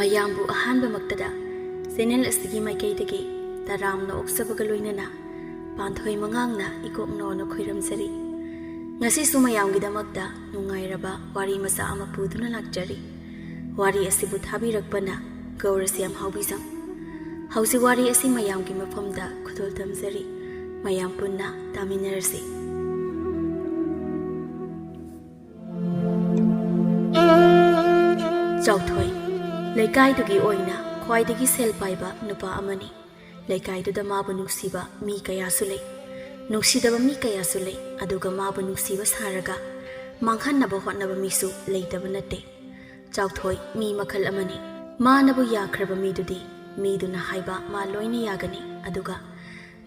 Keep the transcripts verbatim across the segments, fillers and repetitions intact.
ꯃꯌꯥꯝꯕꯨ ꯑꯍꯥꯟꯕꯃꯛꯇꯗ ꯆꯦꯅꯦꯜ ꯑꯁꯤꯒꯤ ꯃꯥꯏꯀꯩꯗꯒꯤ ꯇꯔꯥꯝꯅ ꯑꯣꯛꯆꯕꯒ ꯂꯣꯏꯅꯅ ꯄꯥꯟꯊꯣꯏ ꯃꯉꯥꯡꯅ ꯏꯀꯣꯛ ꯅꯣꯅ ꯈꯣꯏꯔꯝꯖꯔꯤ꯫ ꯉꯁꯤꯁꯨ ꯃꯌꯥꯝꯒꯤꯗꯃꯛꯇ ꯅꯨꯡꯉꯥꯏꯔꯕ ꯋꯥꯔꯤ ꯃꯆꯥ ꯑꯃ ꯄꯨꯗꯨꯅ ꯂꯥꯛꯆꯔꯤ꯫ ꯋꯥꯔꯤ ꯑꯁꯤꯕꯨ ꯊꯥꯕꯤꯔꯛꯄꯅ ꯒꯧꯔꯁ꯭ꯌꯥꯝ ꯍꯥꯎꯕꯤꯖꯝ꯫ ꯍꯧꯖꯤꯛ ꯋꯥꯔꯤ ꯑꯁꯤ ꯃꯌꯥꯝꯒꯤ ꯃꯐꯝꯗ ꯈꯨꯗꯣꯜ ꯊꯝꯖꯔꯤ꯫ ꯃꯌꯥꯝ ꯄꯨꯟꯅ ꯇꯥꯃꯤꯟꯅꯔꯁꯤ꯫ ꯆꯥꯎꯊꯣꯏ ꯂꯩꯀꯥꯏꯗꯨꯒꯤ ꯑꯣꯏꯅ ꯈ꯭ꯋꯥꯏꯗꯒꯤ ꯁꯦꯜ ꯄꯥꯏꯕ ꯅꯨꯄꯥ ꯑꯃꯅꯤ꯫ ꯂꯩꯀꯥꯏꯗꯨꯗ ꯃꯥꯕꯨ ꯅꯨꯡꯁꯤꯕ ꯃꯤ ꯀꯌꯥꯁꯨ ꯂꯩ, ꯅꯨꯡꯁꯤꯗꯕ ꯃꯤ ꯀꯌꯥꯁꯨ ꯂꯩ꯫ ꯑꯗꯨꯒ ꯃꯥꯕꯨ ꯅꯨꯡꯁꯤꯕ ꯁꯥꯔꯒ ꯃꯥꯡꯍꯟꯅꯕ ꯍꯣꯠꯅꯕ ꯃꯤꯁꯨ ꯂꯩꯇꯕ ꯅꯠꯇꯦ꯫ ꯆꯥꯎꯊꯣꯏ ꯃꯤ ꯃꯈꯜ ꯑꯃꯅꯤ꯫ ꯃꯥꯅꯕꯨ ꯌꯥꯈ꯭ꯔꯕ ꯃꯤꯗꯨꯗꯤ ꯃꯤꯗꯨꯅ ꯍꯥꯏꯕ ꯃꯥ ꯂꯣꯏꯅ ꯌꯥꯒꯅꯤ꯫ ꯑꯗꯨꯒ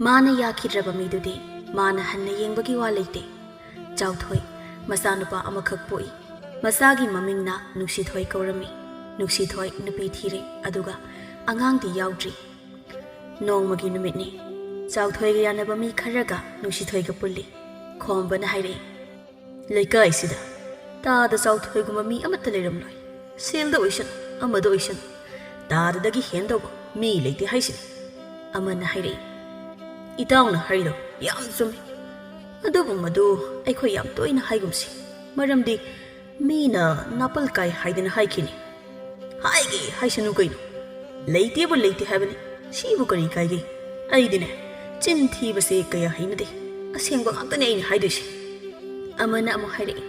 ꯃꯥꯅ ꯌꯥꯈꯤꯗ꯭ꯔꯕ ꯃꯤꯗꯨꯗꯤ ꯃꯥꯅ ꯍꯟꯅ ꯌꯦꯡꯕꯒꯤ ꯋꯥ ꯂꯩꯇꯦ꯫ ꯆꯥꯎꯊꯣꯏ ꯃꯆꯥꯅꯨꯄꯥ ꯑꯃꯈꯛ ꯄꯣꯛꯏ꯫ ꯃꯆꯥꯒꯤ ꯃꯃꯤꯡꯅ ꯅꯨꯡꯁꯤꯊꯣꯏ ꯀꯧꯔꯝꯃꯤ꯫ ꯅꯨꯡꯁꯤꯊꯣꯏ ꯅꯨꯄꯤ ꯊꯤꯔꯦ꯫ ꯑꯗꯨꯒ ꯑꯉꯥꯡꯗꯤ ꯌꯥꯎꯗ꯭ꯔꯤ꯫ ꯅꯣꯡꯃꯒꯤ ꯅꯨꯃꯤꯠꯅꯤ꯫ ꯆꯥꯎꯊꯣꯏꯒ ꯌꯥꯅꯕ ꯃꯤ ꯈꯔꯒ ꯅꯨꯡꯁꯤꯊꯣꯏꯒ ꯄꯨꯜꯂꯤ꯫ ꯈꯣꯝꯕꯅ ꯍꯥꯏꯔꯛꯏ, "ꯂꯩꯀꯥꯏꯁꯤꯗ ꯇꯥꯗ ꯆꯥꯎꯊꯣꯏꯒꯨꯝꯕ ꯃꯤ ꯑꯃꯠꯇ ꯂꯩꯔꯝꯂꯣꯏ꯫ ꯁꯦꯜꯗ ꯑꯣꯏꯁꯅꯨ, ꯑꯃꯗ ꯑꯣꯏꯁꯅꯨ, ꯇꯥꯗꯗꯒꯤ ꯍꯦꯟꯗꯧꯕ ꯃꯤ ꯂꯩꯇꯦ ꯍꯥꯏꯁꯤꯅꯤ"꯫ ꯑꯃꯅ ꯍꯥꯏꯔꯛꯏ, "ꯏꯇꯥꯎꯅ ꯍꯥꯏꯔꯤꯗꯣ ꯌꯥꯝ ꯆꯨꯝꯃꯤ꯫ ꯑꯗꯨꯕꯨ ꯃꯗꯨ ꯑꯩꯈꯣꯏ ꯌꯥꯝ ꯇꯣꯏꯅ ꯍꯥꯏꯒꯨꯝꯁꯤ, ꯃꯔꯝꯗꯤ ꯃꯤꯅ ꯅꯥꯄꯜ ꯀꯥꯏ ꯍꯥꯏꯗꯅ ꯍꯥꯏꯈꯤꯅꯤ꯫ ꯍꯥꯏꯒꯦ ꯍꯥꯏꯁꯅꯨ ꯀꯩꯅꯣ, ꯂꯩꯇꯦꯕꯨ ꯂꯩꯇꯦ ꯍꯥꯏꯕꯅꯤ꯫ ꯁꯤꯕꯨ ꯀꯔꯤ ꯀꯥꯏꯒꯦ? ꯑꯩꯗꯤꯅꯦ, ꯆꯤꯟ ꯊꯤꯕꯁꯦ ꯀꯌꯥ ꯍꯩꯅꯗꯦ꯫ ꯑꯁꯦꯡꯕ ꯉꯥꯛꯇꯅꯦ ꯑꯩꯅ ꯍꯥꯏꯗꯣꯏꯁꯦ"꯫ ꯑꯃꯅ ꯑꯃꯨꯛ ꯍꯥꯏꯔꯛꯏ,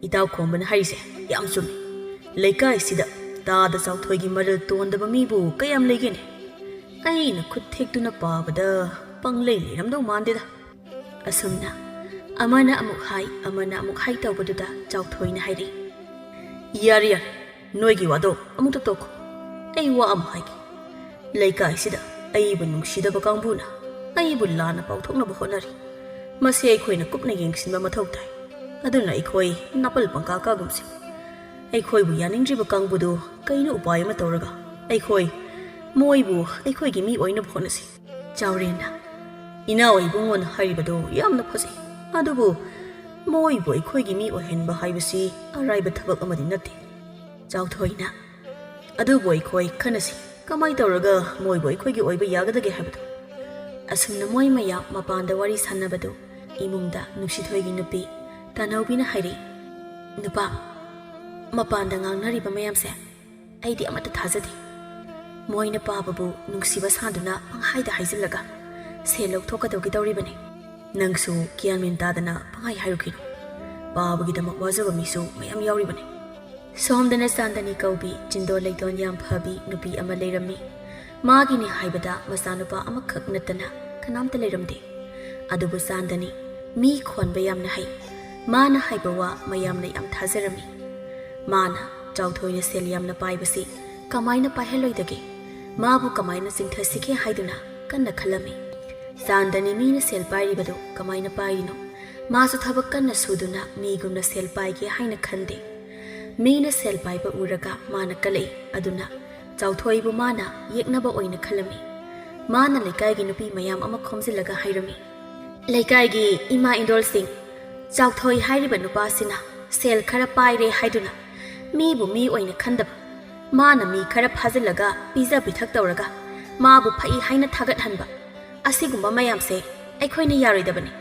"ꯏꯇꯥꯎ ꯈꯣꯝꯕꯅ ꯍꯥꯏꯔꯤꯁꯦ ꯌꯥꯝ ꯆꯨꯝꯃꯤ꯫ ꯂꯩꯀꯥꯏꯁꯤꯗ ꯇꯥꯗ ꯆꯥꯎꯊꯣꯏꯒꯤ ꯃꯔꯜ ꯇꯣꯟꯗꯕ ꯃꯤꯕꯨ ꯀꯌꯥꯝ ꯂꯩꯒꯦꯅꯦ? ꯑꯩꯅ ꯈꯨꯠ ꯊꯦꯛꯇꯨꯅ ꯄꯥꯕꯗ ꯄꯪꯂꯩ ꯂꯩꯔꯝꯗꯧ ꯃꯥꯟꯗꯦꯗ"꯫ ꯑꯁꯨꯝꯅ ꯑꯃꯅ ꯑꯃꯨꯛ ꯍꯥꯏ, ꯑꯃꯅ ꯑꯃꯨꯛ ꯍꯥꯏ ꯇꯧꯕꯗꯨꯗ ꯆꯥꯎꯊꯣꯏꯅ ꯍꯥꯏꯔꯛꯏ, "ꯌꯥꯔꯦ, ꯌꯥꯔꯦ, ꯅꯣꯏꯒꯤ ꯋꯥꯗꯣ ꯑꯃꯨꯛꯇ ꯇꯣꯛꯈꯣ꯫ ꯑꯩ ꯋꯥ ꯑꯃ ꯍꯥꯏꯒꯦ꯫ ꯂꯩꯀꯥꯏꯁꯤꯗ ꯑꯩꯕꯨ ꯅꯨꯡꯁꯤꯗꯕ ꯀꯥꯡꯕꯨꯅ ꯑꯩꯕꯨ ꯂꯥꯟꯅ ꯄꯥꯎꯊꯣꯛꯅꯕ ꯍꯣꯠꯅꯔꯤ꯫ ꯃꯁꯤ ꯑꯩꯈꯣꯏꯅ ꯀꯨꯞꯅ ꯌꯦꯡꯁꯤꯟꯕ ꯃꯊꯧ ꯇꯥꯏ꯫ ꯑꯗꯨꯅ ꯑꯩꯈꯣꯏ ꯅꯥꯄꯜ ꯄꯪꯀꯥ ꯀꯥꯒꯨꯝꯁꯤ꯫ ꯑꯩꯈꯣꯏꯕꯨ ꯌꯥꯅꯤꯡꯗ꯭ꯔꯤꯕ ꯀꯥꯡꯕꯨꯗꯨ ꯀꯩꯅꯣ ꯎꯄꯥꯏ ꯑꯃ ꯇꯧꯔꯒ ꯑꯩꯈꯣꯏ ꯃꯣꯏꯕꯨ ꯑꯩꯈꯣꯏꯒꯤ ꯃꯤ ꯑꯣꯏꯅꯕ ꯍꯣꯠꯅꯁꯤ"꯫ ꯆꯥꯎꯔꯦꯟꯅ, "ꯏꯅꯥꯎ ꯏꯕꯨꯡꯉꯣꯅ ꯍꯥꯏꯔꯤꯕꯗꯨ ꯌꯥꯝꯅ ꯐꯖꯩ, ꯑꯗꯨꯕꯨ ꯃꯣꯏꯕꯨ ꯑꯩꯈꯣꯏꯒꯤ ꯃꯤ ꯑꯣꯏꯍꯟꯕ ꯍꯥꯏꯕꯁꯤ ꯑꯔꯥꯏꯕ ꯊꯕꯛ ꯑꯃꯗꯤ ꯅꯠꯇꯦ"꯫ ꯆꯥꯎꯊꯣꯏꯅ, ꯑꯗꯨꯕꯨ ꯑꯩꯈꯣꯏ ꯈꯟꯅꯁꯤ, ꯀꯃꯥꯏ ꯇꯧꯔꯒ ꯃꯣꯏꯕꯨ ꯑꯩꯈꯣꯏꯒꯤ ꯑꯣꯏꯕ ꯌꯥꯒꯗꯒꯦ ꯍꯥꯏꯕꯗꯨ꯫ ꯑꯁꯨꯝꯅ ꯃꯣꯏ ꯃꯌꯥꯝ ꯃꯄꯥꯟꯗ ꯋꯥꯔꯤ ꯁꯥꯟꯅꯕꯗꯨ ꯏꯃꯨꯡꯗ ꯅꯨꯡꯁꯤꯊꯣꯏꯒꯤ ꯅꯨꯄꯤ ꯇꯥꯅꯧꯕꯤꯅ ꯍꯥꯏꯔꯛꯏ, "ꯅꯨꯄꯥ, ꯃꯄꯥꯟꯗ ꯉꯥꯡꯅꯔꯤꯕ ꯃꯌꯥꯝꯁꯦ ꯑꯩꯗꯤ ꯑꯃꯠꯇ ꯊꯥꯖꯗꯦ꯫ ꯃꯣꯏꯅ ꯄꯥꯕꯕꯨ ꯅꯨꯡꯁꯤꯕ ꯁꯥꯗꯨꯅ ꯄꯪꯍꯥꯏꯗ ꯍꯥꯏꯖꯤꯜꯂꯒ ꯁꯦꯜ ꯂꯧꯊꯣꯛꯀꯗꯧꯒꯤ ꯇꯧꯔꯤꯕꯅꯤ꯫ ꯅꯪꯁꯨ ꯒ꯭ꯌꯥꯟ ꯃꯦꯟ ꯇꯥꯗꯅ ꯄꯪꯍꯥꯏ ꯍꯥꯏꯔꯨꯈꯤꯅꯨ꯫ ꯄꯥꯕꯒꯤꯗꯃꯛ ꯋꯥꯖꯕ ꯃꯤꯁꯨ ꯃꯌꯥꯝ ꯌꯥꯎꯔꯤꯕꯅꯤ꯫" ꯁꯣꯝꯗꯅ ꯆꯥꯟꯗꯅꯤ ꯀꯧꯕꯤ ꯆꯤꯟꯗꯣ ꯂꯩꯇꯣꯟ ꯌꯥꯝ ꯐꯕꯤ ꯅꯨꯄꯤ ꯑꯃ ꯂꯩꯔꯝꯃꯤ꯫ ꯃꯥꯒꯤꯅꯤ ꯍꯥꯏꯕꯗ ꯃꯆꯥꯅꯨꯄꯥ ꯑꯃꯈꯛ ꯅꯠꯇꯅ ꯀꯅꯥꯝꯇ ꯂꯩꯔꯝꯗꯦ꯫ ꯑꯗꯨꯕꯨ ꯆꯥꯟꯗꯅꯤ ꯃꯤ ꯈꯣꯟꯕ ꯌꯥꯝꯅ ꯍꯩ꯫ ꯃꯥꯅ ꯍꯥꯏꯕ ꯋꯥ ꯃꯌꯥꯝꯅ ꯌꯥꯝ ꯊꯥꯖꯔꯝꯃꯤ꯫ ꯃꯥꯅ ꯆꯥꯎꯊꯣꯏꯅ ꯁꯦꯜ ꯌꯥꯝꯅ ꯄꯥꯏꯕꯁꯤ ꯀꯃꯥꯏꯅ ꯄꯥꯏꯍꯜꯂꯣꯏꯗꯒꯦ? ꯃꯥꯕꯨ ꯀꯃꯥꯏꯅ ꯆꯤꯡꯊꯁꯤꯒꯦ ꯍꯥꯏꯗꯨꯅ ꯀꯟꯅ ꯈꯜꯂꯝꯃꯤ꯫ ꯆꯥꯟꯗꯅꯤ ꯃꯤꯅ ꯁꯦꯜ ꯄꯥꯏꯔꯤꯕꯗꯨ ꯀꯃꯥꯏꯅ ꯄꯥꯏꯔꯤꯅꯣ? ꯃꯥꯁꯨ ꯊꯕꯛ ꯀꯟꯅ ꯁꯨꯗꯨꯅ ꯃꯤꯒꯨꯝꯅ ꯁꯦꯜ ꯄꯥꯏꯒꯦ ꯍꯥꯏꯅ ꯈꯟꯗꯦ꯫ ꯃꯤꯅ ꯁꯦꯜ ꯄꯥꯏꯕ ꯎꯔꯒ ꯃꯥꯅ ꯀꯜꯂꯛꯏ꯫ ꯑꯗꯨꯅ ꯆꯥꯎꯊꯣꯏꯕꯨ ꯃꯥꯅ ꯌꯦꯛꯅꯕ ꯑꯣꯏꯅ ꯈꯜꯂꯝꯃꯤ꯫ ꯃꯥꯅ ꯂꯩꯀꯥꯏꯒꯤ ꯅꯨꯄꯤ ꯃꯌꯥꯝ ꯑꯃ ꯈꯣꯝꯖꯤꯜꯂꯒ ꯍꯥꯏꯔꯝꯃꯤ, "ꯂꯩꯀꯥꯏꯒꯤ ꯏꯃꯥ ꯏꯟꯗꯣꯜꯁꯤꯡ, ꯆꯥꯎꯊꯣꯏ ꯍꯥꯏꯔꯤꯕ ꯅꯨꯄꯥꯁꯤꯅ ꯁꯦꯜ ꯈꯔ ꯄꯥꯏꯔꯦ ꯍꯥꯏꯗꯨꯅ ꯃꯤꯕꯨ ꯃꯤ ꯑꯣꯏꯅ ꯈꯟꯗꯕ, ꯃꯥꯅ ꯃꯤ ꯈꯔ ꯐꯥꯖꯤꯜꯂꯒ ꯄꯤꯖ ꯄꯤꯊꯛ ꯇꯧꯔꯒ ꯃꯥꯕꯨ ꯐꯩ ꯍꯥꯏꯅ ꯊꯥꯒꯠꯍꯟꯕ, ꯑꯁꯤꯒꯨꯝꯕ ꯃꯌꯥꯝꯁꯦ ꯑꯩꯈꯣꯏꯅ ꯌꯥꯔꯣꯏꯗꯕꯅꯤ꯫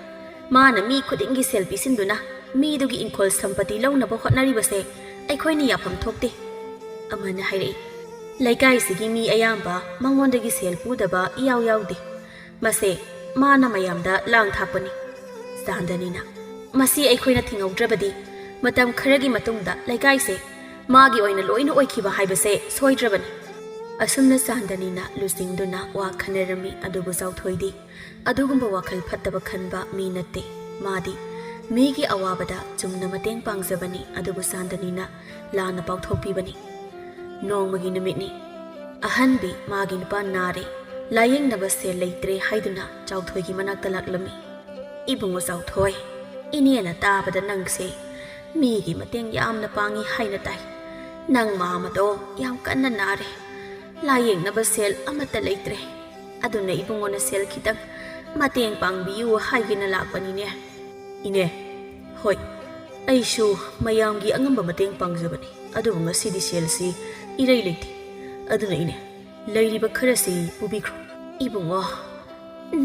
ꯃꯥꯅ ꯃꯤ ꯈꯨꯗꯤꯡꯒꯤ ꯁꯦꯜ ꯄꯤꯁꯤꯟꯗꯨꯅ ꯃꯤꯗꯨꯒꯤ ꯏꯪꯈꯣꯜ ꯁꯝꯄꯇꯤ ꯂꯧꯅꯕ ꯍꯣꯠꯅꯔꯤꯕꯁꯦ ꯑꯩꯈꯣꯏꯅ ꯌꯥꯐꯝ ꯊꯣꯛꯇꯦ꯫" ꯑꯃꯅ ꯍꯥꯏꯔꯛꯏ, "ꯂꯩꯀꯥꯏꯁꯤꯒꯤ ꯃꯤ ꯑꯌꯥꯝꯕ ꯃꯉꯣꯟꯗꯒꯤ ꯁꯦꯜ ꯄꯨꯗꯕ ꯏꯌꯥꯎ ꯌꯥꯎꯗꯦ꯫ ꯃꯁꯦ ꯃꯥꯅ ꯃꯌꯥꯝꯗ ꯂꯥꯡ ꯊꯥꯛꯄꯅꯤ꯫" ꯆꯥꯟꯗꯅꯤꯅ, "ꯃꯁꯤ ꯑꯩꯈꯣꯏꯅ ꯊꯤꯡꯍꯧꯗ꯭ꯔꯕꯗꯤ ꯃꯇꯝ ꯈꯔꯒꯤ ꯃꯇꯨꯡꯗ ꯂꯩꯀꯥꯏꯁꯦ ꯃꯥꯒꯤ ꯑꯣꯏꯅ ꯂꯣꯏꯅ ꯑꯣꯏꯈꯤꯕ ꯍꯥꯏꯕꯁꯦ ꯁꯣꯏꯗ꯭ꯔꯕꯅꯤ꯫" ꯑꯁꯨꯝꯅ ꯆꯥꯟꯗꯅꯤꯅ ꯂꯨꯆꯤꯡꯗꯨꯅ ꯋꯥ ꯈꯟꯅꯔꯝꯃꯤ꯫ ꯑꯗꯨꯕꯨ ꯆꯥꯎꯊꯣꯏꯗꯤ ꯑꯗꯨꯒꯨꯝꯕ ꯋꯥꯈꯜ ꯐꯠꯇꯕ ꯈꯟꯕ ꯃꯤ ꯅꯠꯇꯦ꯫ ꯃꯥꯗꯤ ꯃꯤꯒꯤ ꯑꯋꯥꯕꯗ ꯆꯨꯝꯅ ꯃꯇꯦꯡ ꯄꯥꯡꯖꯕꯅꯤ꯫ ꯑꯗꯨꯕꯨ ꯆꯥꯟꯗꯅꯤꯅ ꯂꯥꯟꯅ ꯄꯥꯎꯊꯣꯛꯄꯤꯕꯅꯤ꯫ ꯅꯣꯡꯃꯒꯤ ꯅꯨꯃꯤꯠꯅꯤ꯫ ꯑꯍꯟꯕꯤ ꯃꯥꯒꯤ ꯅꯨꯄꯥ ꯅꯥꯔꯦ, ꯂꯥꯌꯦꯡꯅꯕ ꯁꯦꯜ ꯂꯩꯇ꯭ꯔꯦ ꯍꯥꯏꯗꯨꯅ ꯆꯥꯎꯊꯣꯏꯒꯤ ꯃꯅꯥꯛꯇ ꯂꯥꯛꯂꯝꯃꯤ꯫ "ꯏꯕꯨꯡꯉꯣ ꯆꯥꯎꯊꯣꯏ, ꯏꯅꯦꯅ ꯇꯥꯕꯗ ꯅꯪꯁꯦ ꯃꯤꯒꯤ ꯃꯇꯦꯡ ꯌꯥꯝꯅ ꯄꯥꯡꯉꯤ ꯍꯥꯏꯅ ꯇꯥꯏ꯫ ꯅꯪ ꯃꯥꯃꯗꯣ ꯌꯥꯝ ꯀꯟꯅ ꯅꯥꯔꯦ, ꯂꯥꯌꯦꯡꯅꯕ ꯁꯦꯜ ꯑꯃꯠꯇ ꯂꯩꯇ꯭ꯔꯦ꯫ ꯑꯗꯨꯅ ꯏꯕꯨꯡꯉꯣꯅ ꯁꯦꯜ ꯈꯤꯇꯪ ꯃꯇꯦꯡ ꯄꯥꯡꯕꯤꯌꯨ ꯍꯥꯏꯒꯦꯅ ꯂꯥꯛꯄꯅꯤꯅꯦ꯫" "ꯏꯅꯦ, ꯍꯣꯏ, ꯑꯩꯁꯨ ꯃꯌꯥꯝꯒꯤ ꯑꯉꯝꯕ ꯃꯇꯦꯡ ꯄꯥꯡꯖꯕꯅꯤ꯫ ꯑꯗꯨꯕꯨ ꯉꯁꯤꯗꯤ ꯁꯦꯜꯁꯤ ꯏꯔꯩ ꯂꯩꯇꯦ꯫ ꯑꯗꯨꯅ ꯏꯅꯦ, ꯂꯩꯔꯤꯕ ꯈꯔꯁꯤ ꯄꯨꯕꯤꯈ꯭ꯔꯣ꯫ ꯏꯕꯨꯡꯉꯣ,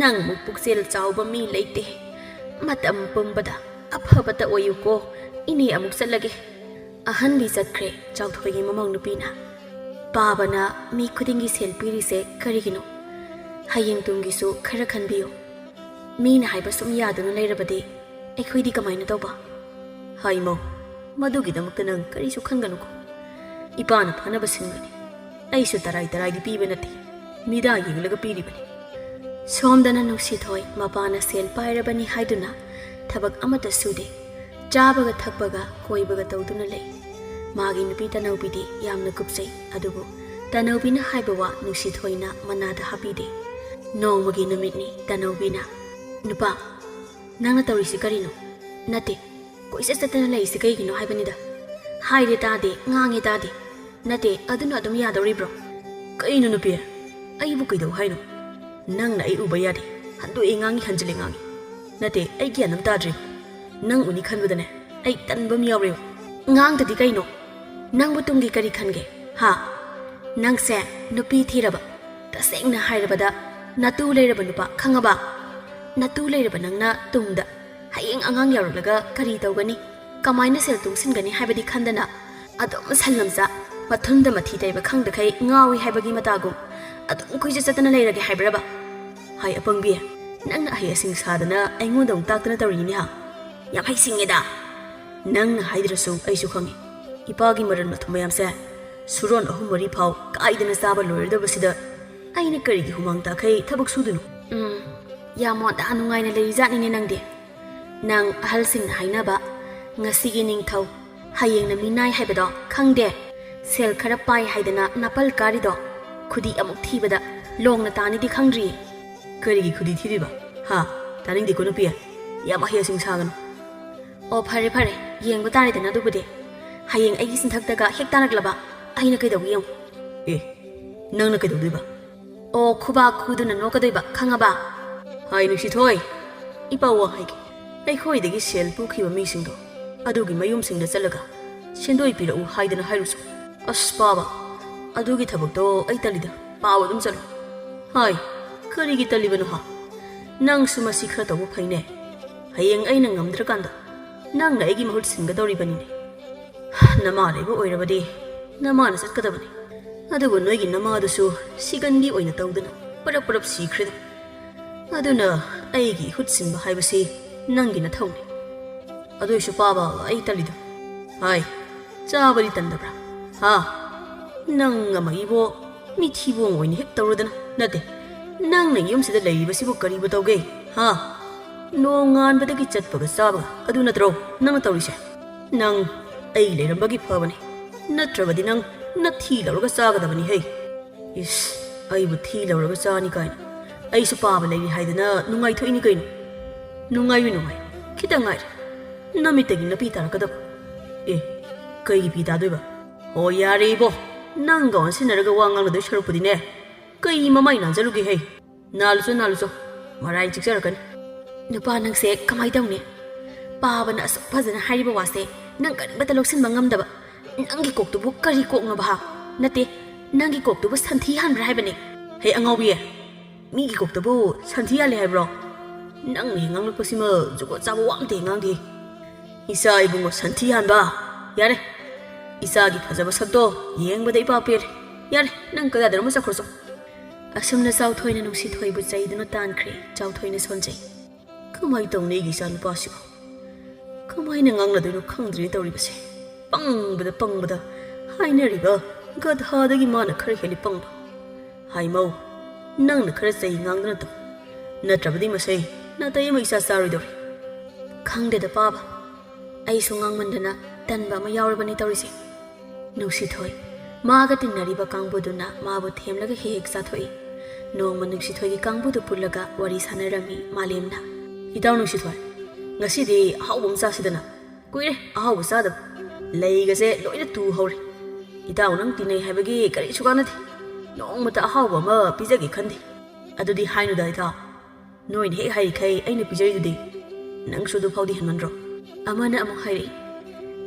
ꯅꯪꯃꯨꯛ ꯄꯨꯛꯆꯦꯜ ꯆꯥꯎꯕ ꯃꯤ ꯂꯩꯇꯦ꯫ ꯃꯇꯝ ꯄꯨꯝꯕꯗ ꯑꯐꯕꯇ ꯑꯣꯏꯌꯨꯀꯣ꯫ ꯏꯅꯦ ꯑꯃꯨꯛ ꯆꯠꯂꯒꯦ꯫ ꯑꯍꯟꯕꯤ ꯆꯠꯈ꯭ꯔꯦ ꯆꯥꯎꯊꯣꯏꯒꯤ ꯃꯃꯧ ꯅꯨꯄꯤꯅ꯫ ꯄꯥꯕꯅ ꯃꯤ ꯈꯨꯗꯤꯡꯒꯤ ꯁꯦꯜ ꯄꯤꯔꯤꯁꯦ ꯀꯔꯤꯒꯤꯅꯣ? ꯍꯌꯦꯡ ꯇꯨꯡꯒꯤꯁꯨ ꯈꯔ ꯈꯟꯕꯤꯌꯨ꯫ ꯃꯤꯅ ꯍꯥꯏꯕ ꯁꯨꯝ ꯌꯥꯗꯨꯅ ꯂꯩꯔꯕꯗꯤ ꯑꯩꯈꯣꯏꯗꯤ ꯀꯃꯥꯏꯅ ꯇꯧꯕ? ꯍꯥꯏꯃꯣ, ꯃꯗꯨꯒꯤꯗꯃꯛꯇ ꯅꯪ ꯀꯔꯤꯁꯨ ꯈꯟꯒꯅꯨꯀꯣ꯫ ꯏꯄꯥꯅ ꯐꯅꯕ ꯁꯤꯟꯕꯅꯤ꯫ ꯑꯩꯁꯨ ꯇꯔꯥꯏ ꯇꯔꯥꯏꯗꯤ ꯄꯤꯕ ꯅꯠꯇꯦ, ꯃꯤꯗꯥ ꯌꯦꯡꯂꯒ ꯄꯤꯔꯤꯕꯅꯤ꯫ ꯁꯣꯝꯗꯅ ꯅꯨꯡꯁꯤꯊꯣꯏ ꯃꯄꯥꯅ ꯁꯦꯜ ꯄꯥꯏꯔꯕꯅꯤ ꯍꯥꯏꯗꯨꯅ ꯊꯕꯛ ꯑꯃꯠꯇ ꯁꯨꯗꯦ꯫ ꯆꯥꯕꯒ ꯊꯛꯄꯒ ꯀꯣꯏꯕꯒ ꯇꯧꯗꯨꯅ ꯂꯩ꯫ ꯃꯥꯒꯤ ꯅꯨꯄꯤ ꯇꯅꯧꯕꯤꯗꯤ ꯌꯥꯝꯅ ꯀꯨꯞꯆꯩ, ꯑꯗꯨꯕꯨ ꯇꯅꯧꯕꯤꯅ ꯍꯥꯏꯕ ꯋꯥ ꯅꯨꯡꯁꯤꯊꯣꯏꯅ ꯃꯅꯥꯗ ꯍꯥꯞꯄꯤꯗꯦ꯫ ꯅꯣꯡꯃꯒꯤ ꯅꯨꯃꯤꯠꯅꯤ ꯇꯅꯧꯕꯤꯅ, "ꯅꯨꯄꯥ, ꯅꯪꯅ ꯇꯧꯔꯤꯁꯤ ꯀꯔꯤꯅꯣ? ꯅꯠꯇꯦ, ꯀꯣꯏꯆꯠ ꯆꯠꯇꯅ ꯂꯩꯔꯤꯁꯤ ꯀꯩꯒꯤꯅꯣ ꯍꯥꯏꯕꯅꯤꯗ꯫ ꯍꯥꯏꯔꯦ ꯇꯥꯗꯦ, ꯉꯥꯡꯉꯦ ꯇꯥꯗꯦ꯫ ꯅꯠꯇꯦ, ꯑꯗꯨꯅ ꯑꯗꯨꯝ ꯌꯥꯗꯧꯔꯤꯕ꯭ꯔꯣ?" "ꯀꯩꯅꯣ ꯅꯨꯄꯤ? ꯑꯩꯕꯨ ꯀꯩꯗꯧ ꯍꯥꯏꯅꯣ? ꯅꯪꯅ ꯑꯩ ꯎꯕ ꯌꯥꯗꯦ꯫ ꯍꯟꯗꯣꯛꯑꯦ ꯉꯥꯡꯉꯤ, ꯍꯟꯖꯤꯜꯂꯦ ꯉꯥꯡꯉꯤ꯫ ꯅꯠꯇꯦ, ꯑꯩ ꯒ꯭ꯌꯥꯟ ꯑꯃ ꯇꯥꯗ꯭ꯔꯦ꯫ ꯅꯪ ꯎꯅꯤ ꯈꯟꯕꯗꯅꯦ, ꯑꯩ ꯇꯟꯕ ꯑꯃ ꯌꯥꯎꯔꯦ꯫ ꯉꯥꯡꯗꯗꯤ ꯀꯩꯅꯣ? ꯅꯪꯕꯨ ꯇꯨꯡꯒꯤ ꯀꯔꯤ ꯈꯟꯒꯦ, ꯍꯥ? ꯅꯪꯁꯦ ꯅꯨꯄꯤ ꯊꯤꯔꯕ? ꯇꯁꯦꯡꯅ ꯍꯥꯏꯔꯕꯗ, ꯅꯇꯨ ꯂꯩꯔꯕ ꯅꯨꯄꯥ, ꯈꯪꯉꯕ? ꯅꯇꯨ ꯂꯩꯔꯕ ꯅꯪꯅ ꯇꯨꯡꯗ ꯍꯌꯦꯡ ꯑꯉꯥꯡ ꯌꯥꯎꯔꯛꯂꯒ ꯀꯔꯤ ꯇꯧꯒꯅꯤ? ꯀꯃꯥꯏꯅ ꯁꯦꯜ ꯇꯨꯡꯁꯤꯟꯒꯅꯤ ꯍꯥꯏꯕꯗꯤ ꯈꯟꯗꯅ ꯑꯗꯨꯝ ꯁꯟ ꯂꯝꯆꯥ, ꯃꯊꯨꯟꯗ ꯃꯊꯤ ꯇꯩꯕ ꯈꯪꯗꯈꯩ ꯉꯥꯎꯏ ꯍꯥꯏꯕꯒꯤ ꯃꯇꯥꯒꯨꯝ ꯑꯗꯨꯝ ꯀꯣꯏꯆꯠ ꯆꯠꯇꯅ ꯂꯩꯔꯒꯦ ꯍꯥꯏꯕ꯭ꯔꯕ? ꯍꯥꯏ ꯑꯄꯪꯕꯤ, ꯅꯪꯅ ꯑꯍꯩ ꯑꯁꯤꯡ ꯁꯥꯗꯅ ꯑꯩꯉꯣꯟꯗ ꯑꯃꯨꯛ ꯇꯥꯛꯇꯅ ꯇꯧꯔꯤꯅꯤ ꯍꯥ? ꯌꯥꯝ ꯍꯩꯁꯤꯡꯉꯦꯗ꯫ ꯅꯪꯅ ꯍꯥꯏꯗ꯭ꯔꯁꯨ ꯑꯩꯁꯨ ꯈꯪꯉꯤ꯫ ꯏꯄꯥꯒꯤ ꯃꯔꯟ ꯃꯊꯨꯝ ꯃꯌꯥꯝꯁꯦ ꯁꯨꯔꯣꯟ ꯑꯍꯨꯝ ꯃꯔꯤ ꯐꯥꯎ ꯀꯥꯏꯗꯅ ꯆꯥꯕ ꯂꯣꯏꯔꯗꯕꯁꯤꯗ ꯑꯩꯅ ꯀꯔꯤꯒꯤ ꯍꯨꯃꯥꯡ ꯇꯥꯈꯩ ꯊꯕꯛ ꯁꯨꯗꯣꯏꯅꯣ? ꯎꯝ, ꯌꯥꯝ ꯃꯣꯟꯗꯥ ꯅꯨꯡꯉꯥꯏꯅ ꯂꯩꯔꯤꯖꯥꯠꯅꯤꯅꯦ ꯅꯪꯗꯤ꯫ ꯅꯪ ꯑꯍꯜꯁꯤꯡꯅ ꯍꯥꯏꯅꯕ, "ꯉꯁꯤꯒꯤ ꯅꯤꯡꯊꯧ, ꯍꯌꯦꯡꯅ ꯃꯤꯅꯥꯏ" ꯍꯥꯏꯕꯗꯣ ꯈꯪꯗꯦ? ꯁꯦꯜ ꯈꯔ ꯄꯥꯏ ꯍꯥꯏꯗꯅ ꯅꯥꯄꯜ ꯀꯥꯔꯤꯗꯣ, ꯈꯨꯗꯤ ꯑꯃꯨꯛ ꯊꯤꯕꯗ ꯂꯣꯡꯅ ꯇꯥꯅꯤꯗꯤ ꯈꯪꯗ꯭ꯔꯤꯌꯦ꯫ ꯀꯔꯤꯒꯤ ꯈꯨꯗꯤ ꯊꯤꯔꯤꯕ? ꯍꯥ? ꯇꯥꯅꯤꯡꯗꯦꯀꯣ ꯅꯨꯄꯤ, ꯌꯥꯝ ꯑꯍꯩ ꯑꯁꯤꯡ ꯁꯥꯒꯅꯨ꯫ ꯑꯣ, ꯐꯔꯦ ꯐꯔꯦ, ꯌꯦꯡꯕ ꯇꯥꯔꯦꯗꯅ ꯑꯗꯨꯕꯨꯗꯤ꯫ ꯍꯌꯦꯡ ꯑꯩꯒꯤ ꯆꯤꯟꯊꯛꯇꯒ ꯍꯦꯛ ꯇꯥꯔꯛꯂꯕ, ꯑꯩꯅ ꯀꯩꯗꯧꯒꯦ ꯌꯦꯡꯉꯨ꯫ ꯑꯦ, ꯅꯪꯅ ꯀꯩꯗꯧꯗꯣꯏꯕ? ꯑꯣ, ꯈꯨꯕꯥꯛ ꯈꯨꯗꯨꯅ ꯅꯣꯛꯀꯗꯣꯏꯕ, ꯈꯪꯉꯕ? ꯍꯥꯏ ꯅꯨꯡꯁꯤꯊꯣꯏ, ꯏꯄꯥ ꯋꯥ ꯍꯥꯏꯒꯦ꯫ ꯑꯩꯈꯣꯏꯗꯒꯤ ꯁꯦꯜ ꯄꯨꯈꯤꯕ ꯃꯤꯁꯤꯡꯗꯣ ꯑꯗꯨꯒꯤ ꯃꯌꯨꯝꯁꯤꯡꯗ ꯆꯠꯂꯒ ꯁꯦꯟꯗꯣꯏ ꯄꯤꯔꯛꯎ ꯍꯥꯏꯗꯅ ꯍꯥꯏꯔꯨꯁꯨ꯫ ꯑꯁ ꯄꯥꯕ, ꯑꯗꯨꯒꯤ ꯊꯕꯛꯇꯣ ꯑꯩ ꯇꯜꯂꯤꯗ, ꯄꯥꯕ ꯑꯗꯨꯝ ꯆꯠꯂꯣ꯫ ꯍꯥꯏ, ꯀꯔꯤꯒꯤ ꯇꯜꯂꯤꯕꯅꯣ ꯍꯥ? ꯅꯪꯁꯨ ꯃꯁꯤ ꯈꯔ ꯇꯧꯕ ꯐꯩꯅꯦ꯫ ꯍꯌꯦꯡ ꯑꯩꯅ ꯉꯝꯗ꯭ꯔꯀꯥꯟꯗ ꯅꯪꯅ ꯑꯩꯒꯤ ꯃꯍꯨꯠ ꯁꯤꯟꯒꯗꯧꯔꯤꯕꯅꯤꯅꯦ꯫ ꯅꯃꯥ ꯂꯩꯕ ꯑꯣꯏꯔꯕꯗꯤ ꯅꯃꯥꯅ ꯆꯠꯀꯗꯕꯅꯤ꯫ ꯑꯗꯨꯕꯨ ꯅꯣꯏꯒꯤ ꯅꯃꯥꯗꯨꯁꯨ ꯁꯤꯒꯟꯕꯤ ꯑꯣꯏꯅ ꯇꯧꯗꯅ ꯄꯔꯞ ꯄꯔꯞ ꯁꯤꯈ꯭ꯔꯦꯗ꯫ ꯑꯗꯨꯅ ꯑꯩꯒꯤ ꯏꯍꯨꯠ ꯁꯤꯟꯕ ꯍꯥꯏꯕꯁꯤ ꯅꯪꯒꯤ ꯅꯊꯧꯅꯤ꯫ ꯑꯗꯨꯏꯁꯨ ꯄꯥꯕ, ꯑꯩ ꯇꯜꯂꯤꯗ꯫ ꯍꯥꯏ, ꯆꯥꯕꯗꯤ ꯇꯟꯗꯕ꯭ꯔꯥ? ꯍꯥ? ꯅꯪ ꯑꯃ ꯏꯕꯣ, ꯃꯤꯊꯤꯕꯣꯡ ꯑꯣꯏꯅ ꯍꯦꯛ ꯇꯧꯔꯗꯅ꯫ ꯅꯠꯇꯦ, ꯅꯪꯅ ꯌꯨꯝꯁꯤꯗ ꯂꯩꯔꯤꯕꯁꯤꯕꯨ ꯀꯔꯤꯕꯨ ꯇꯧꯒꯦ? ꯍꯥ? ꯅꯣꯡꯉꯥꯟꯕꯗꯒꯤ ꯆꯠꯄꯒ ꯆꯥꯕꯒ ꯑꯗꯨ ꯅꯠꯇ꯭ꯔꯣ ꯅꯪꯅ ꯇꯧꯔꯤꯁꯦ? ꯅꯪ ꯑꯩ ꯂꯩꯔꯝꯕꯒꯤ ꯐꯕꯅꯤ, ꯅꯠꯇ꯭ꯔꯕꯗꯤ ꯅꯪ ꯅꯊꯤ ꯂꯧꯔꯒ ꯆꯥꯒꯗꯕꯅꯤ ꯍꯦ꯫ ꯏꯁ, ꯑꯩꯕꯨ ꯊꯤ ꯂꯧꯔꯒ ꯆꯥꯅꯤ ꯀꯥꯏꯅ꯫ ꯑꯩꯁꯨ ꯄꯥꯕ ꯂꯩꯔꯤ ꯍꯥꯏꯗꯅ ꯅꯨꯡꯉꯥꯏꯊꯣꯛꯏꯅꯤ ꯀꯩꯅꯣ꯫ ꯅꯨꯡꯉꯥꯏꯌꯨ, ꯅꯨꯡꯉꯥꯏꯌꯨ꯫ ꯈꯤꯇꯪ ꯉꯥꯏꯔꯦ ꯅꯃꯤꯠꯇꯒꯤ ꯅꯄꯤ ꯇꯥꯔꯛꯀꯗꯕ꯫ ꯑꯦ, ꯀꯩꯒꯤ ꯄꯤ ꯇꯥꯗꯣꯏꯕ? ꯍꯣ, ꯌꯥꯔꯦ ꯏꯕꯣ, ꯅꯪꯒ ꯑꯣꯟꯁꯤꯟꯅꯔꯒ ꯋꯥ ꯉꯥꯡꯅꯗꯣꯏ ꯁꯔꯨꯛꯄꯨꯗꯤꯅꯦ, ꯀꯩ ꯃꯃꯥꯏ ꯅꯥꯟꯖꯔꯨꯒꯦ ꯍꯩ? ꯅꯥꯜꯂꯨꯆꯣ, ꯅꯥꯜꯂꯨꯆꯣ, ꯃꯔꯥꯏ ꯆꯤꯛꯆꯔꯛꯀꯅꯤ꯫ ꯅꯨꯄꯥ ꯅꯪꯁꯦ ꯀꯃꯥꯏ ꯇꯧꯅꯤ? ꯄꯥꯕꯅ ꯑꯁꯨꯛ ꯐꯖꯅ ꯍꯥꯏꯔꯤꯕ ꯋꯥꯁꯦ ꯅꯪ ꯀꯔꯤꯃꯠꯇ ꯂꯧꯁꯤꯟꯕ ꯉꯝꯗꯕ꯫ ꯅꯪꯒꯤ ꯀꯣꯛꯇꯨꯕꯨ ꯀꯔꯤ ꯀꯣꯛꯅꯣꯕ ꯍꯥ? ꯅꯠꯇꯦ, ꯅꯪꯒꯤ ꯀꯣꯛꯇꯨꯕꯨ ꯁꯟꯊꯤ ꯍꯥꯟꯕ꯭ꯔꯥ ꯍꯥꯏꯕꯅꯦ꯫ ꯍꯦ ꯑꯉꯥꯎꯕꯤ, ꯃꯤꯒꯤ ꯀꯣꯛꯇꯕꯨ ꯁꯟꯊꯤ ꯍꯥꯜꯂꯦ ꯍꯥꯏꯕ꯭ꯔꯣ? ꯅꯪꯅ ꯍꯦꯛ ꯉꯥꯡꯂꯛꯄꯁꯤꯃ ꯖꯨꯒꯣꯠ ꯆꯥꯕ ꯋꯥ ꯑꯝꯇ ꯍꯦꯛ ꯉꯥꯡꯗꯦ꯫ ꯏꯆꯥ ꯏꯕꯨꯡꯉꯣ ꯁꯟꯊꯤ ꯍꯥꯟꯕ? ꯌꯥꯔꯦ, ꯏꯆꯥꯒꯤ ꯐꯖꯕ ꯁꯛꯇꯣ ꯌꯦꯡꯕꯗ ꯏꯄꯥ ꯄꯦꯜꯂꯦ꯫ ꯌꯥꯔꯦ, ꯅꯪ ꯀꯗꯥꯏꯗꯅꯣꯃ ꯆꯠꯈ꯭ꯔꯣ ꯆꯣ꯫ ꯑꯁꯨꯝꯅ ꯆꯥꯎꯊꯣꯏꯅ ꯅꯨꯡꯁꯤꯊꯣꯏꯕꯨ ꯆꯩꯗꯨꯅ ꯇꯥꯟꯈ꯭ꯔꯦ꯫ ꯆꯥꯎꯊꯣꯏꯅ ꯁꯣꯟꯖꯩ꯫ ꯀꯃꯥꯏ ꯇꯧꯅꯤ ꯑꯩꯒꯤ ꯏꯆꯥ ꯅꯨꯄꯥꯁꯤꯕꯨ? ꯀꯃꯥꯏꯅ ꯉꯥꯡꯅꯗꯣꯏꯅꯣ ꯈꯪꯗ꯭ꯔꯦ ꯇꯧꯔꯤꯕꯁꯦ꯫ ꯄꯪꯕꯗ ꯄꯪꯕꯗ, ꯍꯥꯏꯅꯔꯤꯕ ꯒꯙꯥꯗꯒꯤ ꯃꯥꯅ ꯈꯔ ꯍꯦꯜꯂꯤ ꯄꯪꯕ꯫ ꯍꯥꯏꯃꯧ, ꯅꯪꯅ ꯈꯔ ꯆꯩ ꯉꯥꯡꯗꯅ ꯇꯧ, ꯅꯠꯇ꯭ꯔꯕꯗꯤ ꯃꯁꯦ ꯅꯥꯇꯩ ꯑꯃ ꯏꯆꯥ ꯆꯥꯔꯣꯏꯗꯧꯔꯤ꯫ ꯈꯪꯗꯦꯗ ꯄꯥꯕ, ꯑꯩꯁꯨ ꯉꯥꯡꯃꯟꯗꯅ ꯇꯟꯕ ꯑꯃ ꯌꯥꯎꯔꯕꯅꯤ ꯇꯧꯔꯤꯁꯦ꯫ ꯅꯨꯡꯁꯤꯊꯣꯏ, ꯃꯥꯒ ꯇꯤꯟꯅꯔꯤꯕ ꯀꯥꯡꯕꯨꯗꯨꯅ ꯃꯥꯕꯨ ꯊꯦꯝꯂꯒ ꯍꯦꯛ ꯍꯦꯛ ꯆꯥꯊꯣꯛꯏ꯫ ꯅꯣꯡꯃ ꯅꯨꯡꯁꯤꯊꯣꯏꯒꯤ ꯀꯥꯡꯕꯨꯗꯨ ꯄꯨꯜꯂꯒ ꯋꯥꯔꯤ ꯁꯥꯟꯅꯔꯝꯃꯤ ꯃꯥꯂꯦꯝꯅ꯫ ꯏꯇꯥꯎ ꯅꯨꯡꯁꯤꯊꯣꯏ, ꯉꯁꯤꯗꯤ ꯑꯍꯥꯎꯕ ꯑꯃ ꯆꯥꯁꯤꯗꯅ꯫ ꯀꯨꯏꯔꯦ ꯑꯍꯥꯎꯕ ꯆꯥꯗꯕ꯫ ꯂꯩꯒꯁꯦ ꯂꯣꯏꯅ ꯇꯨ ꯍꯧꯔꯦ꯫ ꯏꯇꯥꯎ ꯅꯪ ꯇꯤꯟꯅꯩ ꯍꯥꯏꯕꯒꯤ ꯀꯔꯤꯁꯨ ꯀꯥꯟꯅꯗꯦ꯫ ꯅꯣꯡꯃꯇ ꯑꯍꯥꯎꯕ ꯑꯃ ꯄꯤꯖꯒꯦ ꯈꯟꯗꯦ꯫ ꯑꯗꯨꯗꯤ ꯍꯥꯏꯅꯨꯗ ꯏꯇꯥꯎ꯫ ꯅꯣꯏꯅ ꯍꯦꯛ ꯍꯥꯏꯔꯤꯈꯩ ꯑꯩꯅ ꯄꯤꯖꯔꯤꯗꯨꯗꯤ꯫ ꯅꯪꯁꯨ ꯑꯗꯨ ꯐꯥꯎꯗꯤ ꯍꯦꯟꯃꯟꯗ꯭ꯔꯣ? ꯑꯃꯅ ꯑꯃꯨꯛ ꯍꯥꯏꯔꯛꯏ,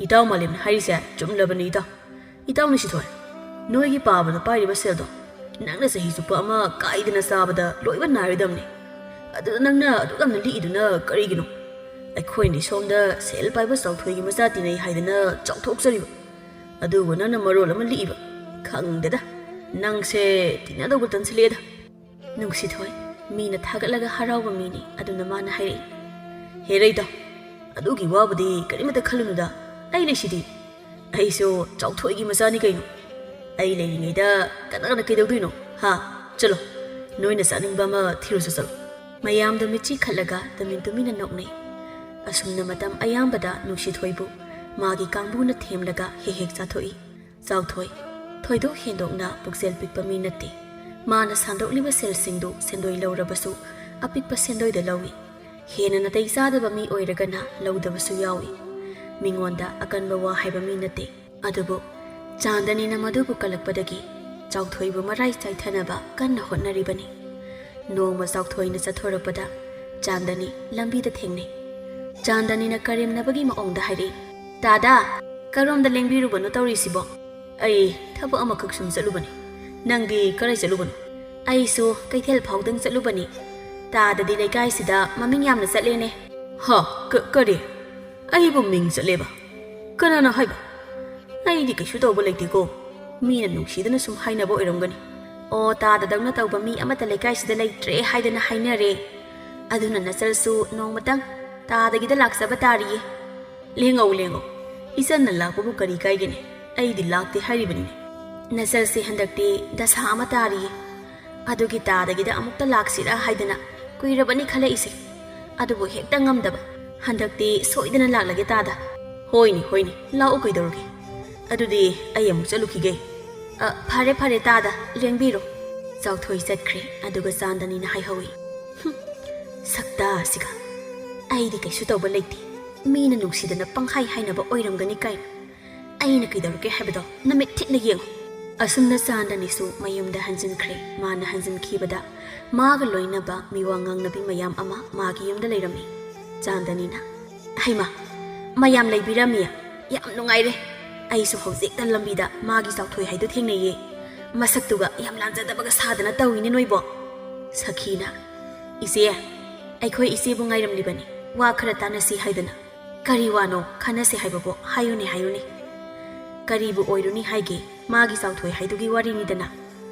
"ꯏꯇꯥꯎ ꯃꯥꯂꯦꯝꯅ ꯍꯥꯏꯔꯤꯁꯦ ꯆꯨꯝꯂꯕꯅꯤ ꯏꯇꯥꯎ꯫ "ꯏꯇꯥꯎ ꯅꯨꯡꯁꯤꯊꯣꯏ, ꯅꯣꯏꯒꯤ ꯄꯥꯕꯗ ꯄꯥꯏꯔꯤꯕ ꯁꯦꯜꯗꯣ ꯅꯪꯅ ꯆꯍꯤ ꯆꯨꯞꯄ ꯑꯃ ꯀꯥꯏꯗꯅ ꯆꯥꯕꯗ ꯂꯣꯏꯕ ꯅꯥꯏꯔꯣꯏꯗꯕꯅꯤ꯫ ꯑꯗꯨꯗ ꯅꯪꯅ ꯑꯗꯨꯛ ꯌꯥꯝꯅ ꯂꯤꯛꯏꯗꯨꯅ ꯀꯔꯤꯒꯤꯅꯣ? ꯑꯩꯈꯣꯏꯅꯗꯤ ꯁꯣꯝꯗ ꯁꯦꯜ ꯄꯥꯏꯕ ꯆꯥꯎꯊꯣꯏꯒꯤ ꯃꯆꯥ ꯇꯤꯟꯅꯩ ꯍꯥꯏꯗꯅ ꯆꯥꯎꯊꯣꯛꯆꯔꯤꯕ, ꯑꯗꯨꯒ ꯅꯪꯅ ꯃꯔꯣꯜ ꯑꯃ ꯂꯤꯛꯏꯕ꯫ ꯈꯪꯗꯦꯗ, ꯅꯪꯁꯦ ꯇꯤꯟꯅꯗꯧꯕ ꯇꯟꯁꯤꯜꯂꯛꯑꯦꯗ꯫" "ꯅꯨꯡꯁꯤꯊꯣꯏ, ꯃꯤꯅ ꯊꯥꯒꯠꯂꯒ ꯍꯔꯥꯎꯕ ꯃꯤꯅꯤ, ꯑꯗꯨꯅ ꯃꯥꯅ ꯍꯥꯏꯔꯛꯏ꯫" "ꯍꯦꯔꯩꯗ, ꯑꯗꯨꯒꯤ ꯋꯥꯕꯨꯗꯤ ꯀꯔꯤꯃꯇ ꯈꯜꯂꯨꯅꯨꯗ, ꯑꯩ ꯂꯩꯁꯤꯗꯤ꯫ ꯑꯩꯁꯨ ꯆꯥꯎꯊꯣꯏꯒꯤ ꯃꯆꯥꯅꯤ ꯀꯩꯅꯣ꯫ ꯑꯩ ꯂꯩꯔꯤꯉꯩꯗ ꯀꯅꯥꯅ ꯀꯩꯗꯧꯗꯣꯏꯅꯣ? ꯍꯥ? ꯆꯠꯂꯣ, ꯅꯣꯏꯅ ꯆꯥꯅꯤꯡꯕ ꯑꯃ ꯊꯤꯔꯨꯆꯣ, ꯆꯠꯂꯣ꯫" ꯃꯌꯥꯝꯗꯣ ꯃꯤꯠꯆꯤ ꯈꯠꯂꯒ ꯇꯨꯃꯤꯟ ꯇꯨꯃꯤꯟꯅ ꯅꯣꯛꯅꯩ꯫ ꯑꯁꯨꯝꯅ ꯃꯇꯝ ꯑꯌꯥꯝꯕꯗ ꯅꯨꯡꯁꯤꯊꯣꯏꯕꯨ ꯃꯥꯒꯤ ꯀꯥꯡꯕꯨꯅ ꯊꯦꯝꯂꯒ ꯍꯦꯛ ꯍꯦꯛ ꯆꯥꯊꯣꯛꯏ꯫ ꯆꯥꯎꯊꯣꯏ ꯊꯣꯏꯗꯣꯛ ꯍꯦꯟꯗꯣꯛꯅ ꯄꯨꯛꯆꯦꯜ ꯄꯤꯛꯄ ꯃꯤ ꯅꯠꯇꯦ꯫ ꯃꯥꯅ ꯁꯟꯗꯣꯛꯂꯤꯕ ꯁꯦꯜꯁꯤꯡꯗꯨ ꯁꯦꯟꯗꯣꯏ ꯂꯧꯔꯕꯁꯨ ꯑꯄꯤꯛꯄ ꯁꯦꯟꯗꯣꯏꯗ ꯂꯧꯏ꯫ ꯍꯦꯟꯅ ꯅꯥꯇꯩ ꯆꯥꯗꯕ ꯃꯤ ꯑꯣꯏꯔꯒꯅ ꯂꯧꯗꯕꯁꯨ ꯌꯥꯎꯏ꯫ ꯃꯤꯉꯣꯟꯗ ꯑꯀꯟꯕ ꯋꯥ ꯍꯥꯏꯕ ꯃꯤ ꯅꯠꯇꯦ꯫ ꯑꯗꯨꯕꯨ ꯆꯥꯟꯗꯅꯤꯅ ꯃꯗꯨꯕꯨ ꯀꯜꯂꯛꯄꯗꯒꯤ ꯆꯥꯎꯊꯣꯏꯕꯨ ꯃꯔꯥꯏ ꯆꯥꯏꯊꯅꯕ ꯀꯟꯅ ꯍꯣꯠꯅꯔꯤꯕꯅꯤ꯫ ꯅꯣꯡꯃ ꯆꯥꯎꯊꯣꯏꯅ ꯆꯠꯊꯣꯔꯛꯄꯗ ꯆꯥꯟꯗꯅꯤ ꯂꯝꯕꯤꯗ ꯊꯦꯡꯅꯩ꯫ ꯆꯥꯟꯗꯅꯤꯅ ꯀꯔꯦꯝꯅꯕꯒꯤ ꯃꯑꯣꯡꯗ ꯍꯥꯏꯔꯛꯏ, "ꯇꯥꯗꯥ, ꯀꯔꯣꯝꯗ ꯂꯦꯡꯕꯤꯔꯨꯕꯅꯣ ꯇꯧꯔꯤꯁꯤꯕꯣ?" "ꯑꯩ ꯊꯕꯛ ꯑꯃꯈꯛ ꯁꯨꯝ ꯆꯠꯂꯨꯕꯅꯤ꯫ ꯅꯪꯗꯤ ꯀꯔꯥꯏ ꯆꯠꯂꯨꯕꯅꯣ?" "ꯑꯩꯁꯨ ꯀꯩꯊꯦꯜ ꯐꯥꯎꯗꯪ ꯆꯠꯂꯨꯕꯅꯤ꯫ ꯇꯥꯗꯗꯤ ꯂꯩꯀꯥꯏꯁꯤꯗ ꯃꯃꯤꯡ ꯌꯥꯝꯅ ꯆꯠꯂꯦꯅꯦ꯫" "ꯍꯥ? ꯀ-, ꯀꯔꯤ? ꯑꯩꯕꯨ ꯃꯤꯡ ꯆꯠꯂꯦꯕ? ꯀꯅꯥꯅ ꯍꯥꯏꯕ? ꯑꯩꯗꯤ ꯀꯩꯁꯨ ꯇꯧꯕ ꯂꯩꯇꯦꯀꯣ꯫ ꯃꯤꯅ ꯅꯨꯡꯁꯤꯗꯅ ꯁꯨꯝ ꯍꯥꯏꯅꯕ ꯑꯣꯏꯔꯝꯒꯅꯤ꯫" "ꯑꯣ, ꯇꯥꯗꯗꯧꯅ ꯇꯧꯕ ꯃꯤ ꯑꯃꯠꯇ ꯂꯩꯀꯥꯏꯁꯤꯗ ꯂꯩꯇ꯭ꯔꯦ ꯍꯥꯏꯗꯅ ꯍꯥꯏꯅꯔꯦ꯫ ꯑꯗꯨꯅ ꯅꯆꯜꯁꯨ ꯅꯣꯡꯃꯇꯪ ꯇꯥꯗꯒꯤꯗ ꯂꯥꯛꯆꯕ ꯇꯥꯔꯤꯌꯦ꯫" "ꯂꯦꯡꯉꯧ, ꯂꯦꯡꯉꯧ꯫ ꯏꯆꯟꯅ ꯂꯥꯛꯄꯕꯨ ꯀꯔꯤ ꯀꯥꯏꯒꯦꯅꯦ? ꯑꯩꯗꯤ ꯂꯥꯛꯇꯦ ꯍꯥꯏꯔꯤꯕꯅꯤꯅꯦ꯫" "ꯅꯆꯜꯁꯦ ꯍꯟꯗꯛꯇꯤ ꯗꯁꯥ ꯑꯃ ꯇꯥꯔꯤꯌꯦ꯫ ꯑꯗꯨꯒꯤ ꯇꯥꯗꯒꯤꯗ ꯑꯃꯨꯛꯇ ꯂꯥꯛꯁꯤꯔꯥ ꯍꯥꯏꯗꯅ ꯀꯨꯏꯔꯕꯅꯤ ꯈꯜꯂꯛꯏꯁꯦ꯫ ꯑꯗꯨꯕꯨ ꯍꯦꯛꯇ ꯉꯝꯗꯕ꯫ ꯍꯟꯗꯛꯇꯤ ꯁꯣꯏꯗꯅ ꯂꯥꯛꯂꯒꯦ ꯇꯥꯗ꯫" "ꯍꯣꯏꯅꯦ, ꯍꯣꯏꯅꯦ, ꯂꯥꯛꯎ ꯀꯩꯗꯧꯔꯒꯦ꯫ ꯑꯗꯨꯗꯤ ꯑꯩ ꯑꯃꯨꯛ ꯆꯠꯂꯨꯈꯤꯒꯦ꯫" "ꯑ, ꯐꯔꯦ, ꯐꯔꯦ ꯇꯥꯗ, ꯂꯦꯡꯕꯤꯔꯣ꯫" ꯆꯥꯎꯊꯣꯏ ꯆꯠꯈ꯭ꯔꯦ, ꯑꯗꯨꯒ ꯆꯥꯟꯗꯅꯤꯅ ꯍꯥꯏꯍꯧꯏ, "ꯍꯨꯝ, ꯁꯛꯇꯥꯁꯤꯒ꯫ ꯑꯩꯗꯤ ꯀꯩꯁꯨ ꯇꯧꯕ ꯂꯩꯇꯦ꯫ ꯃꯤꯅ ꯅꯨꯡꯁꯤꯗꯅ ꯄꯪꯍꯥꯏ ꯍꯥꯏꯅꯕ ꯑꯣꯏꯔꯝꯒꯅꯤ ꯀꯥꯏꯅ꯫ ꯑꯩꯅ ꯀꯩꯗꯧꯔꯒꯦ ꯍꯥꯏꯕꯗꯣ ꯅꯃꯤꯠ ꯊꯤꯠꯅ ꯌꯦꯡꯉꯨ꯫" ꯑꯁꯨꯝꯅ ꯆꯥꯟꯗꯅꯤꯁꯨ ꯃꯌꯨꯝꯗ ꯍꯟꯖꯤꯟꯈ꯭ꯔꯦ꯫ ꯃꯥꯅ ꯍꯟꯖꯤꯟꯈꯤꯕꯗ ꯃꯥꯒ ꯂꯣꯏꯅꯕ ꯃꯤꯋꯥ ꯉꯥꯡꯅꯕꯤ ꯃꯌꯥꯝ ꯑꯃ ꯃꯥꯒꯤ ꯌꯨꯝꯗ ꯂꯩꯔꯝꯃꯤ꯫ ꯆꯥꯟꯗꯅꯤꯅ, "ꯍꯩꯃꯥ, ꯃꯌꯥꯝ ꯂꯩꯕꯤꯔꯝꯃꯤ꯫ ꯌꯥꯝ ꯅꯨꯡꯉꯥꯏꯔꯦ꯫ ꯑꯩꯁꯨ ꯍꯧꯖꯤꯛꯇ ꯂꯝꯕꯤꯗ ꯃꯥꯒꯤ ꯆꯥꯎꯊꯣꯏ ꯍꯥꯏꯗꯨ ꯊꯦꯡꯅꯩꯌꯦ꯫ ꯃꯁꯛꯇꯨꯒ ꯌꯥꯝ ꯂꯥꯟꯖꯗꯕꯒ ꯁꯥꯗꯅ ꯇꯧꯏꯅꯦ ꯅꯣꯏꯕꯣ꯫ ꯁꯈꯤꯅ, "ꯏꯆꯦ, ꯑꯩꯈꯣꯏ ꯏꯆꯦꯕꯨ ꯉꯥꯏꯔꯝꯂꯤꯕꯅꯤ, ꯋꯥ ꯈꯔ ꯇꯥꯟꯅꯁꯤ ꯍꯥꯏꯗꯅ꯫ ꯀꯔꯤ ꯋꯥꯅꯣ ꯈꯟꯅꯁꯤ ꯍꯥꯏꯕꯕꯨ? ꯍꯥꯏꯌꯨꯅꯦ, ꯍꯥꯏꯌꯨꯅꯦ꯫ ꯀꯔꯤꯕꯨ ꯑꯣꯏꯔꯨꯅꯤ ꯍꯥꯏꯒꯦ, ꯃꯥꯒꯤ ꯆꯥꯎꯊꯣꯏ ꯍꯥꯏꯗꯨꯒꯤ ꯋꯥꯔꯤꯅꯤꯗꯅ꯫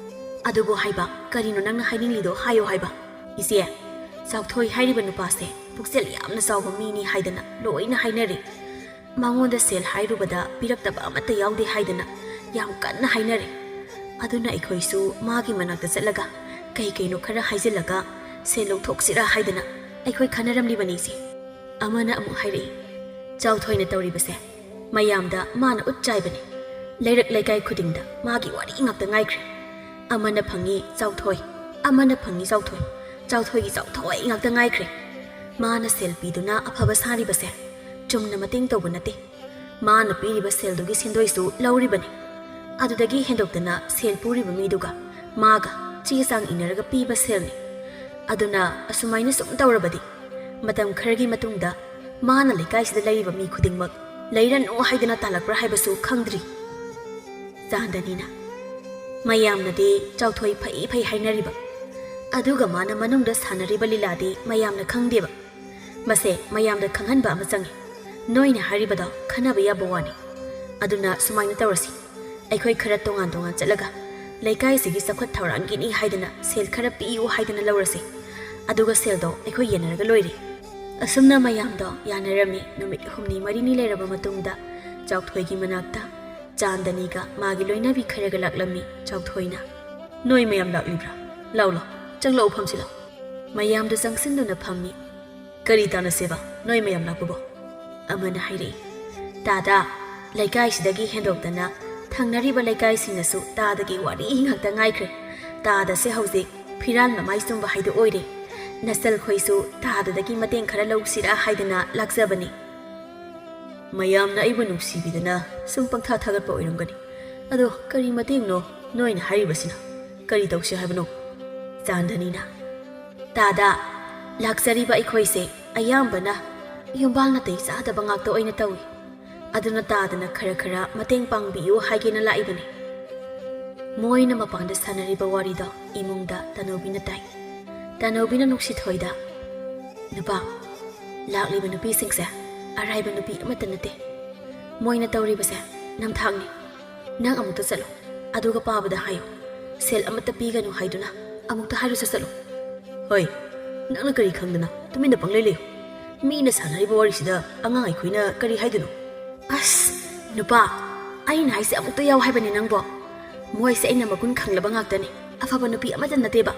ꯑꯗꯨꯕꯨ ꯍꯥꯏꯕ, ꯀꯔꯤꯅꯣ ꯅꯪꯅ ꯍꯥꯏꯅꯤꯡꯂꯤꯗꯣ? ꯍꯥꯏꯌꯣ ꯍꯥꯏꯕ꯫" "ꯏꯆꯦ, ꯆꯥꯎꯊꯣꯏ ꯍꯥꯏꯔꯤꯕ ꯅꯨꯄꯥꯁꯦ ꯄꯨꯛꯆꯦꯜ ꯌꯥꯝꯅ ꯆꯥꯎꯕ ꯃꯤꯅꯤ ꯍꯥꯏꯗꯅ ꯂꯣꯏꯅ ꯍꯥꯏꯅꯔꯦ꯫ ꯃꯉꯣꯟꯗ ꯁꯦꯜ ꯍꯥꯏꯔꯨꯕꯗ ꯄꯤꯔꯛꯇꯕ ꯑꯃꯠꯇ ꯌꯥꯎꯗꯦ ꯍꯥꯏꯗꯅ ꯌꯥꯝ ꯀꯟꯅ ꯍꯥꯏꯅꯔꯦ꯫ ꯑꯗꯨꯅ ꯑꯩꯈꯣꯏꯁꯨ ꯃꯥꯒꯤ ꯃꯅꯥꯛꯇ ꯆꯠꯂꯒ ꯀꯩ ꯀꯩꯅꯣ ꯈꯔ ꯍꯥꯏꯖꯤꯜꯂꯒ ꯁꯦꯜ ꯂꯧꯊꯣꯛꯁꯤꯔꯥ ꯍꯥꯏꯗꯅ ꯑꯩꯈꯣꯏ ꯈꯟꯅꯔꯝꯂꯤꯕꯅꯤ ꯏꯆꯦ꯫" ꯑꯃꯅ ꯑꯃꯨꯛ ꯍꯥꯏꯔꯛꯏ, "ꯆꯥꯎꯊꯣꯏꯅ ꯇꯧꯔꯤꯕꯁꯦ ꯃꯌꯥꯝꯗ ꯃꯥꯅ ꯎꯠ ꯆꯥꯏꯕꯅꯤ꯫ ꯂꯩꯔꯛ ꯂꯩꯀꯥꯏ ꯈꯨꯗꯤꯡꯗ ꯃꯥꯒꯤ ꯋꯥꯔꯤ ꯉꯥꯛꯇ ꯉꯥꯏꯈ꯭ꯔꯦ꯫ ꯑꯃꯅ ꯐꯪꯉꯤ ꯆꯥꯎꯊꯣꯏ, ꯑꯃꯅ ꯐꯪꯉꯤ ꯆꯥꯎꯊꯣꯏ, ꯆꯥꯎꯊꯣꯏꯒꯤ ꯆꯥꯎꯊꯣꯏ ꯉꯥꯛꯇ ꯉꯥꯏꯈ꯭ꯔꯦ꯫ ꯃꯥꯅ ꯁꯦꯜ ꯄꯤꯗꯨꯅ ꯑꯐꯕ ꯁꯥꯔꯤꯕꯁꯦ ꯆꯨꯝꯅ ꯃꯇꯦꯡ ꯇꯧꯕ ꯅꯠꯇꯦ꯫ ꯃꯥꯅ ꯄꯤꯔꯤꯕ ꯁꯦꯜꯗꯨꯒꯤ ꯁꯦꯟꯗꯣꯏꯁꯨ ꯂꯧꯔꯤꯕꯅꯤ꯫ ꯑꯗꯨꯗꯒꯤ ꯍꯦꯟꯗꯣꯛꯇꯅ ꯁꯦꯜ ꯄꯨꯔꯤꯕ ꯃꯤꯗꯨꯒ ꯃꯥꯒ ꯆꯦ ꯆꯥꯡ ꯏꯅꯔꯒ ꯄꯤꯕ ꯁꯦꯜꯅꯤ꯫ ꯑꯗꯨꯅ ꯑꯁꯨꯃꯥꯏꯅ ꯁꯨꯝ ꯇꯧꯔꯕꯗꯤ ꯃꯇꯝ ꯈꯔꯒꯤ ꯃꯇꯨꯡꯗ ꯃꯥꯅ ꯂꯩꯀꯥꯏꯁꯤꯗ ꯂꯩꯔꯤꯕ ꯃꯤ ꯈꯨꯗꯤꯡꯃꯛ ꯂꯩꯔꯅꯨ ꯍꯥꯏꯗꯅ ꯇꯥꯜꯂꯛꯄ꯭ꯔꯥ ꯍꯥꯏꯕꯁꯨ ꯈꯪꯗ꯭ꯔꯤ꯫" ꯆꯥꯟꯗꯅꯤꯅ, "ꯃꯌꯥꯝꯅꯗꯤ ꯆꯥꯎꯊꯣꯏ ꯐꯩ ꯐꯩ ꯍꯥꯏꯅꯔꯤꯕ, ꯑꯗꯨꯒ ꯃꯥꯅ ꯃꯅꯨꯡꯗ ꯁꯥꯟꯅꯔꯤꯕ ꯂꯤꯂꯥꯗꯤ ꯃꯌꯥꯝꯅ ꯈꯪꯗꯦꯕ꯫ ꯃꯁꯦ ꯃꯌꯥꯝꯗ ꯈꯪꯍꯟꯕ ꯑꯃ ꯆꯪꯉꯤ꯫ ꯅꯣꯏꯅ ꯍꯥꯏꯔꯤꯕꯗꯣ ꯈꯟꯅꯕ ꯌꯥꯕ ꯋꯥꯅꯤ꯫ ꯑꯗꯨꯅ ꯁꯨꯃꯥꯏꯅ ꯇꯧꯔꯁꯤ, ꯑꯩꯈꯣꯏ ꯈꯔ ꯇꯣꯉꯥꯟ ꯇꯣꯉꯥꯟ ꯆꯠꯂꯒ ꯂꯩꯀꯥꯏꯁꯤꯒꯤ ꯆꯥꯎꯈꯠ ꯊꯧꯔꯥꯡꯒꯤꯅꯤ ꯍꯥꯏꯗꯅ ꯁꯦꯜ ꯈꯔ ꯄꯤꯌꯨ ꯍꯥꯏꯗꯅ ꯂꯧꯔꯁꯤ꯫ ꯑꯗꯨꯒ ꯁꯦꯜꯗꯣ ꯑꯩꯈꯣꯏ ꯌꯦꯟꯅꯔꯒ ꯂꯣꯏꯔꯦ꯫" ꯑꯁꯨꯝꯅ ꯃꯌꯥꯝꯗꯣ ꯌꯥꯅꯔꯝꯃꯤ꯫ ꯅꯨꯃꯤꯠ ꯍꯨꯝꯅꯤ ꯃꯔꯤꯅꯤ ꯂꯩꯔꯕ ꯃꯇꯨꯡꯗ ꯆꯥꯎꯊꯣꯏꯒꯤ ꯃꯅꯥꯛꯇ ꯆꯥꯟꯗꯅꯤꯒ ꯃꯥꯒꯤ ꯂꯣꯏꯅꯕꯤ ꯈꯔꯒ ꯂꯥꯛꯂꯝꯃꯤ꯫ ꯆꯥꯎꯊꯣꯏꯅ, "ꯅꯣꯏ ꯃꯌꯥꯝ ꯂꯥꯛꯂꯤꯕ꯭ꯔꯥ? ꯂꯥꯎ ꯂꯥꯎ, ꯆꯪꯂꯛꯎ, ꯐꯝꯁꯤ ꯂꯥꯎ꯫" ꯃꯌꯥꯝꯗꯨ ꯆꯪꯁꯤꯟꯗꯨꯅ ꯐꯝꯃꯤ꯫ "ꯀꯔꯤ ꯇꯥꯟꯅꯁꯦꯕ ꯅꯣꯏ ꯃꯌꯥꯝ ꯂꯥꯛꯄꯕꯣ?" ꯑꯃꯅ ꯍꯥꯏꯔꯛꯏ꯫ "ꯇꯥꯗꯥ, ꯂꯩꯀꯥꯏꯁꯤꯗꯒꯤ ꯍꯦꯟꯗꯣꯛꯇꯅ ꯊꯪꯅꯔꯤꯕ ꯂꯩꯀꯥꯏꯁꯤꯡꯅꯁꯨ ꯇꯥꯗꯒꯤ ꯋꯥꯔꯤ ꯉꯥꯛꯇ ꯉꯥꯏꯈ꯭ꯔꯦ꯫ ꯇꯥꯗꯁꯦ ꯍꯧꯖꯤꯛ ꯐꯤꯔꯥꯜ ꯃꯃꯥꯏ ꯆꯨꯝꯕ ꯍꯥꯏꯗꯨ ꯑꯣꯏꯔꯦ꯫ ꯅꯆꯜꯈꯣꯏꯁꯨ ꯇꯥꯗꯗꯒꯤ ꯃꯇꯦꯡ ꯈꯔ ꯂꯧꯁꯤꯔꯥ ꯍꯥꯏꯗꯅ ꯂꯥꯛꯆꯕꯅꯤ꯫" "ꯃꯌꯥꯝꯅ ꯑꯩꯕꯨ ꯅꯨꯡꯁꯤꯕꯤꯗꯅ ꯁꯨꯝ ꯄꯪꯊꯥ ꯊꯥꯒꯠꯄ ꯑꯣꯏꯔꯝꯒꯅꯤ꯫ ꯑꯗꯣ ꯀꯔꯤ ꯃꯇꯦꯡꯅꯣ ꯅꯣꯏꯅ ꯍꯥꯏꯔꯤꯕꯁꯤꯅ? ꯀꯔꯤ ꯇꯧꯁꯤ ꯍꯥꯏꯕꯅꯣ?" ꯆꯥꯟꯗꯅꯤꯅ, "ꯇꯥꯗꯥ, ꯂꯥꯛꯆꯔꯤꯕ ꯑꯩꯈꯣꯏꯁꯦ ꯑꯌꯥꯝꯕꯅ ꯌꯨꯝꯕꯥꯜ ꯅꯥꯇꯩ ꯆꯥꯗꯕ ꯉꯥꯛꯇ ꯑꯣꯏꯅ ꯇꯧꯏ꯫ ꯑꯗꯨꯅ ꯇꯥꯗꯅ ꯈꯔ ꯈꯔ ꯃꯇꯦꯡ ꯄꯥꯡꯕꯤꯌꯨ ꯍꯥꯏꯒꯦꯅ ꯂꯥꯛꯏꯕꯅꯤ꯫ ꯃꯣꯏꯅ ꯃꯄꯥꯟꯗ ꯁꯥꯟꯅꯔꯤꯕ ꯋꯥꯔꯤꯗꯣ ꯏꯃꯨꯡꯗ ꯇꯅꯧꯕꯤꯅ ꯇꯥꯏ꯫ ꯇꯅꯧꯕꯤꯅ ꯅꯨꯡꯁꯤꯊꯣꯏꯗ, "ꯅꯨꯄꯥ, ꯂꯥꯛꯂꯤꯕ ꯅꯨꯄꯤꯁꯤꯡꯁꯦ ꯑꯔꯥꯏꯕ ꯅꯨꯄꯤ ꯑꯃꯠꯇ ꯅꯠꯇꯦ꯫ ꯃꯣꯏꯅ ꯇꯧꯔꯤꯕꯁꯦ ꯅꯝꯊꯥꯛꯅꯤ꯫ ꯅꯪ ꯑꯃꯨꯛꯇ ꯆꯠꯂꯣ, ꯑꯗꯨꯒ ꯄꯥꯕꯗ ꯍꯥꯏꯌꯨ, ꯁꯦꯜ ꯑꯃꯠꯇ ꯄꯤꯒꯅꯨ ꯍꯥꯏꯗꯨꯅ ꯑꯃꯨꯛꯇ ꯍꯥꯏꯔꯨꯁꯤ ꯆꯠꯂꯣ꯫" "ꯍꯣꯏ, ꯅꯪꯅ ꯀꯔꯤ ꯈꯪꯗꯅ ꯇꯨꯃꯤꯟꯅ ꯄꯪꯂꯩ ꯂꯩꯌꯨ? ꯃꯤꯅ ꯁꯥꯟꯅꯔꯤꯕ ꯋꯥꯔꯤꯁꯤꯗ ꯑꯉꯥꯡ ꯑꯩꯈꯣꯏꯅ ꯀꯔꯤ ꯍꯥꯏꯗꯣꯏꯅꯣ?" "ꯑꯁ, ꯅꯨꯄꯥ, ꯑꯩꯅ ꯍꯥꯏꯁꯦ ꯑꯃꯨꯛꯇ ꯌꯥꯎ ꯍꯥꯏꯕꯅꯤ ꯅꯪꯕꯣ꯫ ꯃꯣꯏꯁꯦ ꯑꯩꯅ ꯃꯒꯨꯟ ꯈꯪꯂꯕ ꯉꯥꯛꯇꯅꯤ, ꯑꯐꯕ ꯅꯨꯄꯤ ꯑꯃꯠꯇ ꯅꯠꯇꯦꯕ꯫"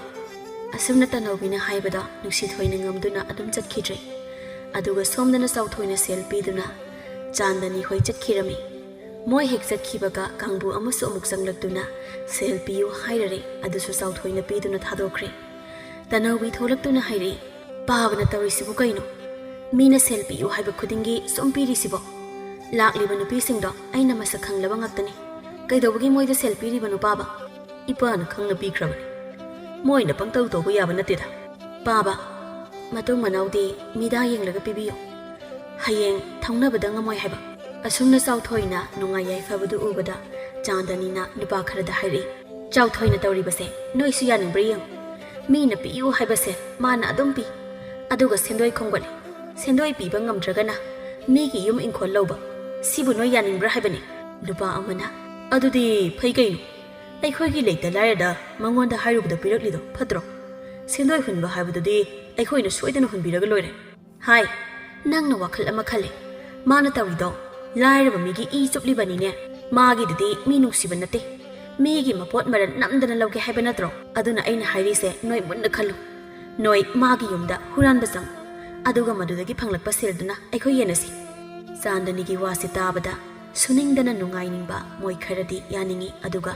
ꯑꯁꯨꯝꯅ ꯇꯅꯧꯕꯤꯅ ꯍꯥꯏꯕꯗ ꯅꯨꯡꯁꯤꯊꯣꯏꯅ ꯉꯝꯗꯨꯅ ꯑꯗꯨꯝ ꯆꯠꯈꯤꯗ꯭ꯔꯦ꯫ ꯑꯗꯨꯒ ꯁꯣꯝꯗꯅ ꯆꯥꯎꯊꯣꯏꯅ ꯁꯦꯜ ꯄꯤꯗꯨꯅ ꯆꯥꯟꯗꯅꯤ ꯍꯣꯏ ꯆꯠꯈꯤꯔꯝꯃꯤ꯫ ꯃꯣꯏ ꯍꯦꯛ ꯆꯠꯈꯤꯕꯒ ꯀꯥꯡꯕꯨ ꯑꯃꯁꯨ ꯑꯃꯨꯛ ꯆꯪꯂꯛꯇꯨꯅ ꯁꯦꯜ ꯄꯤꯌꯨ ꯍꯥꯏꯔꯔꯦ, ꯑꯗꯨꯁꯨ ꯆꯥꯎꯊꯣꯏꯅ ꯄꯤꯗꯨꯅ ꯊꯥꯗꯣꯛꯈ꯭ꯔꯦ꯫ ꯇꯅꯧꯕꯤ ꯊꯣꯛꯂꯛꯇꯨꯅ ꯍꯥꯏꯔꯛꯏ, "ꯄꯥꯕꯅ ꯇꯧꯔꯤꯁꯤꯕꯨ ꯀꯩꯅꯣ? ꯃꯤꯅ ꯁꯦꯜ ꯄꯤꯌꯨ ꯍꯥꯏꯕ ꯈꯨꯗꯤꯡꯒꯤ ꯁꯨꯝ ꯄꯤꯔꯤꯁꯤꯕꯣ? ꯂꯥꯛꯂꯤꯕ ꯅꯨꯄꯤꯁꯤꯡꯗꯣ ꯑꯩꯅ ꯃꯁꯛ ꯈꯪꯂꯕ ꯉꯥꯛꯇꯅꯤ꯫ ꯀꯩꯗꯧꯕꯒꯤ ꯃꯣꯏꯗ ꯁꯦꯜ ꯄꯤꯔꯤꯕꯅꯣ ꯄꯥꯕ?" "ꯏꯄꯥꯅ ꯈꯪꯅ ꯄꯤꯈ꯭ꯔꯕꯅꯤ꯫ ꯃꯣꯏꯅ ꯄꯪꯇꯧ ꯇꯧꯕ ꯌꯥꯕ ꯅꯠꯇꯦꯗ꯫ ꯄꯥꯕ, ꯃꯇꯨꯡ ꯃꯅꯥꯎꯗꯤ ꯃꯤꯗꯥ ꯌꯦꯡꯂꯒ ꯄꯤꯕꯤꯌꯨ꯫ ꯍꯌꯦꯡ ꯊꯧꯅꯕꯗ ꯉꯝꯃꯣꯏ ꯍꯥꯏꯕ꯫" ꯑꯁꯨꯝꯅ ꯆꯥꯎꯊꯣꯏꯅ ꯅꯨꯡꯉꯥꯏ ꯌꯥꯏꯐꯕꯗꯨ ꯎꯕꯗ ꯆꯥꯟꯗꯅꯤꯅ ꯅꯨꯄꯥ ꯈꯔꯗ ꯍꯥꯏꯔꯛꯏ, "ꯆꯥꯎꯊꯣꯏꯅ ꯇꯧꯔꯤꯕꯁꯦ ꯅꯣꯏꯁꯨ ꯌꯥꯅꯤꯡꯕ꯭ꯔꯥ ꯌꯦꯡꯉꯨ꯫ ꯃꯤꯅ ꯄꯤꯌꯨ ꯍꯥꯏꯕꯁꯦ ꯃꯥꯅ ꯑꯗꯨꯝ ꯄꯤ, ꯑꯗꯨꯒ ꯁꯦꯟꯗꯣꯏ ꯈꯣꯝꯒꯠꯂꯤ꯫ ꯁꯦꯟꯗꯣꯏ ꯄꯤꯕ ꯉꯝꯗ꯭ꯔꯒꯅ ꯃꯤꯒꯤ ꯌꯨꯝ ꯏꯪꯈꯣꯜ ꯂꯧꯕ꯫ ꯁꯤꯕꯨ ꯅꯣꯏ ꯌꯥꯅꯤꯡꯕ꯭ꯔꯥ ꯍꯥꯏꯕꯅꯤ꯫" ꯅꯨꯄꯥ ꯑꯃꯅ, "ꯑꯗꯨꯗꯤ ꯐꯩ ꯀꯩꯅꯣ? ꯑꯩꯈꯣꯏꯒꯤ ꯂꯩꯇ ꯂꯥꯏꯔꯗ ꯃꯉꯣꯟꯗ ꯍꯥꯏꯔꯨꯕꯗ ꯄꯤꯔꯛꯂꯤꯗꯣ ꯐꯠꯇ꯭ꯔꯣ? ꯁꯦꯟꯗꯣꯏ ꯍꯨꯟꯕ ꯍꯥꯏꯕꯗꯨꯗꯤ ꯑꯩꯈꯣꯏꯅ ꯁꯣꯏꯗꯅ ꯍꯨꯟꯕꯤꯔꯒ ꯂꯣꯏꯔꯦ꯫" "ꯍꯥꯏ, ꯅꯪꯅ ꯋꯥꯈꯜ ꯑꯃ ꯈꯜꯂꯦ꯫ ꯃꯥꯅ ꯇꯧꯔꯤꯗꯣ ꯂꯥꯏꯔꯕ ꯃꯤꯒꯤ ꯏ ꯆꯨꯞꯂꯤꯕꯅꯤꯅꯦ꯫ ꯃꯥꯒꯤꯗꯨꯗꯤ ꯃꯤ ꯅꯨꯡꯁꯤꯕ ꯅꯠꯇꯦ꯫ ꯃꯤꯒꯤ ꯃꯄꯣꯠ ꯃꯔꯜ ꯅꯝꯗꯅ ꯂꯧꯒꯦ ꯍꯥꯏꯕ ꯅꯠꯇ꯭ꯔꯣ? ꯑꯗꯨꯅ ꯑꯩꯅ ꯍꯥꯏꯔꯤꯁꯦ ꯅꯣꯏ ꯃꯨꯟꯅ ꯈꯜꯂꯨ꯫ ꯅꯣꯏ ꯃꯥꯒꯤ ꯌꯨꯝꯗ ꯍꯨꯔꯥꯟꯕ ꯆꯪꯉꯨ, ꯑꯗꯨꯒ ꯃꯗꯨꯗꯒꯤ ꯐꯪꯂꯛꯄ ꯁꯦꯜꯗꯨꯅ ꯑꯩꯈꯣꯏ ꯌꯦꯟꯅꯁꯤ꯫" ꯆꯥꯟꯗꯅꯤꯒꯤ ꯋꯥꯁꯤ ꯇꯥꯕꯗ ꯁꯨꯅꯤꯡꯗꯅ ꯅꯨꯡꯉꯥꯏꯅꯤꯡꯕ ꯃꯣꯏ ꯈꯔꯗꯤ ꯌꯥꯅꯤꯡꯏ, ꯑꯗꯨꯒ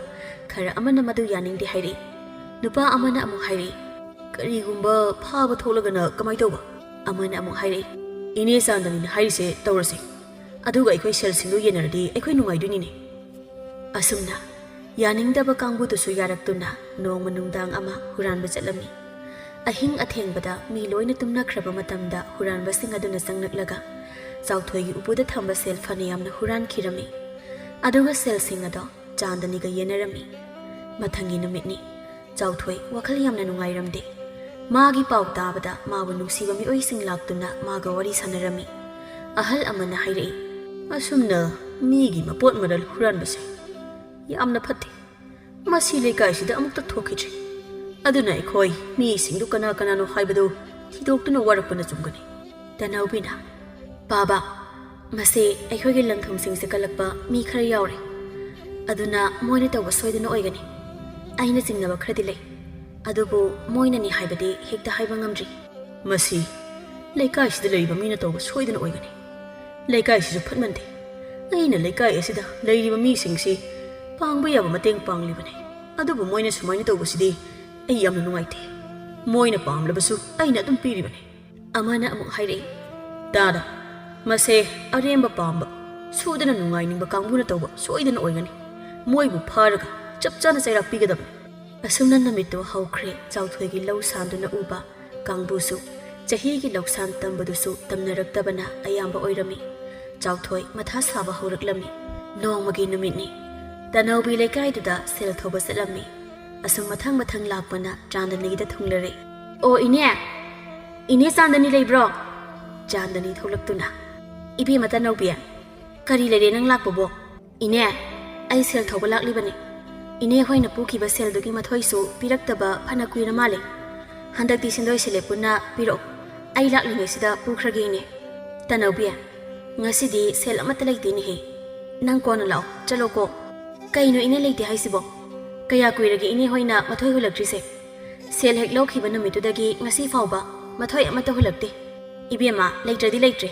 ꯈꯔ ꯑꯃꯅ ꯃꯗꯨ ꯌꯥꯅꯤꯡꯗꯦ ꯍꯥꯏꯔꯛꯏ꯫ ꯅꯨꯄꯥ ꯑꯃꯅ ꯑꯃꯨꯛ ꯍꯥꯏꯔꯛꯏ, "ꯀꯔꯤꯒꯨꯝꯕ ꯐꯥꯕ ꯊꯣꯛꯂꯒꯅ ꯀꯃꯥꯏ ꯇꯧꯕ?" ꯑꯃꯅ ꯑꯃꯨꯛ ꯍꯥꯏꯔꯛꯏ, "ꯏꯅꯦ ꯆꯥꯟꯗꯅꯤꯅ ꯍꯥꯏꯔꯤꯁꯦ ꯇꯧꯔꯁꯦ, ꯑꯗꯨꯒ ꯑꯩꯈꯣꯏ ꯁꯦꯜꯁꯤꯡꯗꯨ ꯌꯦꯟꯅꯔꯗꯤ ꯑꯩꯈꯣꯏ ꯅꯨꯡꯉꯥꯏꯗꯣꯏꯅꯤꯅꯦ꯫" ꯑꯁꯨꯝꯅ ꯌꯥꯅꯤꯡꯗꯕ ꯀꯥꯡꯕꯨꯗꯨꯁꯨ ꯌꯥꯔꯛꯇꯨꯅ ꯅꯣꯡꯃ ꯅꯨꯡꯗꯥꯡ ꯑꯃ ꯍꯨꯔꯥꯟꯕ ꯆꯠꯂꯝꯃꯤ꯫ ꯑꯍꯤꯡ ꯑꯊꯦꯡꯕꯗ ꯃꯤ ꯂꯣꯏꯅ ꯇꯨꯝꯅꯈ꯭ꯔꯕ ꯃꯇꯝꯗ ꯍꯨꯔꯥꯟꯕꯁꯤꯡ ꯑꯗꯨꯅ ꯆꯪꯂꯛꯂꯒ ꯆꯥꯎꯊꯣꯏꯒꯤ ꯎꯄꯨꯗ ꯊꯝꯕ ꯁꯦꯜ ꯐꯅ ꯌꯥꯝꯅ ꯍꯨꯔꯥꯟꯈꯤꯔꯝꯃꯤ꯫ ꯑꯗꯨꯒ ꯁꯦꯜꯁꯤꯡ ꯑꯗꯣ ꯆꯥꯟꯗꯅꯤꯒ ꯌꯦꯟꯅꯔꯝꯃꯤ꯫ ꯃꯊꯪꯒꯤ ꯅꯨꯃꯤꯠꯅꯤ꯫ ꯆꯥꯎꯊꯣꯏ ꯋꯥꯈꯜ ꯌꯥꯝꯅ ꯅꯨꯡꯉꯥꯏꯔꯝꯗꯦ꯫ ꯃꯥꯒꯤ ꯄꯥꯎ ꯇꯥꯕꯗ ꯃꯥꯕꯨ ꯅꯨꯡꯁꯤꯕ ꯃꯤꯑꯣꯏꯁꯤꯡ ꯂꯥꯛꯇꯨꯅ ꯃꯥꯒ ꯋꯥꯔꯤ ꯁꯥꯟꯅꯔꯝꯃꯤ꯫ ꯑꯍꯜ ꯑꯃꯅ ꯍꯥꯏꯔꯛꯏ, "ꯑꯁꯨꯝꯅ ꯃꯤꯒꯤ ꯃꯄꯣꯠ ꯃꯔꯜ ꯍꯨꯔꯥꯟꯕꯁꯦ ꯌꯥꯝꯅ ꯐꯠꯇꯦ꯫ ꯃꯁꯤ ꯂꯩꯀꯥꯏꯁꯤꯗ ꯑꯃꯨꯛꯇ ꯊꯣꯛꯈꯤꯗ꯭ꯔꯤ꯫ ꯑꯗꯨꯅ ꯑꯩꯈꯣꯏ ꯃꯤꯁꯤꯡꯗꯨ ꯀꯅꯥ ꯀꯅꯥꯅꯣ ꯍꯥꯏꯕꯗꯨ ꯊꯤꯗꯣꯛꯇꯨꯅ ꯋꯥꯔꯛꯄꯅ ꯆꯨꯝꯒꯅꯤ꯫" ꯇꯅꯧꯕꯤꯅ, "ꯄꯥꯕ, ꯃꯁꯦ ꯑꯩꯈꯣꯏꯒꯤ ꯂꯟ-ꯊꯨꯝꯁꯤꯡꯁꯦ ꯀꯜꯂꯛꯄ ꯃꯤ ꯈꯔ ꯌꯥꯎꯔꯦ꯫ ꯑꯗꯨꯅ ꯃꯣꯏꯅ ꯇꯧꯕ ꯁꯣꯏꯗꯅ ꯑꯣꯏꯒꯅꯤ꯫ ꯑꯩꯅ ꯆꯤꯡꯅꯕ ꯈꯔꯗꯤ ꯂꯩ꯫ ꯑꯗꯨꯕꯨ ꯃꯣꯏꯅꯅꯤ ꯍꯥꯏꯕꯗꯤ ꯍꯦꯛꯇ ꯍꯥꯏꯕ ꯉꯝꯗ꯭ꯔꯤ꯫" "ꯃꯁꯤ ꯂꯩꯀꯥꯏꯁꯤꯗ ꯂꯩꯔꯤꯕ ꯃꯤꯅ ꯇꯧꯕ ꯁꯣꯏꯗꯅ ꯑꯣꯏꯒꯅꯤ꯫ ꯂꯩꯀꯥꯏꯁꯤꯁꯨ ꯐꯠꯃꯟꯗꯦ꯫ ꯑꯩꯅ ꯂꯩꯀꯥꯏ ꯑꯁꯤꯗ ꯂꯩꯔꯤꯕ ꯃꯤꯁꯤꯡꯁꯤ ꯄꯥꯡꯕ ꯌꯥꯕ ꯃꯇꯦꯡ ꯄꯥꯡꯂꯤꯕꯅꯤ꯫ ꯑꯗꯨꯕꯨ ꯃꯣꯏꯅ ꯁꯨꯃꯥꯏꯅ ꯇꯧꯕꯁꯤꯗꯤ ꯑꯩ ꯌꯥꯝꯅ ꯅꯨꯡꯉꯥꯏꯇꯦ꯫ ꯃꯣꯏꯅ ꯄꯥꯝꯂꯕꯁꯨ ꯑꯩꯅ ꯑꯗꯨꯝ ꯄꯤꯔꯤꯕꯅꯤ꯫" ꯑꯃꯅ ꯑꯃꯨꯛ ꯍꯥꯏꯔꯛꯏ, "ꯇꯥꯗ, ꯃꯁꯦ ꯑꯔꯦꯝꯕ ꯄꯥꯝꯕ, ꯁꯨꯗꯅ ꯅꯨꯡꯉꯥꯏꯅꯤꯡꯕ ꯀꯥꯡꯕꯨꯅ ꯇꯧꯕ ꯁꯣꯏꯗꯅ ꯑꯣꯏꯒꯅꯤ꯫ ꯃꯣꯏꯕꯨ ꯐꯥꯔꯒ ꯆꯞ ꯆꯥꯅ ꯆꯩꯔꯥꯛ ꯄꯤꯒꯗꯕꯅꯤ꯫" ꯑꯁꯨꯝꯅ ꯅꯨꯃꯤꯠꯇꯨ ꯍꯧꯈ꯭ꯔꯦ꯫ ꯆꯥꯎꯊꯣꯏꯒꯤ ꯂꯧ ꯁꯥꯟꯗꯨꯅ ꯎꯕ ꯀꯥꯡꯕꯨꯁꯨ ꯆꯍꯤꯒꯤ ꯂꯧꯁꯥꯟ ꯇꯝꯕꯗꯨꯁꯨ ꯇꯝꯅꯔꯛꯇꯕꯅ ꯑꯌꯥꯝꯕ ꯑꯣꯏꯔꯝꯃꯤ꯫ ꯆꯥꯎꯊꯣꯏ ꯃꯊꯥ ꯁꯥꯕ ꯍꯧꯔꯛꯂꯝꯃꯤ꯫ ꯅꯣꯡꯃꯒꯤ ꯅꯨꯃꯤꯠꯅꯤ꯫ ꯇꯅꯧꯕꯤ ꯂꯩꯀꯥꯏꯗꯨꯗ ꯁꯦꯜ ꯊꯧꯕ ꯆꯠꯂꯝꯃꯤ꯫ ꯑꯁꯨꯝ ꯃꯊꯪ ꯃꯊꯪ ꯂꯥꯛꯄꯅ ꯆꯥꯟꯗꯅꯤꯒꯤꯗ ꯊꯨꯡꯂꯔꯦ꯫ "ꯑꯣ ꯏꯅꯦ, ꯏꯅꯦ ꯆꯥꯟꯗꯅꯤ ꯂꯩꯕ꯭ꯔꯣ?" ꯆꯥꯟꯗꯅꯤ ꯊꯣꯛꯂꯛꯇꯨꯅ, "ꯏꯕꯦꯝꯃ ꯇꯅꯧꯕꯤ, ꯀꯔꯤ ꯂꯩꯔꯦ ꯅꯪ ꯂꯥꯛꯄꯕꯣ?" "ꯏꯅꯦ, ꯑꯩ ꯁꯦꯜ ꯊꯧꯕ ꯂꯥꯛꯂꯤꯕꯅꯤ꯫ ꯏꯅꯦ ꯍꯣꯏꯅ ꯄꯨꯈꯤꯕ ꯁꯦꯜꯗꯨꯒꯤ ꯃꯊꯣꯏꯁꯨ ꯄꯤꯔꯛꯇꯕ ꯐꯅ ꯀꯨꯏꯔ ꯃꯥꯜꯂꯦ꯫ ꯍꯟꯗꯛꯇꯤ ꯁꯦꯟꯗꯣꯏ ꯁꯦꯂꯦꯞ ꯄꯨꯟꯅ ꯄꯤꯔꯛꯑꯣ꯫ ꯑꯩ ꯂꯥꯛꯂꯤꯉꯩꯁꯤꯗ ꯄꯨꯈ꯭ꯔꯒꯦ ꯏꯅꯦ꯫" "ꯇꯅꯧꯕꯤ, ꯉꯁꯤꯗꯤ ꯁꯦꯜ ꯑꯃꯠꯇ ꯂꯩꯇꯦꯅꯦꯍꯦ꯫ ꯅꯪ ꯀꯣꯟꯅ ꯂꯥꯛꯑꯣ, ꯆꯠꯂꯣꯀꯣ꯫" "ꯀꯩꯅꯣ ꯏꯅꯦ ꯂꯩꯇꯦ ꯍꯥꯏꯁꯤꯕꯣ? ꯀꯌꯥ ꯀꯨꯏꯔꯒꯦ ꯏꯅꯦ ꯍꯣꯏꯅ ꯃꯊꯣꯏ ꯍꯨꯜꯂꯛꯇ꯭ꯔꯤꯁꯦ? ꯁꯦꯜ ꯍꯦꯛ ꯂꯧꯈꯤꯕ ꯅꯨꯃꯤꯠꯇꯨꯗꯒꯤ ꯉꯁꯤ ꯐꯥꯎꯕ ꯃꯊꯣꯏ ꯑꯃꯠꯇ ꯍꯨꯜꯂꯛꯇꯦ꯫" "ꯏꯕꯦꯝꯃ, ꯂꯩꯇ꯭ꯔꯗꯤ ꯂꯩꯇ꯭ꯔꯦ꯫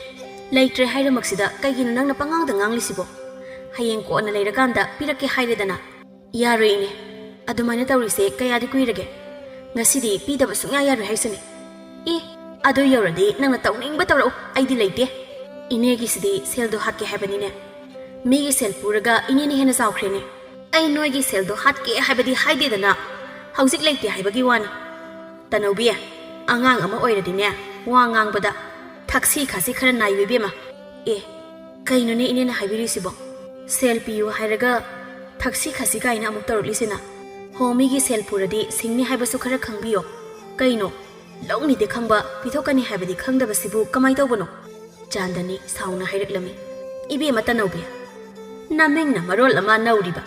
ꯂꯩꯇ꯭ꯔꯦ ꯍꯥꯏꯔꯃꯛꯁꯤꯗ ꯀꯩꯒꯤꯅꯣ ꯅꯪꯅ ꯄꯉꯥꯡꯗ ꯉꯥꯡꯂꯤꯁꯤꯕꯣ? ꯍꯌꯦꯡ ꯀꯣꯟꯅ ꯂꯩꯔꯀꯥꯟꯗ ꯄꯤꯔꯛꯀꯦ ꯍꯥꯏꯔꯦꯗꯅ꯫" "ꯌꯥꯔꯣꯏ ꯏꯅꯦ, ꯑꯗꯨꯃꯥꯏꯅ ꯇꯧꯔꯤꯁꯦ ꯀꯌꯥꯗꯤ ꯀꯨꯏꯔꯒꯦ? ꯉꯁꯤꯗꯤ ꯄꯤꯗꯕ ꯁꯨꯡꯌꯥ ꯌꯥꯔꯣꯏ ꯍꯥꯏꯁꯤꯅꯦ꯫" "ꯏ, ꯑꯗꯨ ꯌꯧꯔꯗꯤ ꯅꯪꯅ ꯇꯧꯅꯤꯡꯕ ꯇꯧꯔꯛꯎ, ꯑꯩꯗꯤ ꯂꯩꯇꯦ꯫ ꯏꯅꯦꯒꯤꯁꯤꯗꯤ ꯁꯦꯜꯗꯣ ꯍꯥꯠꯀꯦ ꯍꯥꯏꯕꯅꯤꯅꯦ꯫ ꯃꯤꯒꯤ ꯁꯦꯜ ꯄꯨꯔꯒ ꯏꯅꯦꯅ ꯍꯦꯟꯅ ꯆꯥꯎꯈ꯭ꯔꯦꯅꯦ꯫ ꯑꯩ ꯅꯣꯏꯒꯤ ꯁꯦꯜꯗꯣ ꯍꯥꯠꯀꯦ ꯍꯥꯏꯕꯗꯤ ꯍꯥꯏꯗꯦꯗꯅ, ꯍꯧꯖꯤꯛ ꯂꯩꯇꯦ ꯍꯥꯏꯕꯒꯤ ꯋꯥꯅꯤ꯫" "ꯇꯅꯧꯕꯤ, ꯑꯉꯥꯡ ꯑꯃ ꯑꯣꯏꯔꯗꯤꯅꯦ, ꯋꯥ ꯉꯥꯡꯕꯗ ꯊꯛꯁꯤ ꯈꯥꯁꯤ ꯈꯔ ꯅꯥꯏꯌꯨ ꯏꯕꯦꯝꯃ꯫ ꯑꯦ, ꯀꯩꯅꯣꯅꯦ ꯏꯅꯦꯅ ꯍꯥꯏꯕꯤꯔꯤꯁꯤꯕꯣ? ꯁꯦꯜ ꯄꯤꯌꯨ ꯍꯥꯏꯔꯒ ꯊꯛꯁꯤ ꯈꯥꯁꯤ ꯀꯥꯏꯅ ꯑꯃꯨꯛ ꯇꯧꯔꯛꯂꯤꯁꯤꯅ? ꯍꯣ, ꯃꯤꯒꯤ ꯁꯦꯜ ꯄꯨꯔꯗꯤ ꯁꯤꯡꯅꯤ ꯍꯥꯏꯕꯁꯨ ꯈꯔ ꯈꯪꯕꯤꯌꯣ꯫ ꯀꯩꯅꯣ, ꯂꯧꯅꯤꯗꯤ ꯈꯪꯕ, ꯄꯤꯊꯣꯛꯀꯅꯤ ꯍꯥꯏꯕꯗꯤ ꯈꯪꯗꯕꯁꯤꯕꯨ ꯀꯃꯥꯏ ꯇꯧꯕꯅꯣ? ꯆꯥꯟꯗꯅꯤ ꯁꯥꯎꯅ ꯍꯥꯏꯔꯛꯂꯝꯃꯤ꯫ ꯏꯕꯦꯝꯃ ꯇꯅꯧꯕꯤ, ꯅꯃꯤꯡꯅ ꯃꯔꯣꯜ ꯑꯃ ꯅꯧꯔꯤꯕ,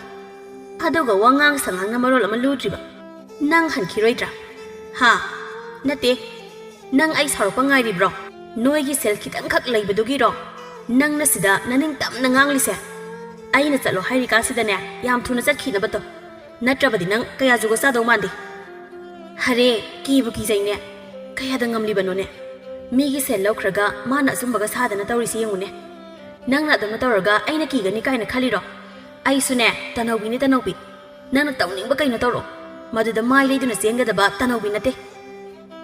ꯑꯗꯨꯒ ꯋꯥꯉꯥꯡ ꯁꯉꯥꯡꯅ ꯃꯔꯣꯜ ꯑꯃ ꯂꯨꯗ꯭ꯔꯤꯕ, ꯅꯪ ꯍꯟꯈꯤꯔꯣꯏꯗ꯭ꯔꯥ? ꯍꯥ? ꯅꯠꯇꯦ, ꯅꯪ ꯑꯩ ꯁꯥꯎꯔꯛꯄ ꯉꯥꯏꯔꯤꯕ꯭ꯔꯣ? ꯅꯣꯏꯒꯤ ꯁꯦꯜ ꯈꯤꯇꯪꯈꯛ ꯂꯩꯕꯗꯨꯒꯤꯔꯣ ꯅꯪꯅ ꯁꯤꯗ ꯅꯅꯤꯡ ꯇꯝꯅ ꯉꯥꯡꯂꯤꯁꯦ? ꯑꯩꯅ ꯆꯠꯂꯣ ꯍꯥꯏꯔꯤꯀꯥꯟꯁꯤꯗꯅꯦ, ꯌꯥꯝ ꯊꯨꯅ ꯆꯠꯈꯤꯅꯕ ꯇꯧ, ꯅꯠꯇ꯭ꯔꯕꯗꯤ ꯅꯪ ꯀꯌꯥ ꯖꯨꯒꯣꯠ ꯆꯥꯗꯧ ꯃꯥꯟꯗꯦ꯫ ꯍꯔꯦ, ꯀꯤꯕꯨ ꯀꯤꯖꯩꯅꯦ꯫ ꯀꯌꯥꯗ ꯉꯝꯂꯤꯕꯅꯣꯅꯦ? ꯃꯤꯒꯤ ꯁꯦꯜ ꯂꯧꯈ꯭ꯔꯒ ꯃꯥꯅ ꯑꯆꯨꯝꯕꯒ ꯁꯥꯗꯅ ꯇꯧꯔꯤꯁꯤ ꯌꯦꯡꯉꯨꯅꯦ꯫ ꯅꯪꯅ ꯑꯗꯨꯝꯅ ꯇꯧꯔꯒ ꯑꯩꯅ ꯀꯤꯒꯅꯤ ꯀꯥꯏꯅ ꯈꯜꯂꯤꯔꯣ? ꯑꯩꯁꯨꯅꯦ, ꯇꯅꯧꯕꯤꯅꯦ ꯇꯅꯧꯕꯤ꯫ ꯅꯪꯅ ꯇꯧꯅꯤꯡꯕ ꯀꯩꯅꯣ ꯇꯧꯔꯣ꯫ ꯃꯗꯨꯗ ꯃꯥꯏ ꯂꯩꯗꯨꯅ ꯆꯦꯟꯒꯗꯕ ꯇꯅꯧꯕꯤ ꯅꯠꯇꯦ꯫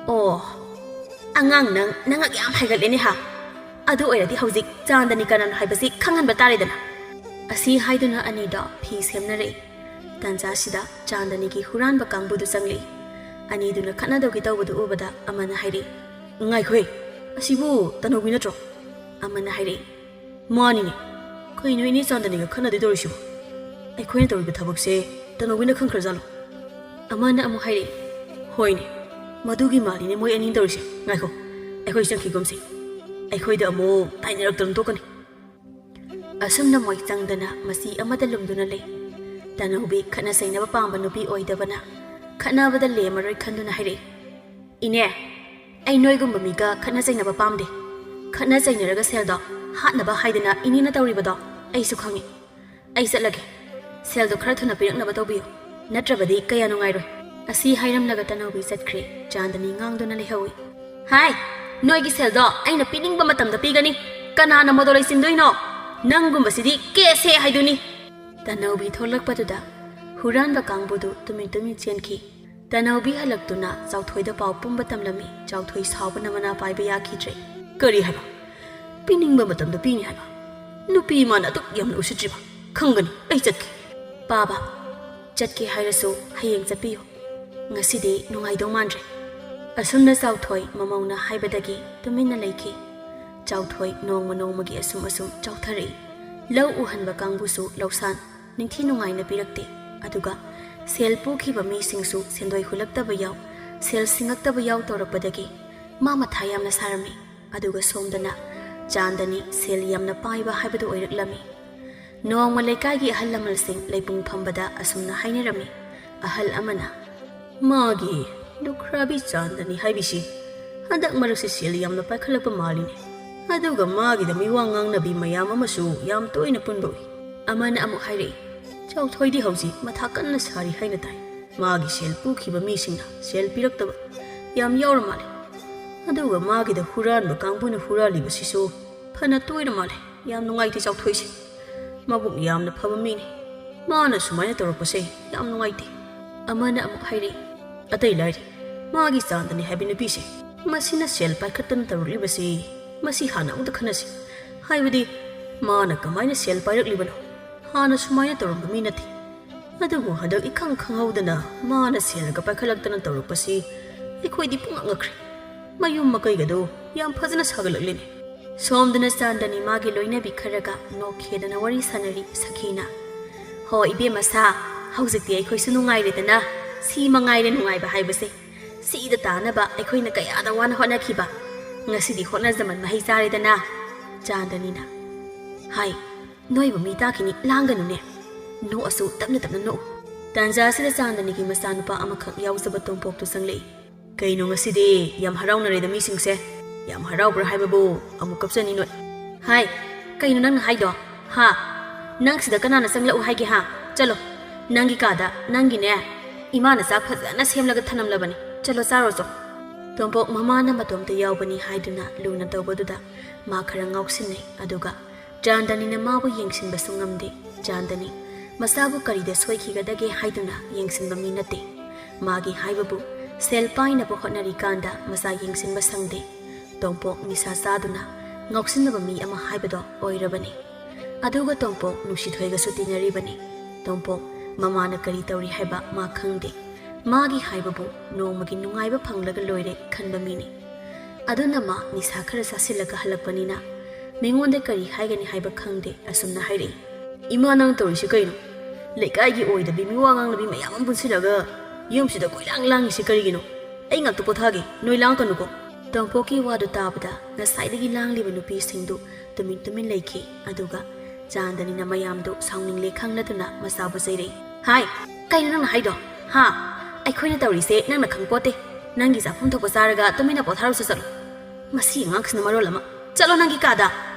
ꯑꯣ, ꯑꯉꯥꯡ ꯅꯪ, ꯅꯉꯛ ꯌꯥꯝ ꯍꯥꯏꯒꯠꯂꯦꯅꯦ ꯍꯥ? ꯑꯗꯨ ꯑꯣꯏꯔꯗꯤ ꯍꯧꯖꯤꯛ ꯆꯥꯟꯗꯅꯤ ꯀꯅꯥꯅꯣ ꯍꯥꯏꯕꯁꯤ ꯈꯪꯍꯟꯕ ꯇꯥꯔꯦꯗꯅ꯫ ꯑꯁꯤ ꯍꯥꯏꯗꯨꯅ ꯑꯅꯤꯗꯣ ꯐꯤ ꯁꯦꯝꯅꯔꯛꯏ꯫ ꯇꯥꯟꯖꯥꯁꯤꯗ ꯆꯥꯟꯗꯅꯤꯒꯤ ꯍꯨꯔꯥꯟꯕ ꯀꯥꯡꯕꯨꯗꯨ ꯆꯪꯂꯛꯏ꯫ ꯑꯅꯤꯗꯨꯅ ꯈꯠꯅꯗꯧꯒꯤ ꯇꯧꯕꯗꯨ ꯎꯕꯗ ꯑꯃꯅ ꯍꯥꯏꯔꯛꯏ, "ꯉꯥꯏꯈꯣꯍꯦ, ꯑꯁꯤꯕꯨ ꯇꯅꯧꯕꯤ ꯅꯠꯇ꯭ꯔꯣ?" ꯑꯃꯅ ꯍꯥꯏꯔꯛꯏ, "ꯃꯥꯅꯤꯅꯦ꯫ ꯀꯩꯅꯣ ꯏꯅꯦ ꯆꯥꯟꯗꯅꯤꯒ ꯈꯠꯅꯗꯣꯏ ꯇꯧꯔꯤꯁꯤꯕꯨ? ꯑꯩꯈꯣꯏꯅ ꯇꯧꯔꯤꯕ ꯊꯕꯛꯁꯦ ꯇꯅꯧꯕꯤꯅ ꯈꯪꯈ꯭ꯔꯖꯥꯠꯂꯣ?" ꯑꯃꯅ ꯑꯃꯨꯛ ꯍꯥꯏꯔꯛꯏ, "ꯍꯣꯏꯅꯦ, ꯃꯗꯨꯒꯤ ꯃꯥꯜꯂꯤꯅꯦ ꯃꯣꯏ ꯑꯅꯤꯅ ꯇꯧꯔꯤꯁꯦ꯫ ꯉꯥꯏꯈꯣ, ꯑꯩꯈꯣꯏ ꯆꯪꯈꯤꯒꯨꯝꯁꯤ꯫ ꯑꯩꯈꯣꯏꯗ ꯑꯃꯨꯛ ꯇꯥꯏꯅꯔꯛꯇꯅ ꯇꯣꯛꯀꯅꯤ꯫" ꯑꯁꯨꯝꯅ ꯃꯣꯏ ꯆꯪꯗꯅ ꯃꯆꯤ ꯑꯃꯗ ꯂꯨꯝꯗꯨꯅ ꯂꯩ꯫ ꯇꯅꯧꯕꯤ ꯈꯠꯅ ꯆꯩꯅꯕ ꯄꯥꯝꯕ ꯅꯨꯄꯤ ꯑꯣꯏꯗꯕꯅ ꯈꯠꯅꯕꯗ ꯂꯦꯝꯃꯔꯣꯏ ꯈꯟꯗꯨꯅ ꯍꯥꯏꯔꯛꯏ, "ꯏꯅꯦ, ꯑꯩ ꯅꯣꯏꯒꯨꯝꯕ ꯃꯤꯒ ꯈꯠꯅ ꯆꯩꯅꯕ ꯄꯥꯝꯗꯦ꯫ ꯈꯠꯅ ꯆꯩꯅꯔꯒ ꯁꯦꯜꯗꯣ ꯍꯥꯠꯅꯕ ꯍꯥꯏꯗꯅ ꯏꯅꯦꯅ ꯇꯧꯔꯤꯕꯗꯣ ꯑꯩꯁꯨ ꯈꯪꯉꯤ꯫ ꯑꯩ ꯆꯠꯂꯒꯦ꯫ ꯁꯦꯜꯗꯣ ꯈꯔ ꯊꯨꯅ ꯄꯤꯔꯛꯅꯕ ꯇꯧꯕꯤꯌꯨ, ꯅꯠꯇ꯭ꯔꯕꯗꯤ ꯀꯌꯥ ꯅꯨꯡꯉꯥꯏꯔꯣꯏ꯫" ꯑꯁꯤ ꯍꯥꯏꯔꯝꯂꯒ ꯇꯅꯧꯕꯤ ꯆꯠꯈ꯭ꯔꯦ꯫ ꯆꯥꯟꯗꯅꯤ ꯉꯥꯡꯗꯨꯅ ꯂꯩꯍꯧꯏ꯫ "ꯍꯥꯏ, ꯅꯣꯏꯒꯤ ꯁꯦꯜꯗꯣ ꯑꯩꯅ ꯄꯤꯅꯤꯡꯕ ꯃꯇꯝꯗ ꯄꯤꯒꯅꯤ꯫ ꯀꯅꯥꯅ ꯃꯗꯣ ꯂꯩꯁꯤꯟꯗꯣꯏꯅꯣ? ꯅꯪꯒꯨꯝꯕꯁꯤꯗꯤ ꯀꯦꯁꯦ ꯍꯥꯏꯗꯨꯅꯤ꯫" ꯇꯅꯧꯕꯤ ꯊꯣꯛꯂꯛꯄꯗꯨꯗ ꯍꯨꯔꯥꯟꯕ ꯀꯥꯡꯕꯨꯗꯨ ꯇꯨꯃꯤꯟ ꯇꯨꯃꯤꯟ ꯆꯦꯟꯈꯤ꯫ ꯇꯅꯧꯕꯤ ꯍꯜꯂꯛꯇꯨꯅ ꯆꯥꯎꯊꯣꯏꯗ ꯄꯥꯎ ꯄꯨꯝꯕ ꯇꯝꯂꯝꯃꯤ꯫ ꯆꯥꯎꯊꯣꯏ ꯁꯥꯎꯕꯅ ꯃꯅꯥ ꯄꯥꯏꯕ ꯌꯥꯈꯤꯗ꯭ꯔꯦ꯫ "ꯀꯔꯤ ꯍꯥꯏꯕ? ꯄꯤꯅꯤꯡꯕ ꯃꯇꯝꯗ ꯄꯤꯅꯤ ꯍꯥꯏꯕ? ꯅꯨꯄꯤ ꯏꯃꯥꯅ ꯑꯗꯨꯛ ꯌꯥꯝꯅ ꯎꯁꯤꯠꯇ꯭ꯔꯤꯕ? ꯈꯪꯒꯅꯤ, ꯑꯩ ꯆꯠꯀꯦ꯫" "ꯄꯥꯕ, ꯆꯠꯀꯦ ꯍꯥꯏꯔꯁꯨ ꯍꯌꯦꯡ ꯆꯠꯄꯤꯌꯨ꯫ ꯉꯁꯤꯗꯤ ꯅꯨꯡꯉꯥꯏꯗꯧ ꯃꯥꯟꯗ꯭ꯔꯦ꯫" ꯑꯁꯨꯝꯅ ꯆꯥꯎꯊꯣꯏ ꯃꯃꯧꯅ ꯍꯥꯏꯕꯗꯒꯤ ꯇꯨꯃꯤꯟꯅ ꯂꯩꯈꯤ꯫ ꯆꯥꯎꯊꯣꯏ ꯅꯣꯡꯃ ꯅꯣꯡꯃꯒꯤ ꯑꯁꯨꯝ ꯑꯁꯨꯝ ꯆꯥꯎꯊꯔꯛꯏ꯫ ꯂꯧ ꯎꯍꯟꯕ ꯀꯥꯡꯕꯨꯁꯨ ꯂꯧꯁꯥꯟ ꯅꯤꯡꯊꯤ ꯅꯨꯡꯉꯥꯏꯅ ꯄꯤꯔꯛꯇꯦ꯫ ꯑꯗꯨꯒ ꯁꯦꯜ ꯄꯨꯈꯤꯕ ꯃꯤꯁꯤꯡꯁꯨ ꯁꯦꯟꯗꯣꯏ ꯍꯨꯜꯂꯛꯇꯕ ꯌꯥꯎ, ꯁꯦꯜ ꯁꯤꯡꯉꯛꯇꯕ ꯌꯥꯎ ꯇꯧꯔꯛꯄꯗꯒꯤ ꯃꯥ ꯃꯊꯥ ꯌꯥꯝꯅ ꯁꯥꯔꯝꯃꯤ꯫ ꯑꯗꯨꯒ ꯁꯣꯝꯗꯅ ꯆꯥꯟꯗꯅꯤ ꯁꯦꯜ ꯌꯥꯝꯅ ꯄꯥꯏꯕ ꯍꯥꯏꯕꯗꯨ ꯑꯣꯏꯔꯛꯂꯝꯃꯤ꯫ ꯅꯣꯡꯃ ꯂꯩꯀꯥꯏꯒꯤ ꯑꯍꯜ ꯂꯃꯟꯁꯤꯡ ꯂꯩꯄꯨꯡ ꯐꯝꯕꯗ ꯑꯁꯨꯝꯅ ꯍꯥꯏꯅꯔꯝꯃꯤ꯫ ꯑꯍꯜ ꯑꯃꯅ, "ꯃꯥꯒꯤ ꯂꯨꯈ꯭ꯔꯥꯕꯤ ꯆꯥꯟꯗꯅꯤ ꯍꯥꯏꯕꯤꯁꯤ ꯍꯟꯗꯛ ꯃꯔꯛꯁꯤ ꯁꯦꯜ ꯌꯥꯝꯅ ꯄꯥꯏꯈꯠꯂꯛꯄ ꯃꯥꯜꯂꯤꯅꯦ꯫ ꯑꯗꯨꯒ ꯃꯥꯒꯤꯗ ꯃꯤꯋꯥ ꯉꯥꯡꯅꯕꯤ ꯃꯌꯥꯝ ꯑꯃꯁꯨ ꯌꯥꯝ ꯇꯣꯏꯅ ꯄꯨꯟꯕ ꯎꯏ꯫" ꯑꯃꯅ ꯑꯃꯨꯛ ꯍꯥꯏꯔꯛꯏ, "ꯆꯥꯎꯊꯣꯏꯗꯤ ꯍꯧꯖꯤꯛ ꯃꯊꯥ ꯀꯟꯅ ꯁꯥꯔꯤ ꯍꯥꯏꯅ ꯇꯥꯏ꯫ ꯃꯥꯒꯤ ꯁꯦꯜ ꯄꯨꯈꯤꯕ ꯃꯤꯁꯤꯡꯅ ꯁꯦꯜ ꯄꯤꯔꯛꯇꯕ ꯌꯥꯝ ꯌꯥꯎꯔ ꯃꯥꯜꯂꯦ꯫ ꯑꯗꯨꯒ ꯃꯥꯒꯤꯗ ꯍꯨꯔꯥꯟꯕ ꯀꯥꯡꯕꯨꯅ ꯍꯨꯔꯥꯜꯂꯤꯕꯁꯤꯁꯨ ꯐꯅ ꯇꯣꯏꯔ ꯃꯥꯜꯂꯦ꯫ ꯌꯥꯝ ꯅꯨꯡꯉꯥꯏꯇꯦ ꯆꯥꯎꯊꯣꯏꯁꯦ꯫ ꯃꯕꯨꯛ ꯌꯥꯝꯅ ꯐꯕ ꯃꯤꯅꯤ꯫ ꯃꯥꯅ ꯁꯨꯃꯥꯏꯅ ꯇꯧꯔꯛꯄꯁꯦ ꯌꯥꯝ ꯅꯨꯡꯉꯥꯏꯇꯦ꯫" ꯑꯃꯅ ꯑꯃꯨꯛ ꯍꯥꯏꯔꯛꯏ, "ꯑꯇꯩ ꯂꯥꯏꯔꯤ, ꯃꯥꯒꯤ ꯆꯥꯟꯗꯅꯤ ꯍꯥꯏꯕꯤ ꯅꯨꯄꯤꯁꯦ, ꯃꯁꯤꯅ ꯁꯦꯜ ꯄꯥꯏꯈꯠꯇꯅ ꯇꯧꯔꯛꯂꯤꯕꯁꯤ ꯃꯁꯤ ꯍꯥꯟꯅ ꯑꯃꯨꯛꯇ ꯈꯟꯅꯁꯤ꯫ ꯍꯥꯏꯕꯗꯤ ꯃꯥꯅ ꯀꯃꯥꯏꯅ ꯁꯦꯜ ꯄꯥꯏꯔꯛꯂꯤꯕꯅꯣ? ꯍꯥꯟꯅ ꯁꯨꯃꯥꯏꯅ ꯇꯧꯔꯝꯕ ꯃꯤ ꯅꯠꯇꯦ꯫ ꯑꯗꯨꯕꯨ ꯍꯟꯗꯛ ꯏꯈꯪ ꯈꯪꯍꯧꯗꯅ ꯃꯥꯅ ꯁꯦꯜꯒ ꯄꯥꯏꯈꯠꯂꯛꯇꯅ ꯇꯧꯔꯛꯄꯁꯤ ꯑꯩꯈꯣꯏꯗꯤ ꯄꯨꯡꯉꯛ ꯉꯛꯈ꯭ꯔꯦ꯫ ꯃꯌꯨꯝ ꯃꯀꯩꯒꯗꯣ ꯌꯥꯝ ꯐꯖꯅ ꯁꯥꯒꯠꯂꯛꯂꯦꯅꯦ꯫" ꯁꯣꯝꯗꯅ ꯆꯥꯟꯗꯅꯤ ꯃꯥꯒꯤ ꯂꯣꯏꯅꯕꯤ ꯈꯔꯒ ꯅꯣꯛꯈꯦꯗꯅ ꯋꯥꯔꯤ ꯁꯥꯟꯅꯔꯤ꯫ ꯁꯈꯤꯅ, "ꯍꯣ ꯏꯕꯦꯝꯃ ꯁꯥ, ꯍꯧꯖꯤꯛꯇꯤ ꯑꯩꯈꯣꯏꯁꯨ ꯅꯨꯡꯉꯥꯏꯔꯦꯗꯅ꯫ ꯁꯤ ꯃꯉꯥꯏꯔꯦ ꯅꯨꯡꯉꯥꯏꯕ ꯍꯥꯏꯕꯁꯦ꯫ ꯁꯤꯗ ꯇꯥꯅꯕ ꯑꯩꯈꯣꯏꯅ ꯀꯌꯥꯗ ꯋꯥꯅ ꯍꯣꯠꯅꯈꯤꯕ꯫ ꯉꯁꯤꯗꯤ ꯍꯣꯠꯅꯖꯃꯟ ꯃꯍꯩ ꯆꯥꯔꯦꯗꯅ꯫" ꯆꯥꯟꯗꯅꯤꯅ, "ꯍꯥꯏ, ꯅꯣꯏꯕꯨ ꯃꯤ ꯇꯥꯈꯤꯅꯤ, ꯂꯥꯡꯒꯅꯨꯅꯦ꯫ ꯅꯣꯛꯑꯁꯨ ꯇꯞꯅ ꯇꯞꯅ ꯅꯣꯛꯎ꯫" ꯇꯥꯟꯖꯥ ꯑꯁꯤꯗ ꯆꯥꯟꯗꯅꯤꯒꯤ ꯃꯆꯥꯅꯨꯄꯥ ꯑꯃꯈꯛ ꯌꯥꯎꯖꯕ ꯇꯣꯝꯄꯣꯛꯇꯨ ꯆꯪꯂꯛꯏ꯫ "ꯀꯩꯅꯣ ꯉꯁꯤꯗꯤ ꯌꯥꯝ ꯍꯔꯥꯎꯅꯔꯦꯗ ꯃꯤꯁꯤꯡꯁꯦ꯫ ꯌꯥꯝ ꯍꯔꯥꯎꯕ꯭ꯔꯥ ꯍꯥꯏꯕꯕꯨ ꯑꯃꯨꯛ ꯀꯞꯆꯅꯤ ꯅꯣꯏ꯫" "ꯍꯥꯏ, ꯀꯩꯅꯣ ꯅꯪꯅ ꯍꯥꯏꯗꯣ? ꯍꯥ? ꯅꯪ ꯁꯤꯗ ꯀꯅꯥꯅ ꯆꯪꯂꯛꯎ ꯍꯥꯏꯒꯦ ꯍꯥ? ꯆꯠꯂꯣ, ꯅꯪꯒꯤ ꯀꯥꯗ ꯅꯪꯒꯤꯅꯦ ꯏꯃꯥꯅ ꯆꯥꯛ ꯐꯖꯅ ꯁꯦꯝꯂꯒ ꯊꯅꯝꯂꯕꯅꯤ꯫ ꯆꯠꯂꯣ ꯆꯥꯔꯣ ꯆꯣ꯫" ꯇꯣꯝꯄꯣꯛ ꯃꯃꯥꯅ ꯃꯇꯣꯝꯇ ꯌꯥꯎꯕꯅꯤ ꯍꯥꯏꯗꯨꯅ ꯂꯨꯅ ꯇꯧꯕꯗꯨꯗ ꯃꯥ ꯈꯔ ꯉꯥꯎꯁꯤꯟꯅꯩ꯫ ꯑꯗꯨꯒ ꯆꯥꯟꯗꯅꯤꯅ ꯃꯥꯕꯨ ꯌꯦꯡꯁꯤꯟꯕꯁꯨ ꯉꯝꯗꯦ꯫ ꯆꯥꯟꯗꯅꯤ ꯃꯆꯥꯕꯨ ꯀꯔꯤꯗ ꯁꯣꯏꯈꯤꯒꯗꯒꯦ ꯍꯥꯏꯗꯨꯅ ꯌꯦꯡꯁꯤꯟꯕ ꯃꯤ ꯅꯠꯇꯦ꯫ ꯃꯥꯒꯤ ꯍꯥꯏꯕꯕꯨ ꯁꯦꯜ ꯄꯥꯏꯅꯕ ꯍꯣꯠꯅꯔꯤꯀꯥꯟꯗ ꯃꯆꯥ ꯌꯦꯡꯁꯤꯟꯕ ꯁꯪꯗꯦ꯫ ꯇꯣꯝꯄꯣꯛ ꯅꯤꯁꯥ ꯆꯥꯗꯨꯅ ꯉꯥꯎꯁꯤꯟꯅꯕ ꯃꯤ ꯑꯃ ꯍꯥꯏꯕꯗꯣ ꯑꯣꯏꯔꯕꯅꯤ꯫ ꯑꯗꯨꯒ ꯇꯣꯝꯄꯣꯛ ꯅꯨꯡꯁꯤꯊꯣꯏꯒꯁꯨ ꯇꯤꯟꯅꯔꯤꯕꯅꯤ꯫ ꯇꯣꯝꯄꯣꯛ ꯃꯃꯥꯅ ꯀꯔꯤ ꯇꯧꯔꯤ ꯍꯥꯏꯕ ꯃꯥ ꯈꯪꯗꯦ꯫ ꯃꯥꯒꯤ ꯍꯥꯏꯕꯕꯨ ꯅꯣꯡꯃꯒꯤ ꯅꯨꯡꯉꯥꯏꯕ ꯐꯪꯂꯒ ꯂꯣꯏꯔꯦ ꯈꯟꯕ ꯃꯤꯅꯤ꯫ ꯑꯗꯨꯅ ꯃꯥ ꯅꯤꯁꯥ ꯈꯔ ꯆꯥꯁꯤꯜꯂꯒ ꯍꯜꯂꯛꯄꯅꯤꯅ ꯃꯤꯉꯣꯟꯗ ꯀꯔꯤ ꯍꯥꯏꯒꯅꯤ ꯍꯥꯏꯕ ꯈꯪꯗꯦ꯫ ꯑꯁꯨꯝꯅ ꯍꯥꯏꯔꯛꯏ, "ꯏꯃꯥ, ꯅꯪ ꯇꯧꯔꯤꯁꯤ ꯀꯩꯅꯣ? ꯂꯩꯀꯥꯏꯒꯤ ꯑꯣꯏꯗꯕꯤ ꯃꯤꯋꯥ ꯉꯥꯡꯅꯕꯤ ꯃꯌꯥꯝ ꯑꯃ ꯄꯨꯟꯁꯤꯜꯂꯒ ꯌꯨꯝꯁꯤꯗ ꯀꯣꯏꯂꯥꯡ ꯂꯥꯡꯉꯤꯁꯤ ꯀꯔꯤꯒꯤꯅꯣ? ꯑꯩ ꯉꯥꯛꯇ ꯄꯣꯊꯥꯒꯦ, ꯅꯣꯏ ꯂꯥꯡꯉꯛꯀꯅꯨꯀꯣ꯫" ꯇꯣꯝꯄꯣꯛꯀꯤ ꯋꯥꯗꯨ ꯇꯥꯕꯗ ꯉꯁꯥꯏꯗꯒꯤ ꯂꯥꯡꯂꯤꯕ ꯅꯨꯄꯤꯁꯤꯡꯗꯨ ꯇꯨꯃꯤꯟ ꯇꯨꯃꯤꯟ ꯂꯩꯈꯤ꯫ ꯑꯗꯨꯒ ꯆꯥꯟꯗꯅꯤꯅ ꯃꯌꯥꯝꯗꯨ ꯁꯥꯎꯅꯤꯡꯂꯦ ꯈꯪꯂꯗꯨꯅ ꯃꯆꯥꯕꯨ ꯆꯩꯔꯛꯏ꯫ "ꯍꯥꯏ, ꯀꯩꯅꯣ ꯅꯪꯅ ꯍꯥꯏꯗꯣ? ꯍꯥ? ꯑꯩꯈꯣꯏꯅ ꯇꯧꯔꯤꯁꯦ ꯅꯪꯅ ꯈꯪꯄꯣꯠꯇꯦ꯫ ꯅꯪꯒꯤ ꯆꯥꯐꯝ ꯊꯣꯛꯄ ꯆꯥꯔꯒ ꯇꯨꯃꯤꯟꯅ ꯄꯣꯊꯥꯔꯨꯆꯣ ꯆꯠꯂꯣ꯫ ꯃꯁꯤ ꯑꯉꯥꯡꯁꯤꯅ ꯃꯔꯣꯜ ꯑꯃ꯫ ꯆꯠꯂꯣ ꯅꯪꯒꯤ ꯀꯥꯗ!"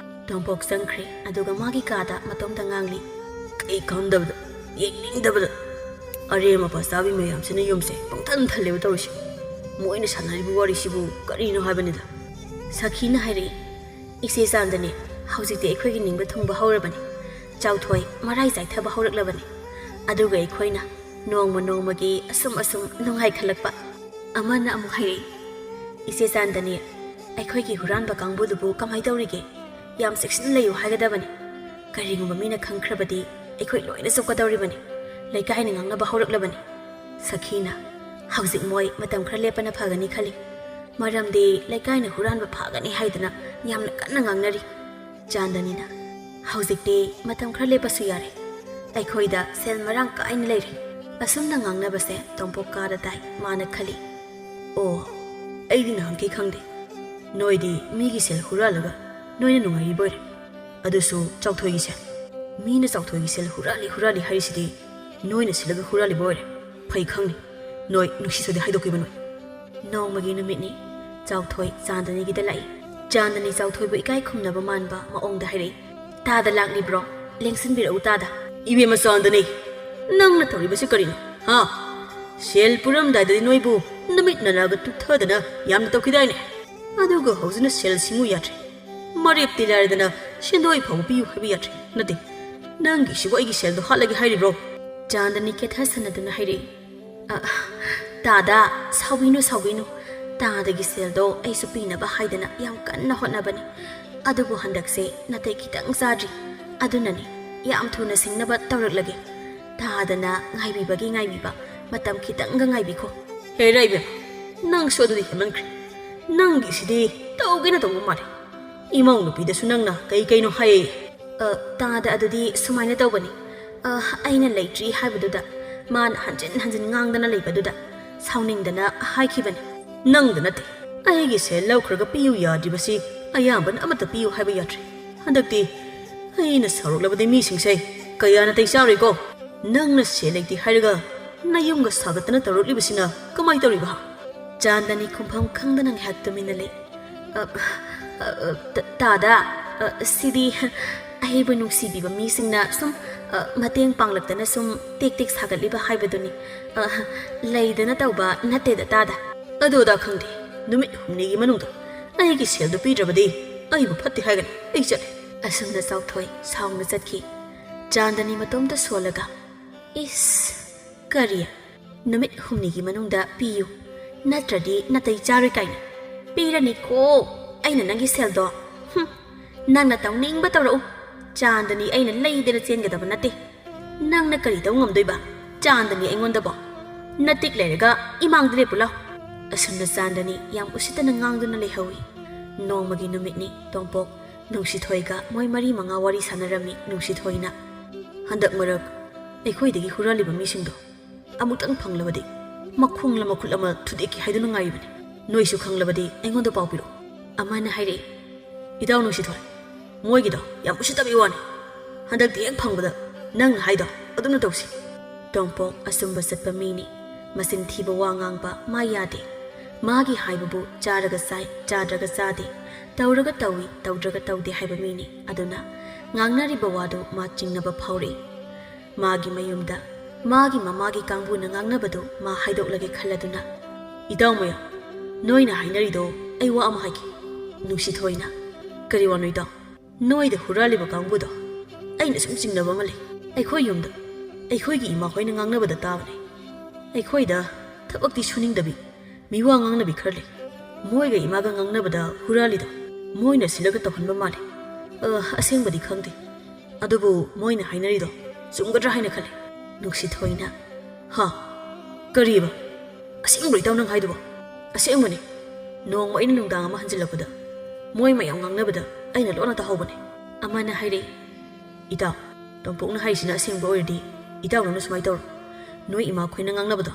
ꯇꯣꯝꯄꯣꯛ ꯆꯪꯈ꯭ꯔꯦ꯫ ꯑꯗꯨꯒ ꯃꯥꯒꯤ ꯀꯥꯗ ꯃꯇꯣꯝꯇ ꯉꯥꯡꯂꯤ꯫ "ꯀꯩ ꯈꯪꯗꯕꯗ, ꯌꯦꯡꯅꯤꯡꯗꯕꯗ, ꯑꯔꯦꯝ ꯑꯄꯥ ꯆꯥꯕꯤ ꯃꯌꯥꯝꯁꯤꯅ ꯌꯨꯝꯁꯦ ꯄꯪꯊꯟ ꯊꯜꯂꯦꯕ ꯇꯧꯔꯤꯁꯦ꯫ ꯃꯣꯏꯅ ꯁꯥꯟꯅꯔꯤꯕ ꯋꯥꯔꯤꯁꯤꯕꯨ ꯀꯔꯤꯅꯣ ꯍꯥꯏꯕꯅꯤꯗ꯫" ꯁꯈꯤꯅ ꯍꯥꯏꯔꯛꯏ, "ꯏꯆꯦ ꯆꯥꯟꯗꯅꯤ, ꯍꯧꯖꯤꯛꯇꯤ ꯑꯩꯈꯣꯏꯒꯤ ꯅꯤꯡꯕ ꯊꯨꯡꯕ ꯍꯧꯔꯕꯅꯤ꯫ ꯆꯥꯎꯊꯣꯏ ꯃꯔꯥꯏ ꯆꯥꯏꯊꯕ ꯍꯧꯔꯛꯂꯕꯅꯤ꯫ ꯑꯗꯨꯒ ꯑꯩꯈꯣꯏꯅ ꯅꯣꯡꯃ ꯅꯣꯡꯃꯒꯤ ꯑꯁꯨꯝ ꯑꯁꯨꯝ ꯅꯨꯡꯉꯥꯏꯈꯠꯂꯛꯄ꯫" ꯑꯃꯅ ꯑꯃꯨꯛ ꯍꯥꯏꯔꯛꯏ, "ꯏꯆꯦ ꯆꯥꯟꯗꯅꯤ, ꯑꯩꯈꯣꯏꯒꯤ ꯍꯨꯔꯥꯟꯕ ꯀꯥꯡꯕꯨꯗꯨꯕꯨ ꯀꯃꯥꯏ ꯇꯧꯔꯤꯒꯦ? ꯌꯥꯝ ꯆꯦꯛꯁꯤꯟꯅ ꯂꯩꯌꯨ ꯍꯥꯏꯒꯗꯕꯅꯤ꯫ ꯀꯔꯤꯒꯨꯝꯕ ꯃꯤꯅ ꯈꯪꯈ꯭ꯔꯕꯗꯤ ꯑꯩꯈꯣꯏ ꯂꯣꯏꯅ ꯆꯣꯞꯀꯗꯧꯔꯤꯕꯅꯤ꯫ ꯂꯩꯀꯥꯏꯅ ꯉꯥꯡꯅꯕ ꯍꯧꯔꯛꯂꯕꯅꯤ꯫" ꯁꯈꯤꯅ, "ꯍꯧꯖꯤꯛ ꯃꯣꯏ ꯃꯇꯝ ꯈꯔ ꯂꯦꯞꯄꯅ ꯐꯒꯅꯤ ꯈꯜꯂꯤ꯫ ꯃꯔꯝꯗꯤ ꯂꯩꯀꯥꯏꯅ ꯍꯨꯔꯥꯟꯕ ꯐꯥꯒꯅꯤ ꯍꯥꯏꯗꯨꯅ ꯌꯥꯝꯅ ꯀꯟꯅ ꯉꯥꯡꯅꯔꯤ꯫" ꯆꯥꯟꯗꯅꯤꯅ, "ꯍꯧꯖꯤꯛꯇꯤ ꯃꯇꯝ ꯈꯔ ꯂꯦꯞꯄꯁꯨ ꯌꯥꯔꯦ꯫ ꯑꯩꯈꯣꯏꯗ ꯁꯦꯜ ꯃꯔꯥꯡ ꯀꯥꯏꯅ ꯂꯩꯔꯦ꯫" ꯑꯁꯨꯝꯅ ꯉꯥꯡꯅꯕꯁꯦ ꯇꯣꯝꯄꯣꯛ ꯀꯥꯗ ꯇꯥꯏ꯫ ꯃꯥꯅ ꯈꯜꯂꯤ, "ꯑꯣ, ꯑꯩꯗꯤ ꯅꯍꯥꯟꯈꯩ ꯈꯪꯗꯦ꯫ ꯅꯣꯏꯗꯤ ꯃꯤꯒꯤ ꯁꯦꯜ ꯍꯨꯔꯥꯜꯂꯒ ꯅꯣꯏꯅ ꯅꯨꯡꯉꯥꯏꯔꯤꯕ ꯑꯣꯏꯔꯦ꯫ ꯑꯗꯨꯁꯨ ꯆꯥꯎꯊꯣꯏꯒꯤ ꯁꯦꯜ꯫ ꯃꯤꯅ ꯆꯥꯎꯊꯣꯏꯒꯤ ꯁꯦꯜ ꯍꯨꯔꯥꯜꯂꯤ ꯍꯨꯔꯥꯜꯂꯤ ꯍꯥꯏꯔꯤꯁꯤꯗꯤ ꯅꯣꯏꯅ ꯁꯤꯜꯂꯒ ꯍꯨꯔꯥꯜꯂꯤꯕ ꯑꯣꯏꯔꯦ꯫ ꯐꯩ ꯈꯪꯅꯤ꯫ ꯅꯣꯏ ꯅꯨꯡꯁꯤꯁꯨꯗꯤ ꯍꯥꯏꯗꯣꯛꯈꯤꯕ ꯅꯣꯏ꯫" ꯅꯣꯡꯃꯒꯤ ꯅꯨꯃꯤꯠꯅꯤ꯫ ꯆꯥꯎꯊꯣꯏ ꯆꯥꯟꯗꯅꯤꯒꯤꯗ ꯂꯥꯛꯏ꯫ ꯆꯥꯟꯗꯅꯤ ꯆꯥꯎꯊꯣꯏꯕꯨ ꯏꯀꯥꯏ ꯈꯨꯝꯅꯕ ꯃꯥꯟꯕ ꯃꯑꯣꯡꯗ ꯍꯥꯏꯔꯛꯏ, "ꯇꯥꯗ ꯂꯥꯛꯂꯤꯕ꯭ꯔꯣ? ꯂꯦꯡꯁꯤꯟꯕꯤꯔꯛꯎ ꯇꯥꯗ꯫" "ꯏꯕꯦꯝꯃ ꯆꯥꯟꯗꯅꯤ, ꯅꯪꯅ ꯇꯧꯔꯤꯕꯁꯤ ꯀꯔꯤꯅꯣ? ꯍꯥ? ꯁꯦꯜ ꯄꯨꯔꯝꯗꯥꯏꯗꯗꯤ ꯅꯣꯏꯕꯨ ꯅꯃꯤꯠ ꯅꯅꯥꯒ ꯇꯨꯊꯗꯅ ꯌꯥꯝꯅ ꯇꯧꯈꯤꯗꯥꯏꯅꯦ? ꯑꯗꯨꯒ ꯍꯧꯖꯤꯛꯅ ꯁꯦꯜ ꯁꯤꯡꯉꯨ ꯌꯥꯗ꯭ꯔꯦ꯫ ꯃꯔꯦꯞꯇꯤ ꯂꯥꯏꯔꯗꯅ ꯁꯦꯟꯗꯣꯏ ꯐꯥꯎꯕ ꯄꯤꯌꯨ ꯍꯥꯏꯕ ꯌꯥꯗ꯭ꯔꯦ꯫ ꯅꯠꯇꯦ, ꯅꯪꯒꯤꯁꯤꯕꯨ ꯑꯩꯒꯤ ꯁꯦꯜꯗꯣ ꯍꯥꯠꯂꯒꯦ ꯍꯥꯏꯔꯤꯕ꯭ꯔꯣ?" ꯆꯥꯟꯗꯅꯤ ꯀꯦꯊꯁꯟꯅꯗꯨꯅ ꯍꯥꯏꯔꯛꯏ, "ꯑ, ꯇꯥꯗ, ꯁꯥꯎꯕꯤꯅꯨ, ꯁꯥꯎꯕꯤꯅꯨ꯫ ꯇꯥꯗꯒꯤ ꯁꯦꯜꯗꯣ ꯑꯩꯁꯨ ꯄꯤꯅꯕ ꯍꯥꯏꯗꯅ ꯌꯥꯝ ꯀꯟꯅ ꯍꯣꯠꯅꯕꯅꯤ꯫ ꯑꯗꯨꯕꯨ ꯍꯟꯗꯛꯁꯦ ꯅꯥꯇꯩ ꯈꯤꯇꯪ ꯆꯥꯗ꯭ꯔꯤ꯫ ꯑꯗꯨꯅꯅꯤ, ꯌꯥꯝ ꯊꯨꯅ ꯁꯤꯡꯅꯕ ꯇꯧꯔꯛꯂꯒꯦ꯫ ꯇꯥꯗꯅ ꯉꯥꯏꯕꯤꯕꯒꯤ ꯉꯥꯏꯕꯤꯕ, ꯃꯇꯝ ꯈꯤꯇꯪꯒ ꯉꯥꯏꯕꯤꯈꯣ꯫" "ꯍꯦꯔꯥ ꯏꯕꯦꯝꯃ, ꯅꯪꯁꯨ ꯑꯗꯨꯗꯤ ꯍꯦꯟꯃꯟꯈ꯭ꯔꯦ꯫ "ꯅꯪꯒꯤꯁꯤꯗꯤ ꯇꯧꯒꯦꯅ ꯇꯧꯕ ꯃꯥꯜꯂꯦ꯫ ꯏꯃꯧ ꯅꯨꯄꯤꯗꯁꯨ ꯅꯪꯅ ꯀꯩ ꯀꯩꯅꯣ ꯍꯥꯏꯌꯦ?" "ꯑ, ꯇꯥꯗ, ꯑꯗꯨꯗꯤ ꯁꯨꯃꯥꯏꯅ ꯇꯧꯕꯅꯤ꯫ ꯑ, ꯑꯩꯅ ꯂꯩꯇ꯭ꯔꯤ ꯍꯥꯏꯕꯗꯨꯗ ꯃꯥꯅ ꯍꯟꯖꯤꯟ ꯍꯟꯖꯤꯟ ꯉꯥꯡꯗꯅ ꯂꯩꯕꯗꯨꯗ ꯁꯥꯎꯅꯤꯡꯗꯅ ꯍꯥꯏꯈꯤꯕꯅꯤ꯫" "ꯅꯪꯗ ꯅꯠꯇꯦ, ꯑꯩꯒꯤ ꯁꯦꯜ ꯂꯧꯈ꯭ꯔꯒ ꯄꯤꯌꯨ ꯌꯥꯗ꯭ꯔꯤꯕꯁꯤ ꯑꯌꯥꯝꯕꯅ ꯑꯃꯠꯇ ꯄꯤꯌꯨ ꯍꯥꯏꯕ ꯌꯥꯗ꯭ꯔꯦ꯫ ꯍꯟꯗꯛꯇꯤ ꯑꯩꯅ ꯁꯥꯎꯔꯛꯂꯕꯗꯤ ꯃꯤꯁꯤꯡꯁꯦ ꯀꯌꯥ ꯅꯥꯇꯩ ꯆꯥꯔꯣꯏꯀꯣ꯫ ꯅꯪꯅ ꯁꯦꯜ ꯂꯩꯇꯦ ꯍꯥꯏꯔꯒ ꯅꯌꯨꯝꯒ ꯁꯥꯒꯠꯇꯅ ꯇꯧꯔꯛꯂꯤꯕꯁꯤꯅ ꯀꯃꯥꯏ ꯇꯧꯔꯤꯕ?" ꯆꯥꯟꯗꯅꯤ ꯈꯨꯝꯐꯝ ꯈꯪꯗꯅ ꯉꯥꯏꯍꯥꯛ ꯇꯨꯃꯤꯟꯅ ꯂꯩ꯫ "ꯑ, ꯑ, ꯑ, ꯇ-, ꯇꯥꯗ, ꯑ, ꯁꯤꯗꯤ ꯑꯩꯕꯨ ꯅꯨꯡꯁꯤꯕꯤꯕ ꯃꯤꯁꯤꯡꯅ ꯁꯨꯝ, ꯑ, ꯃꯇꯦꯡ ꯄꯥꯡꯂꯛꯇꯅ ꯁꯨꯝ ꯇꯦꯛ ꯇꯦꯛ ꯁꯥꯒꯠꯂꯤꯕ ꯍꯥꯏꯕꯗꯨꯅꯤ꯫ ꯑ, ꯂꯩꯗꯅ ꯇꯧꯕ ꯅꯠꯇꯦꯗ, ꯇꯥꯗ꯫" "ꯑꯗꯨ ꯑꯗꯥ ꯈꯪꯗꯦ, ꯅꯨꯃꯤꯠ ꯍꯨꯝꯅꯤꯒꯤ ꯃꯅꯨꯡꯗ ꯑꯩꯒꯤ ꯁꯦꯜꯗꯨ ꯄꯤꯗ꯭ꯔꯕꯗꯤ ꯑꯩꯕꯨ ꯐꯠꯇꯦ ꯍꯥꯏꯒꯅꯤ꯫ ꯑꯩ ꯆꯠꯂꯦ꯫" ꯑꯁꯨꯝꯅ ꯆꯥꯎꯊꯣꯏ ꯁꯥꯎꯅ ꯆꯠꯈꯤ꯫ ꯆꯥꯟꯗꯅꯤ ꯃꯇꯣꯝꯇ ꯁꯣꯜꯂꯒ, "ꯏꯁ, ꯀꯔꯤ? ꯅꯨꯃꯤꯠ ꯍꯨꯝꯅꯤꯒꯤ ꯃꯅꯨꯡꯗ ꯄꯤꯌꯨ, ꯅꯠꯇ꯭ꯔꯗꯤ ꯅꯥꯇꯩ ꯆꯥꯔꯣꯏ ꯀꯥꯏꯅ? ꯄꯤꯔꯅꯤꯀꯣ ꯑꯩꯅ ꯅꯪꯒꯤ ꯁꯦꯜꯗꯣ꯫ ꯍꯨꯝ, ꯅꯪꯅ ꯇꯧꯅꯤꯡꯕ ꯇꯧꯔꯛꯎ꯫ ꯆꯥꯟꯗꯅꯤ ꯑꯩꯅ ꯂꯩꯗꯅ ꯆꯦꯟꯒꯗꯕ ꯅꯠꯇꯦ꯫ ꯅꯪꯅ ꯀꯔꯤ ꯇꯧ ꯉꯝꯗꯣꯏꯕ? ꯆꯥꯟꯗꯅꯤ ꯑꯩꯉꯣꯟꯗꯕꯣ? ꯅꯇꯤꯛ ꯂꯩꯔꯒ ꯏꯃꯥꯡꯗ ꯂꯦꯞꯄꯨ ꯂꯥꯎ꯫" ꯑꯁꯨꯝꯅ ꯆꯥꯟꯗꯅꯤ ꯌꯥꯝ ꯎꯁꯤꯠꯇꯅ ꯉꯥꯡꯗꯨꯅ ꯂꯩꯍꯧꯏ꯫ ꯅꯣꯡꯃꯒꯤ ꯅꯨꯃꯤꯠꯅꯤ꯫ ꯇꯣꯝꯄꯣꯛ ꯅꯨꯡꯁꯤꯊꯣꯏꯒ ꯃꯣꯏ ꯃꯔꯤ ꯃꯉꯥ ꯋꯥꯔꯤ ꯁꯥꯟꯅꯔꯝꯃꯤ꯫ ꯅꯨꯡꯁꯤꯊꯣꯏꯅ, "ꯍꯟꯗꯛ ꯃꯔꯛ ꯑꯩꯈꯣꯏꯗꯒꯤ ꯍꯨꯔꯥꯜꯂꯤꯕ ꯃꯤꯁꯤꯡꯗꯣ ꯑꯃꯨꯛꯇꯪ ꯐꯪꯂꯕꯗꯤ ꯃꯈꯣꯡꯂ ꯃꯈꯨꯠ ꯑꯃ ꯊꯨꯗꯦꯛꯀꯦ ꯍꯥꯏꯗꯨꯅ ꯉꯥꯏꯔꯤꯕꯅꯤ꯫ ꯅꯣꯏꯁꯨ ꯈꯪꯂꯕꯗꯤ ꯑꯩꯉꯣꯟꯗ ꯄꯥꯎ ꯄꯤꯔꯛꯎ꯫" ꯑꯃꯅ ꯍꯥꯏꯔꯛꯏ, "ꯏꯇꯥꯎ ꯅꯨꯡꯁꯤꯊꯣꯏ, ꯃꯣꯏꯒꯤꯗꯣ ꯌꯥꯝ ꯎꯁꯤꯠꯇꯕꯒꯤ ꯋꯥꯅꯤ꯫ ꯍꯟꯗꯛꯇꯤ ꯍꯦꯛ ꯐꯪꯕꯗ ꯅꯪꯅ ꯍꯥꯏꯗꯣ ꯑꯗꯨꯝꯅ ꯇꯧꯁꯤ꯫" ꯇꯣꯝꯄꯣꯛ ꯑꯆꯨꯝꯕ ꯆꯠꯄ ꯃꯤꯅꯤ꯫ ꯃꯆꯤꯟ ꯊꯤꯕ ꯋꯥ ꯉꯥꯡꯕ ꯃꯥ ꯌꯥꯗꯦ꯫ ꯃꯥꯒꯤ ꯍꯥꯏꯕꯕꯨ ꯆꯥꯔꯒ ꯆꯥꯏ, ꯆꯥꯗ꯭ꯔꯒ ꯆꯥꯗꯦ, ꯇꯧꯔꯒ ꯇꯧꯏ, ꯇꯧꯗ꯭ꯔꯒ ꯇꯧꯗꯦ ꯍꯥꯏꯕ ꯃꯤꯅꯤ꯫ ꯑꯗꯨꯅ ꯉꯥꯡꯅꯔꯤꯕ ꯋꯥꯗꯨ ꯃꯥ ꯆꯤꯡꯅꯕ ꯐꯥꯎꯔꯛꯏ꯫ ꯃꯥꯒꯤ ꯃꯌꯨꯝꯗ ꯃꯥꯒꯤ ꯃꯃꯥꯒꯤ ꯀꯥꯡꯕꯨꯅ ꯉꯥꯡꯅꯕꯗꯨ ꯃꯥ ꯍꯥꯏꯗꯣꯛꯂꯒꯦ ꯈꯜꯂꯗꯨꯅ, "ꯏꯇꯥꯎ ꯃꯌꯥꯝ, ꯅꯣꯏꯅ ꯍꯥꯏꯅꯔꯤꯗꯣ ꯑꯩ ꯋꯥ ꯑꯃ ꯍꯥꯏꯒꯦ꯫" ꯅꯨꯡꯁꯤꯊꯣꯏꯅ, "ꯀꯔꯤ ꯋꯥꯅꯣ ꯏꯇꯥꯎ?" "ꯅꯣꯏꯗ ꯍꯨꯔꯥꯜꯂꯤꯕ ꯀꯥꯡꯕꯨꯗꯣ ꯑꯩꯅ ꯁꯨꯝ ꯆꯤꯡꯅꯕ ꯑꯃ ꯂꯩ꯫ ꯑꯩꯈꯣꯏ ꯌꯨꯝꯗ ꯑꯩꯈꯣꯏꯒꯤ ꯏꯃꯥ ꯍꯣꯏꯅ ꯉꯥꯡꯅꯕꯗ ꯇꯥꯕꯅꯦ꯫ ꯑꯩꯈꯣꯏꯗ ꯊꯕꯛꯇꯤ ꯁꯨꯅꯤꯡꯗꯕꯤ, ꯃꯤꯋꯥ ꯉꯥꯡꯅꯕꯤ ꯈꯔ ꯂꯩ꯫ ꯃꯣꯏꯒ ꯏꯃꯥꯒ ꯉꯥꯡꯅꯕꯗ ꯍꯨꯔꯥꯜꯂꯤꯗꯣ ꯃꯣꯏꯅ ꯁꯤꯜꯂꯒ ꯇꯧꯍꯟꯕ ꯃꯥꯜꯂꯦ꯫ ꯑ, ꯑꯁꯦꯡꯕꯗꯤ ꯈꯪꯗꯦ꯫ ꯑꯗꯨꯕꯨ ꯃꯣꯏꯅ ꯍꯥꯏꯅꯔꯤꯗꯣ ꯆꯨꯝꯒꯗ꯭ꯔꯥ ꯍꯥꯏꯅ ꯈꯜꯂꯦ꯫" ꯅꯨꯡꯁꯤꯊꯣꯏꯅ, "ꯍꯥ? ꯀꯔꯤꯕ? ꯑꯁꯦꯡꯕ꯭ꯔꯣ ꯏꯇꯥꯎ ꯅꯪ ꯍꯥꯏꯗꯨꯕꯣ?" "ꯑꯁꯦꯡꯕꯅꯦ꯫ ꯅꯣꯡꯃ ꯑꯩꯅ ꯅꯨꯡꯗꯥꯡ ꯑꯃ ꯍꯟꯖꯤꯜꯂꯛꯄꯗ ꯃꯣꯏ ꯃꯌꯥꯝ ꯉꯥꯡꯅꯕꯗ ꯑꯩꯅ ꯂꯣꯟꯅ ꯇꯥꯍꯧꯕꯅꯦ꯫ ꯑꯃꯅ ꯍꯥꯏꯔꯛꯏ, "ꯏꯇꯥꯎ, ꯇꯣꯝꯄꯣꯛꯅ ꯍꯥꯏꯔꯤꯁꯤꯅ ꯑꯁꯦꯡꯕ ꯑꯣꯏꯔꯗꯤ ꯏꯇꯥꯎ ꯅꯪꯅ ꯁꯨꯃꯥꯏꯅ ꯇꯧꯔꯣ꯫ ꯅꯣꯏ ꯏꯃꯥꯈꯣꯏꯅ ꯉꯥꯡꯅꯕꯗꯣ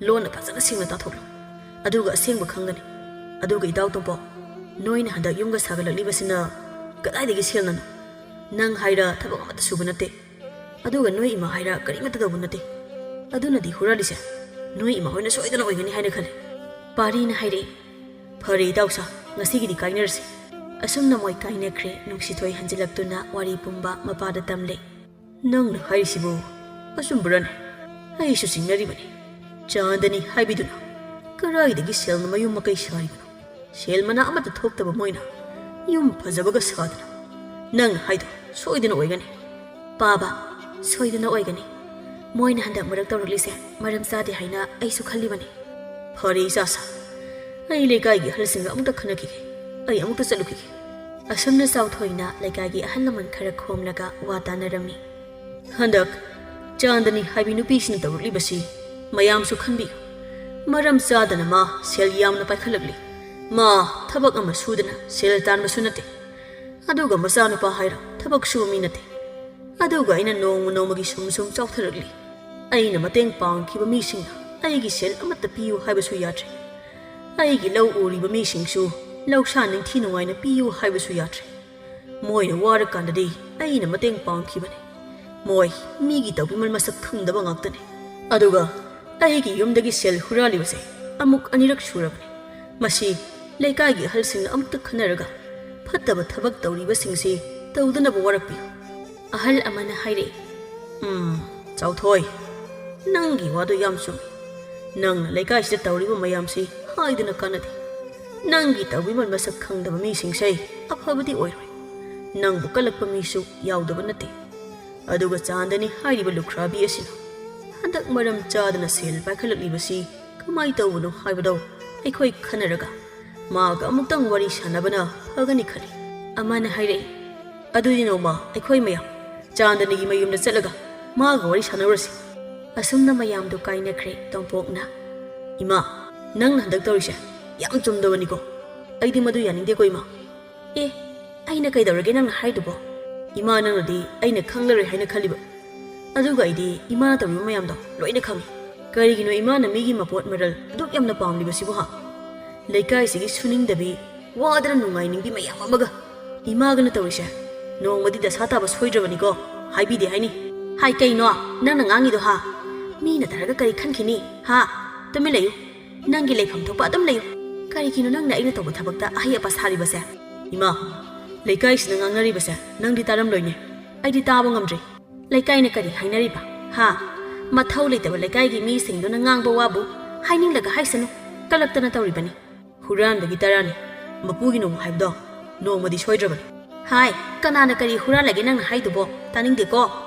ꯂꯣꯟꯅ ꯐꯖꯅ ꯁꯦꯡꯅ ꯇꯥꯊꯣꯛꯂꯣ꯫ ꯑꯗꯨꯒ ꯑꯁꯦꯡꯕ ꯈꯪꯒꯅꯤ꯫ ꯑꯗꯨꯒ ꯏꯇꯥꯎ ꯇꯣꯝꯄꯣꯛ, ꯅꯣꯏꯅ ꯍꯟꯗꯛ ꯌꯨꯝꯒ ꯁꯥꯒꯠꯂꯛꯂꯤꯕꯁꯤꯅ ꯀꯗꯥꯏꯗꯒꯤ ꯁꯦꯜꯅꯅꯣ? ꯅꯪ ꯍꯥꯏꯔ ꯊꯕꯛ ꯑꯃꯠꯇ ꯁꯨꯕ ꯅꯠꯇꯦ꯫ ꯑꯗꯨꯒ ꯅꯣꯏ ꯏꯃꯥ ꯍꯥꯏꯔ ꯀꯔꯤꯃꯠꯇ ꯇꯧꯕ ꯅꯠꯇꯦ꯫ ꯑꯗꯨꯅꯗꯤ ꯍꯨꯔꯥꯜꯂꯤꯁꯦ ꯅꯣꯏ ꯏꯃꯥ ꯍꯣꯏꯅ ꯁꯣꯏꯗꯅ ꯑꯣꯏꯒꯅꯤ ꯍꯥꯏꯅ ꯈꯜꯂꯤ꯫" ꯄꯥꯔꯤꯅ ꯍꯥꯏꯔꯛꯏ, "ꯐꯔꯦ ꯏꯇꯥꯎꯁꯥ, ꯉꯁꯤꯒꯤꯗꯤ ꯀꯥꯏꯅꯔꯁꯤ꯫" ꯑꯁꯨꯝꯅ ꯃꯣꯏ ꯀꯥꯏꯅꯈ꯭ꯔꯦ꯫ ꯅꯨꯡꯁꯤꯊꯣꯏ ꯍꯟꯖꯤꯜꯂꯛꯇꯨꯅ ꯋꯥꯔꯤ ꯄꯨꯝꯕ ꯃꯄꯥꯗ ꯇꯝꯂꯦ꯫ "ꯅꯪꯅ ꯍꯥꯏꯔꯤꯁꯤꯕꯨ ꯑꯆꯨꯝꯕꯔꯅꯦ? ꯑꯩꯁꯨ ꯆꯤꯡꯅꯔꯤꯕꯅꯤ꯫ ꯆꯥꯟꯗꯅꯤ ꯍꯥꯏꯕꯤꯗꯨꯅ ꯀꯗꯥꯏꯗꯒꯤ ꯁꯦꯜꯅ ꯃꯌꯨꯝ ꯃꯀꯩ ꯁꯥꯔꯤꯕꯅꯣ? ꯁꯦꯜ ꯃꯅꯥ ꯑꯃꯠꯇ ꯊꯣꯛꯇꯕ ꯃꯣꯏꯅ ꯌꯨꯝ ꯐꯖꯕꯒ ꯁꯥꯗꯅ꯫ ꯅꯪꯅ ꯍꯥꯏꯗꯣ ꯁꯣꯏꯗꯅ ꯑꯣꯏꯒꯅꯤ꯫" "ꯄꯥꯕ, ꯁꯣꯏꯗꯅ ꯑꯣꯏꯒꯅꯤ꯫ ꯃꯣꯏꯅ ꯍꯟꯗꯛ ꯃꯔꯛ ꯇꯧꯔꯛꯂꯤꯁꯦ ꯃꯔꯝ ꯆꯥꯗꯦ ꯍꯥꯏꯅ ꯑꯩꯁꯨ ꯈꯜꯂꯤꯕꯅꯤ꯫" "ꯐꯔꯦ ꯏꯆꯥꯁꯥ, ꯑꯩ ꯂꯩꯀꯥꯏꯒꯤ ꯑꯍꯜꯁꯤꯡꯒ ꯑꯃꯨꯛꯇ ꯈꯟꯅꯈꯤꯒꯦ꯫ ꯑꯩ ꯑꯃꯨꯛꯇ ꯆꯠꯂꯨꯈꯤꯒꯦ꯫" ꯑꯁꯨꯝꯅ ꯆꯥꯎꯊꯣꯏꯅ ꯂꯩꯀꯥꯏꯒꯤ ꯑꯍꯜ ꯂꯃꯟ ꯈꯔ ꯈꯣꯝꯂꯒ ꯋꯥ ꯇꯥꯅꯔꯝꯃꯤ꯫ "ꯍꯟꯗꯛ ꯆꯥꯟꯗꯅꯤ ꯍꯥꯏꯕꯤ ꯅꯨꯄꯤꯁꯤꯅ ꯇꯧꯔꯛꯂꯤꯕꯁꯤ ꯃꯌꯥꯝꯁꯨ ꯈꯟꯕꯤꯌꯨ꯫ ꯃꯔꯝ ꯆꯥꯗꯅ ꯃꯥ ꯁꯦꯜ ꯌꯥꯝꯅ ꯄꯥꯏꯈꯠꯂꯛꯂꯤ꯫ ꯃꯥ ꯊꯕꯛ ꯑꯃ ꯁꯨꯗꯅ ꯁꯦꯜ ꯇꯥꯟꯕꯁꯨ ꯅꯠꯇꯦ꯫ ꯑꯗꯨꯒ ꯃꯆꯥꯅꯨꯄꯥ ꯍꯥꯏꯔ ꯊꯕꯛ ꯁꯨꯕ ꯃꯤ ꯅꯠꯇꯦ꯫ ꯑꯗꯨꯒ ꯑꯩꯅ ꯅꯣꯡꯃ ꯅꯣꯡꯃꯒꯤ ꯁꯨꯝ ꯁꯨꯝ ꯆꯥꯎꯊꯔꯛꯂꯤ꯫ ꯑꯩꯅ ꯃꯇꯦꯡ ꯄꯥꯡꯈꯤꯕ ꯃꯤꯁꯤꯡꯅ ꯑꯩꯒꯤ ꯁꯦꯜ ꯑꯃꯠꯇ ꯄꯤꯌꯨ ꯍꯥꯏꯕꯁꯨ ꯌꯥꯗ꯭ꯔꯦ꯫ ꯑꯩꯒꯤ ꯂꯧ ꯎꯔꯤꯕ ꯃꯤꯁꯤꯡꯁꯨ ꯂꯧꯁꯥ ꯅꯤꯡꯊꯤ ꯅꯨꯡꯉꯥꯏꯅ ꯄꯤꯌꯨ ꯍꯥꯏꯕꯁꯨ ꯌꯥꯗ꯭ꯔꯦ꯫ ꯃꯣꯏꯅ ꯋꯥꯔꯀꯥꯟꯗꯗꯤ ꯑꯩꯅ ꯃꯇꯦꯡ ꯄꯥꯡꯈꯤꯕꯅꯤ꯫ ꯃꯣꯏ ꯃꯤꯒꯤ ꯇꯧꯕꯤꯃꯜ ꯃꯁꯛ ꯈꯪꯗꯕ ꯉꯥꯛꯇꯅꯤ꯫ ꯑꯗꯨꯒ ꯑꯩꯒꯤ ꯌꯨꯝꯗꯒꯤ ꯁꯦꯜ ꯍꯨꯔꯥꯜꯂꯤꯕꯁꯦ ꯑꯃꯨꯛ ꯑꯅꯤꯔꯛ ꯁꯨꯔꯕꯅꯤ꯫ ꯃꯁꯤ ꯂꯩꯀꯥꯏꯒꯤ ꯑꯍꯜꯁꯤꯡꯅ ꯑꯃꯨꯛꯇ ꯈꯟꯅꯔꯒ ꯐꯠꯇꯕ ꯊꯕꯛ ꯇꯧꯔꯤꯕꯁꯤꯡꯁꯤ ꯇꯧꯗꯅꯕ ꯋꯥꯔꯛꯄꯤꯌꯨ꯫" ꯑꯍꯜ ꯑꯃꯅ ꯍꯥꯏꯔꯛꯏ, "ꯎꯝ, ꯆꯥꯎꯊꯣꯏ, ꯅꯪꯒꯤ ꯋꯥꯗꯣ ꯌꯥꯝ ꯆꯨꯝꯃꯤ꯫ ꯅꯪꯅ ꯂꯩꯀꯥꯏꯁꯤꯗ ꯇꯧꯔꯤꯕ ꯃꯌꯥꯝꯁꯤ ꯍꯥꯏꯗꯅ ꯀꯥꯟꯅꯗꯦ꯫ ꯅꯪꯒꯤ ꯇꯧꯕꯤꯃꯜ ꯃꯁꯛ ꯈꯪꯗꯕ ꯃꯤꯁꯤꯡꯁꯦ ꯑꯐꯕꯗꯤ ꯑꯣꯏꯔꯣꯏ꯫ ꯅꯪꯕꯨ ꯀꯜꯂꯛꯄ ꯃꯤꯁꯨ ꯌꯥꯎꯗꯕ ꯅꯠꯇꯦ꯫ ꯑꯗꯨꯒ ꯆꯥꯟꯗꯅꯤ ꯍꯥꯏꯔꯤꯕ ꯂꯨꯈ꯭ꯔꯥꯕꯤ ꯑꯁꯤꯅ ꯍꯟꯗꯛ ꯃꯔꯝ ꯆꯥꯗꯅ ꯁꯦꯜ ꯄꯥꯏꯈꯠꯂꯛꯂꯤꯕꯁꯤ ꯀꯃꯥꯏ ꯇꯧꯕꯅꯣ ꯍꯥꯏꯕꯗꯣ ꯑꯩꯈꯣꯏ ꯈꯟꯅꯔꯒ ꯃꯥꯒ ꯑꯃꯨꯛꯇꯪ ꯋꯥꯔꯤ ꯁꯥꯟꯅꯕꯅ ꯐꯒꯅꯤ ꯈꯜꯂꯤ꯫" ꯑꯃꯅ ꯍꯥꯏꯔꯛꯏ, "ꯑꯗꯨꯗꯤ ꯅꯣꯡꯃ ꯑꯩꯈꯣꯏ ꯃꯌꯥꯝ ꯆꯥꯟꯗꯅꯤꯒꯤ ꯃꯌꯨꯝꯗ ꯆꯠꯂꯒ ꯃꯥꯒ ꯋꯥꯔꯤ ꯁꯥꯟꯅꯔꯨꯔꯁꯤ꯫" ꯑꯁꯨꯝꯅ ꯃꯌꯥꯝꯗꯨ ꯀꯥꯏꯅꯈ꯭ꯔꯦ꯫ ꯇꯣꯝꯄꯣꯛꯅ, "ꯏꯃꯥ, ꯅꯪꯅ ꯍꯟꯗꯛ ꯇꯧꯔꯤꯁꯦ ꯌꯥꯝ ꯆꯨꯝꯗꯕꯅꯤꯀꯣ꯫ ꯑꯩꯗꯤ ꯃꯗꯨ ꯌꯥꯅꯤꯡꯗꯦꯀꯣ, ꯏꯃꯥ꯫ ꯑꯦ, ꯑꯩꯅ ꯀꯩꯗꯧꯔꯒꯦ ꯅꯪꯅ ꯍꯥꯏꯗꯨꯕꯣ? ꯏꯃꯥ, ꯅꯪꯅꯗꯤ ꯑꯩꯅ ꯈꯪꯂꯔꯣꯏ ꯍꯥꯏꯅ ꯈꯜꯂꯤꯕ꯫ ꯑꯗꯨꯒ ꯑꯩꯗꯤ ꯏꯃꯥꯅ ꯇꯧꯔꯤꯕ ꯃꯌꯥꯝꯗꯣ ꯂꯣꯏꯅ ꯈꯪꯉꯤ꯫ ꯀꯔꯤꯒꯤꯅꯣ ꯏꯃꯥꯅ ꯃꯤꯒꯤ ꯃꯄꯣꯠ ꯃꯔꯜ ꯑꯗꯨꯛ ꯌꯥꯝꯅ ꯄꯥꯝꯂꯤꯕꯁꯤꯕꯨ, ꯍꯥ? ꯂꯩꯀꯥꯏꯁꯤꯒꯤ ꯁꯨꯅꯤꯡꯗꯕꯤ, ꯋꯥꯗꯅ ꯅꯨꯡꯉꯥꯏꯅꯤꯡꯕꯤ ꯃꯌꯥꯝ ꯑꯃꯒ ꯏꯃꯥꯒꯅ ꯇꯧꯔꯤꯁꯦ꯫ ꯅꯣꯡꯃꯗꯤ ꯗꯁꯥ ꯇꯥꯕ ꯁꯣꯏꯗ꯭ꯔꯕꯅꯤꯀꯣ, ꯍꯥꯏꯕꯤꯗꯦ ꯍꯥꯏꯅꯤ꯫ ꯍꯥꯏ, ꯀꯩꯅꯣ ꯅꯪꯅ ꯉꯥꯡꯉꯤꯗꯣ, ꯍꯥ? ꯃꯤꯅ ꯇꯥꯔꯒ ꯀꯔꯤ ꯈꯟꯈꯤꯅꯤ, ꯍꯥ? ꯇꯨꯃꯤꯟ ꯂꯩꯌꯨ꯫ ꯅꯪꯒꯤ ꯂꯩꯐꯝ ꯊꯣꯛꯄ ꯑꯗꯨꯝ ꯂꯩꯌꯨ꯫ ꯀꯔꯤꯒꯤꯅꯣ ꯅꯪꯅ ꯑꯩꯅ ꯇꯧꯕ ꯊꯕꯛꯇ ꯑꯍꯩ ꯑꯄꯥ ꯁꯥꯔꯤꯕꯁꯦ? ꯏꯃꯥ, ꯂꯩꯀꯥꯏꯁꯤꯅ ꯉꯥꯡꯅꯔꯤꯕꯁꯦ ꯅꯪꯗꯤ ꯇꯥꯔꯝꯂꯣꯏꯅꯦ꯫ ꯑꯩꯗꯤ ꯇꯥꯕ ꯉꯝꯗ꯭ꯔꯤ꯫ ꯂꯩꯀꯥꯏꯅ ꯀꯔꯤ ꯍꯥꯏꯅꯔꯤꯕ? ꯍꯥ? ꯃꯊꯧ ꯂꯩꯇꯕ ꯂꯩꯀꯥꯏꯒꯤ ꯃꯤꯁꯤꯡꯗꯨꯅ ꯉꯥꯡꯕ ꯋꯥꯕꯨ ꯍꯥꯏꯅꯤꯡꯂꯒ ꯍꯥꯏꯁꯅꯨ, ꯀꯂꯛꯇꯅ ꯇꯧꯔꯤꯕꯅꯤ꯫ ꯍꯨꯔꯥꯟꯕꯒꯤ ꯇꯔꯥꯅꯤ, ꯃꯄꯨꯒꯤ ꯅꯣꯡ ꯍꯥꯏꯕꯗꯣ ꯅꯣꯡꯃꯗꯤ ꯁꯣꯏꯗ꯭ꯔꯕꯅꯤ꯫ ꯍꯥꯏ, ꯀꯅꯥꯅ ꯀꯔꯤ ꯍꯨꯔꯥꯜꯂꯒꯦ ꯅꯪꯅ ꯍꯥꯏꯗꯨꯕꯣ? ꯇꯥꯅꯤꯡꯗꯦꯀꯣ꯫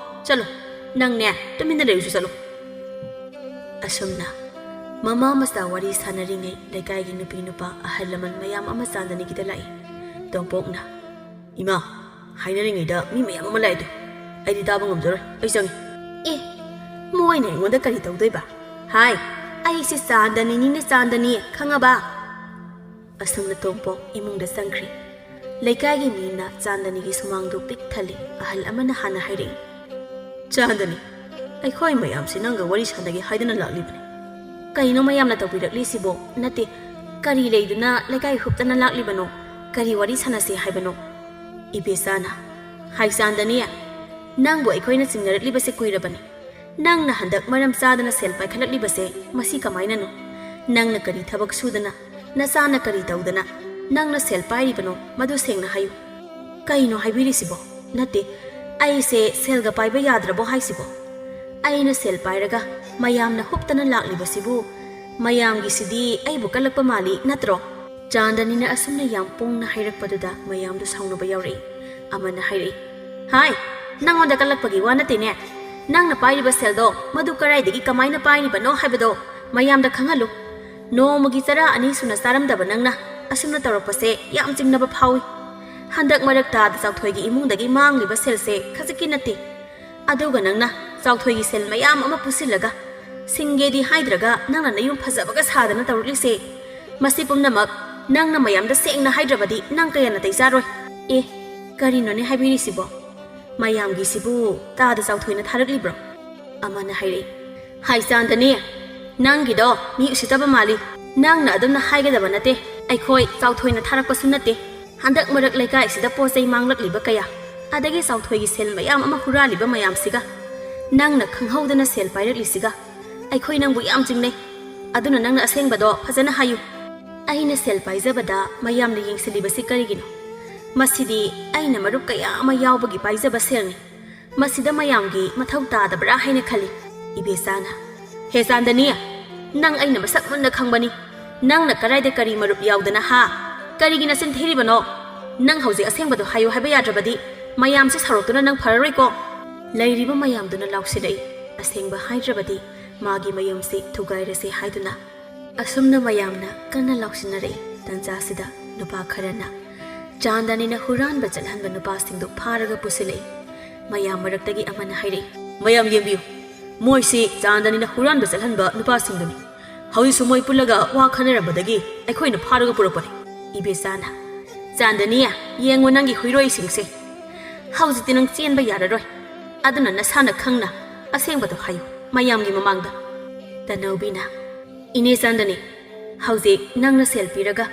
ꯆꯠꯂꯣ, ꯅꯪꯅꯦ ꯇꯨꯃꯤꯟꯅ ꯂꯩꯔꯨꯁꯨ ꯆꯠꯂꯣ꯫ ꯑꯁꯨꯝꯅ ꯃꯃꯥ ꯃꯆꯥ ꯋꯥꯔꯤ ꯁꯥꯟꯅꯔꯤꯉꯩ ꯂꯩꯀꯥꯏꯒꯤ ꯅꯨꯄꯤ ꯅꯨꯄꯥ ꯑꯍꯜ ꯂꯃꯟ ꯃꯌꯥꯝ ꯑꯃ ꯆꯥꯟꯗꯅꯤꯒꯤꯗ ꯂꯥꯛꯏ꯫ ꯇꯣꯝꯄꯣꯛꯅ, "ꯏꯃꯥ, ꯍꯥꯏꯅꯔꯤꯉꯩꯗ ꯃꯤ ꯃꯌꯥꯝ ꯑꯃ ꯂꯥꯛꯑꯦꯗꯣ, ꯑꯩꯗꯤ ꯇꯥꯕ ꯉꯝꯖꯔꯣꯏ, ꯑꯩ ꯆꯪꯉꯤ꯫" ꯑꯦ, ꯃꯣꯏꯅ ꯑꯩꯉꯣꯟꯗ ꯀꯔꯤ ꯇꯧꯗꯣꯏꯕ? ꯍꯥꯏ, ꯑꯩꯁꯦ ꯆꯥꯟꯗꯅꯤꯅꯤꯅꯦ, ꯆꯥꯟꯗꯅꯤ, ꯈꯪꯉꯕ? ꯑꯁꯨꯝꯅ ꯇꯣꯝꯄꯣꯛ ꯏꯃꯨꯡꯗ ꯆꯪꯈ꯭ꯔꯤ꯫ ꯂꯩꯀꯥꯏꯒꯤ ꯃꯤꯅ ꯆꯥꯟꯗꯅꯤꯒꯤ ꯁꯨꯃꯥꯡꯗꯨ ꯄꯤꯛ ꯊꯜꯂꯤ꯫ ꯑꯍꯜ ꯑꯃꯅ ꯍꯥꯟꯅ ꯍꯥꯏꯔꯛꯏ, "ꯆꯥꯟꯗꯅꯤ, ꯑꯩꯈꯣꯏ ꯃꯌꯥꯝꯁꯤ ꯅꯪꯒ ꯋꯥꯔꯤ ꯁꯥꯟꯅꯒꯦ ꯍꯥꯏꯗꯅ ꯂꯥꯛꯂꯤꯕꯅꯤ꯫" "ꯀꯩꯅꯣ ꯃꯌꯥꯝꯅ ꯇꯧꯕꯤꯔꯛꯂꯤꯁꯤꯕꯣ? ꯅꯠꯇꯦ, ꯀꯔꯤ ꯂꯩꯗꯨꯅ ꯂꯩꯀꯥꯏ ꯍꯨꯞꯇꯅ ꯂꯥꯛꯂꯤꯕꯅꯣ? ꯀꯔꯤ ꯋꯥꯔꯤ ꯁꯥꯟꯅꯁꯤ ꯍꯥꯏꯕꯅꯣ?" ꯏꯕꯦꯆꯥꯅ, "ꯍꯥꯏ ꯆꯥꯟꯗꯅꯤ, ꯅꯪꯕꯨ ꯑꯩꯈꯣꯏꯅ ꯆꯤꯡꯅꯔꯛꯂꯤꯕꯁꯦ ꯀꯨꯏꯔꯕꯅꯤ꯫ ꯅꯪꯅ ꯍꯟꯗꯛ ꯃꯔꯝ ꯆꯥꯗꯅ ꯁꯦꯜ ꯄꯥꯏꯈꯠꯂꯛꯂꯤꯕꯁꯦ ꯃꯁꯤ ꯀꯃꯥꯏꯅꯅꯣ? ꯅꯪꯅ ꯀꯔꯤ ꯊꯕꯛ ꯁꯨꯗꯅ, ꯅꯆꯥꯅ ꯀꯔꯤ ꯇꯧꯗꯅ ꯅꯪꯅ ꯁꯦꯜ ꯄꯥꯏꯔꯤꯕꯅꯣ, ꯃꯗꯨ ꯁꯦꯡꯅ ꯍꯥꯏꯌꯨ꯫ ꯀꯩꯅꯣ ꯍꯥꯏꯕꯤꯔꯤꯁꯤꯕꯣ? ꯅꯠꯇꯦ, ꯑꯩꯁꯦ ꯁꯦꯜꯒ ꯄꯥꯏꯕ ꯌꯥꯗ꯭ꯔꯕꯣ ꯍꯥꯏꯁꯤꯕꯣ? ꯑꯩꯅ ꯁꯦꯜ ꯄꯥꯏꯔꯒ ꯃꯌꯥꯝꯅ ꯍꯨꯞꯇꯅ ꯂꯥꯛꯂꯤꯕꯁꯤꯕꯨ ꯃꯌꯥꯝꯒꯤꯁꯤꯗꯤ ꯑꯩꯕꯨ ꯀꯜꯂꯛꯄ ꯃꯥꯜꯂꯤ ꯅꯠꯇ꯭ꯔꯣ?" ꯆꯥꯟꯗꯅꯤꯅ ꯑꯁꯨꯝꯅ ꯌꯥꯝ ꯄꯣꯡꯅ ꯍꯥꯏꯔꯛꯄꯗꯨꯗ ꯃꯌꯥꯝꯗꯨ ꯁꯥꯎꯅꯕ ꯌꯥꯎꯔꯛꯏ꯫ ꯑꯃꯅ ꯍꯥꯏꯔꯛꯏ, "ꯍꯥꯏ, ꯅꯪꯉꯣꯟꯗ ꯀꯜꯂꯛꯄꯒꯤ ꯋꯥ ꯅꯠꯇꯦꯅꯦ꯫ ꯅꯪꯅ ꯄꯥꯏꯔꯤꯕ ꯁꯦꯜꯗꯣ ꯃꯗꯨ ꯀꯗꯥꯏꯗꯒꯤ ꯀꯃꯥꯏꯅ ꯄꯥꯏꯔꯤꯕꯅꯣ ꯍꯥꯏꯕꯗꯣ ꯃꯌꯥꯝꯗ ꯈꯪꯍꯜꯂꯨ꯫ ꯅꯣꯡꯃꯒꯤ ꯆꯔꯥ ꯑꯅꯤ ꯁꯨꯅ ꯆꯥꯔꯝꯗꯕ ꯅꯪꯅ ꯑꯁꯨꯝꯅ ꯇꯧꯔꯛꯄꯁꯦ ꯌꯥꯝ ꯆꯤꯡꯅꯕ ꯐꯥꯎꯏ꯫ ꯍꯟꯗꯛ ꯃꯔꯛ ꯇꯥꯗ ꯆꯥꯎꯊꯣꯏꯒꯤ ꯏꯃꯨꯡꯗꯒꯤ ꯃꯥꯡꯂꯤꯕ ꯁꯦꯜꯁꯦ ꯈꯖꯤꯛꯀꯤ ꯅꯠꯇꯦ꯫ ꯑꯗꯨꯒ ꯅꯪꯅ ꯆꯥꯎꯊꯣꯏꯒꯤ ꯁꯦꯜ ꯃꯌꯥꯝ ꯑꯃ ꯄꯨꯁꯤꯜꯂꯒ ꯁꯤꯡꯒꯦꯗꯤ ꯍꯥꯏꯗ꯭ꯔꯒ ꯅꯪꯅ ꯅꯌꯨꯝ ꯐꯖꯕꯒ ꯁꯥꯗꯅ ꯇꯧꯔꯛꯂꯤꯁꯦ ꯃꯁꯤ ꯄꯨꯝꯅꯃꯛ ꯅꯪꯅ ꯃꯌꯥꯝꯗ ꯁꯦꯡꯅ ꯍꯥꯏꯗ꯭ꯔꯕꯗꯤ ꯅꯪ ꯀꯌꯥ ꯅꯥꯇꯩ ꯆꯥꯔꯣꯏ꯫ ꯑꯦ, ꯀꯔꯤꯅꯣꯅꯦ ꯍꯥꯏꯕꯤꯔꯤꯁꯤꯕꯣ? ꯃꯌꯥꯝꯒꯤꯁꯤꯕꯨ ꯇꯥꯗ ꯆꯥꯎꯊꯣꯏꯅ ꯊꯥꯔꯛꯂꯤꯕ꯭ꯔꯣ? ꯑꯃꯅ ꯍꯥꯏꯔꯛꯏ꯫ ꯍꯥꯏ ꯆꯥꯟꯗꯅꯤ, ꯅꯪꯒꯤꯗꯣ ꯃꯤ ꯎꯁꯤꯠꯇꯕ ꯃꯥꯜꯂꯤ꯫ ꯅꯪꯅ ꯑꯗꯨꯝꯅ ꯍꯥꯏꯒꯗꯕ ꯅꯠꯇꯦ꯫ ꯑꯩꯈꯣꯏ ꯆꯥꯎꯊꯣꯏꯅ ꯊꯥꯔꯛꯄꯁꯨ ꯅꯠꯇꯦ꯫ ꯍꯟꯗꯛ ꯃꯔꯛ ꯂꯩꯀꯥꯏꯁꯤꯗ ꯄꯣꯠ ꯆꯩ ꯃꯥꯡꯂꯛꯂꯤꯕ ꯀꯌꯥ, ꯑꯗꯒꯤ ꯆꯥꯎꯊꯣꯏꯒꯤ ꯁꯦꯜ ꯃꯌꯥꯝ ꯑꯃ ꯍꯨꯔꯥꯜꯂꯤꯕ ꯃꯌꯥꯝꯁꯤꯒ, ꯅꯪꯅ ꯈꯪꯍꯧꯗꯅ ꯁꯦꯜ ꯄꯥꯏꯔꯛꯂꯤꯁꯤꯒ, ꯑꯩꯈꯣꯏ ꯅꯪꯕꯨ ꯌꯥꯝ ꯆꯤꯡꯅꯩ꯫ ꯑꯗꯨꯅ ꯅꯪꯅ ꯑꯁꯦꯡꯕꯗꯣ ꯐꯖꯅ ꯍꯥꯏꯌꯨ꯫ ꯑꯩꯅ ꯁꯦꯜ ꯄꯥꯏꯖꯕꯗ ꯃꯌꯥꯝꯅ ꯌꯦꯡꯁꯤꯜꯂꯤꯕꯁꯤ ꯀꯔꯤꯒꯤꯅꯣ? ꯃꯁꯤꯗꯤ ꯑꯩꯅ ꯃꯔꯨꯞ ꯀꯌꯥ ꯑꯃ ꯌꯥꯎꯕꯒꯤ ꯄꯥꯏꯖꯕ ꯁꯦꯜꯅꯤ꯫ ꯃꯁꯤꯗ ꯃꯌꯥꯝꯒꯤ ꯃꯊꯧ ꯇꯥꯗꯕ꯭ꯔꯥ ꯍꯥꯏꯅ ꯈꯜꯂꯤ꯫ ꯏꯕꯦꯆꯥꯅ, ꯍꯦ ꯆꯥꯟꯗꯅꯤ, ꯅꯪ ꯑꯩꯅ ꯃꯁꯛ ꯃꯨꯟꯅ ꯈꯪꯕꯅꯤ꯫ ꯅꯪꯅ ꯀꯗꯥꯏꯗ ꯀꯔꯤ ꯃꯔꯨꯞ ꯌꯥꯎꯗꯅ ꯍꯥ? ꯀꯔꯤꯒꯤ ꯅꯆꯤꯟ ꯊꯤꯔꯤꯕꯅꯣ? ꯅꯪ ꯍꯧꯖꯤꯛ ꯑꯁꯦꯡꯕꯗꯣ ꯍꯥꯏꯌꯨ ꯍꯥꯏꯕ ꯌꯥꯗ꯭ꯔꯕꯗꯤ ꯃꯌꯥꯝꯁꯦ ꯁꯥꯎꯔꯛꯇꯨꯅ ꯅꯪ ꯐꯔꯔꯣꯏꯀꯣ꯫ ꯂꯩꯔꯤꯕ ꯃꯌꯥꯝꯗꯨꯅ ꯂꯥꯎꯁꯤꯜꯂꯛꯏ꯫ ꯑꯁꯦꯡꯕ ꯍꯥꯏꯗ꯭ꯔꯕꯗꯤ ꯃꯥꯒꯤ ꯃꯌꯨꯝꯁꯤ ꯊꯨꯒꯥꯏꯔꯁꯤ ꯍꯥꯏꯗꯨꯅ꯫ ꯑꯁꯨꯝꯅ ꯃꯌꯥꯝꯅ ꯀꯟꯅ ꯂꯥꯎꯁꯤꯟꯅꯔꯛꯏ꯫ ꯇꯟꯖꯥꯁꯤꯗ ꯅꯨꯄꯥ ꯈꯔꯅ ꯆꯥꯟꯗꯅꯤꯅ ꯍꯨꯔꯥꯟꯕ ꯆꯠꯍꯟꯕ ꯅꯨꯄꯥꯁꯤꯡꯗꯨ ꯐꯥꯔꯒ ꯄꯨꯁꯤꯜꯂꯛꯏ꯫ ꯃꯌꯥꯝ ꯃꯔꯛꯇꯒꯤ ꯑꯃꯅ ꯍꯥꯏꯔꯛꯏ, "ꯃꯌꯥꯝ ꯌꯦꯡꯕꯤꯌꯨ, ꯃꯣꯏꯁꯤ ꯆꯥꯟꯗꯅꯤꯅ ꯍꯨꯔꯥꯟꯕ ꯆꯠꯍꯟꯕ ꯅꯨꯄꯥꯁꯤꯡꯗꯨꯅꯤ꯫ ꯍꯧꯖꯤꯛꯁꯨ ꯃꯣꯏ ꯄꯨꯜꯂꯒ ꯋꯥ ꯈꯟꯅꯔꯝꯕꯗꯒꯤ ꯑꯩꯈꯣꯏꯅ ꯐꯥꯔꯒ ꯄꯨꯔꯛꯄꯅꯤ꯫" ꯏꯕꯦꯆꯥꯅ, "ꯆꯥꯟꯗꯅꯤ, ꯌꯦꯡꯉꯣ ꯅꯪꯒꯤ ꯍꯨꯏꯔꯣꯏꯁꯤꯡꯁꯦ꯫ ꯍꯧꯖꯤꯛꯇꯤ ꯅꯪ ꯆꯦꯟꯕ ꯌꯥꯔꯔꯣꯏ꯫ ꯑꯗꯨꯅ ꯅꯁꯥꯅ ꯈꯪꯅ ꯑꯁꯦꯡꯕꯗꯣ ꯍꯥꯏꯌꯨ ꯃꯌꯥꯝꯒꯤ ꯃꯃꯥꯡꯗ꯫" ꯇꯅꯧꯕꯤꯅ, "ꯏꯅꯦ ꯆꯥꯟꯗꯅꯤ, ꯍꯧꯖꯤꯛ ꯅꯪꯅ ꯁꯦꯜ ꯄꯤꯔꯒ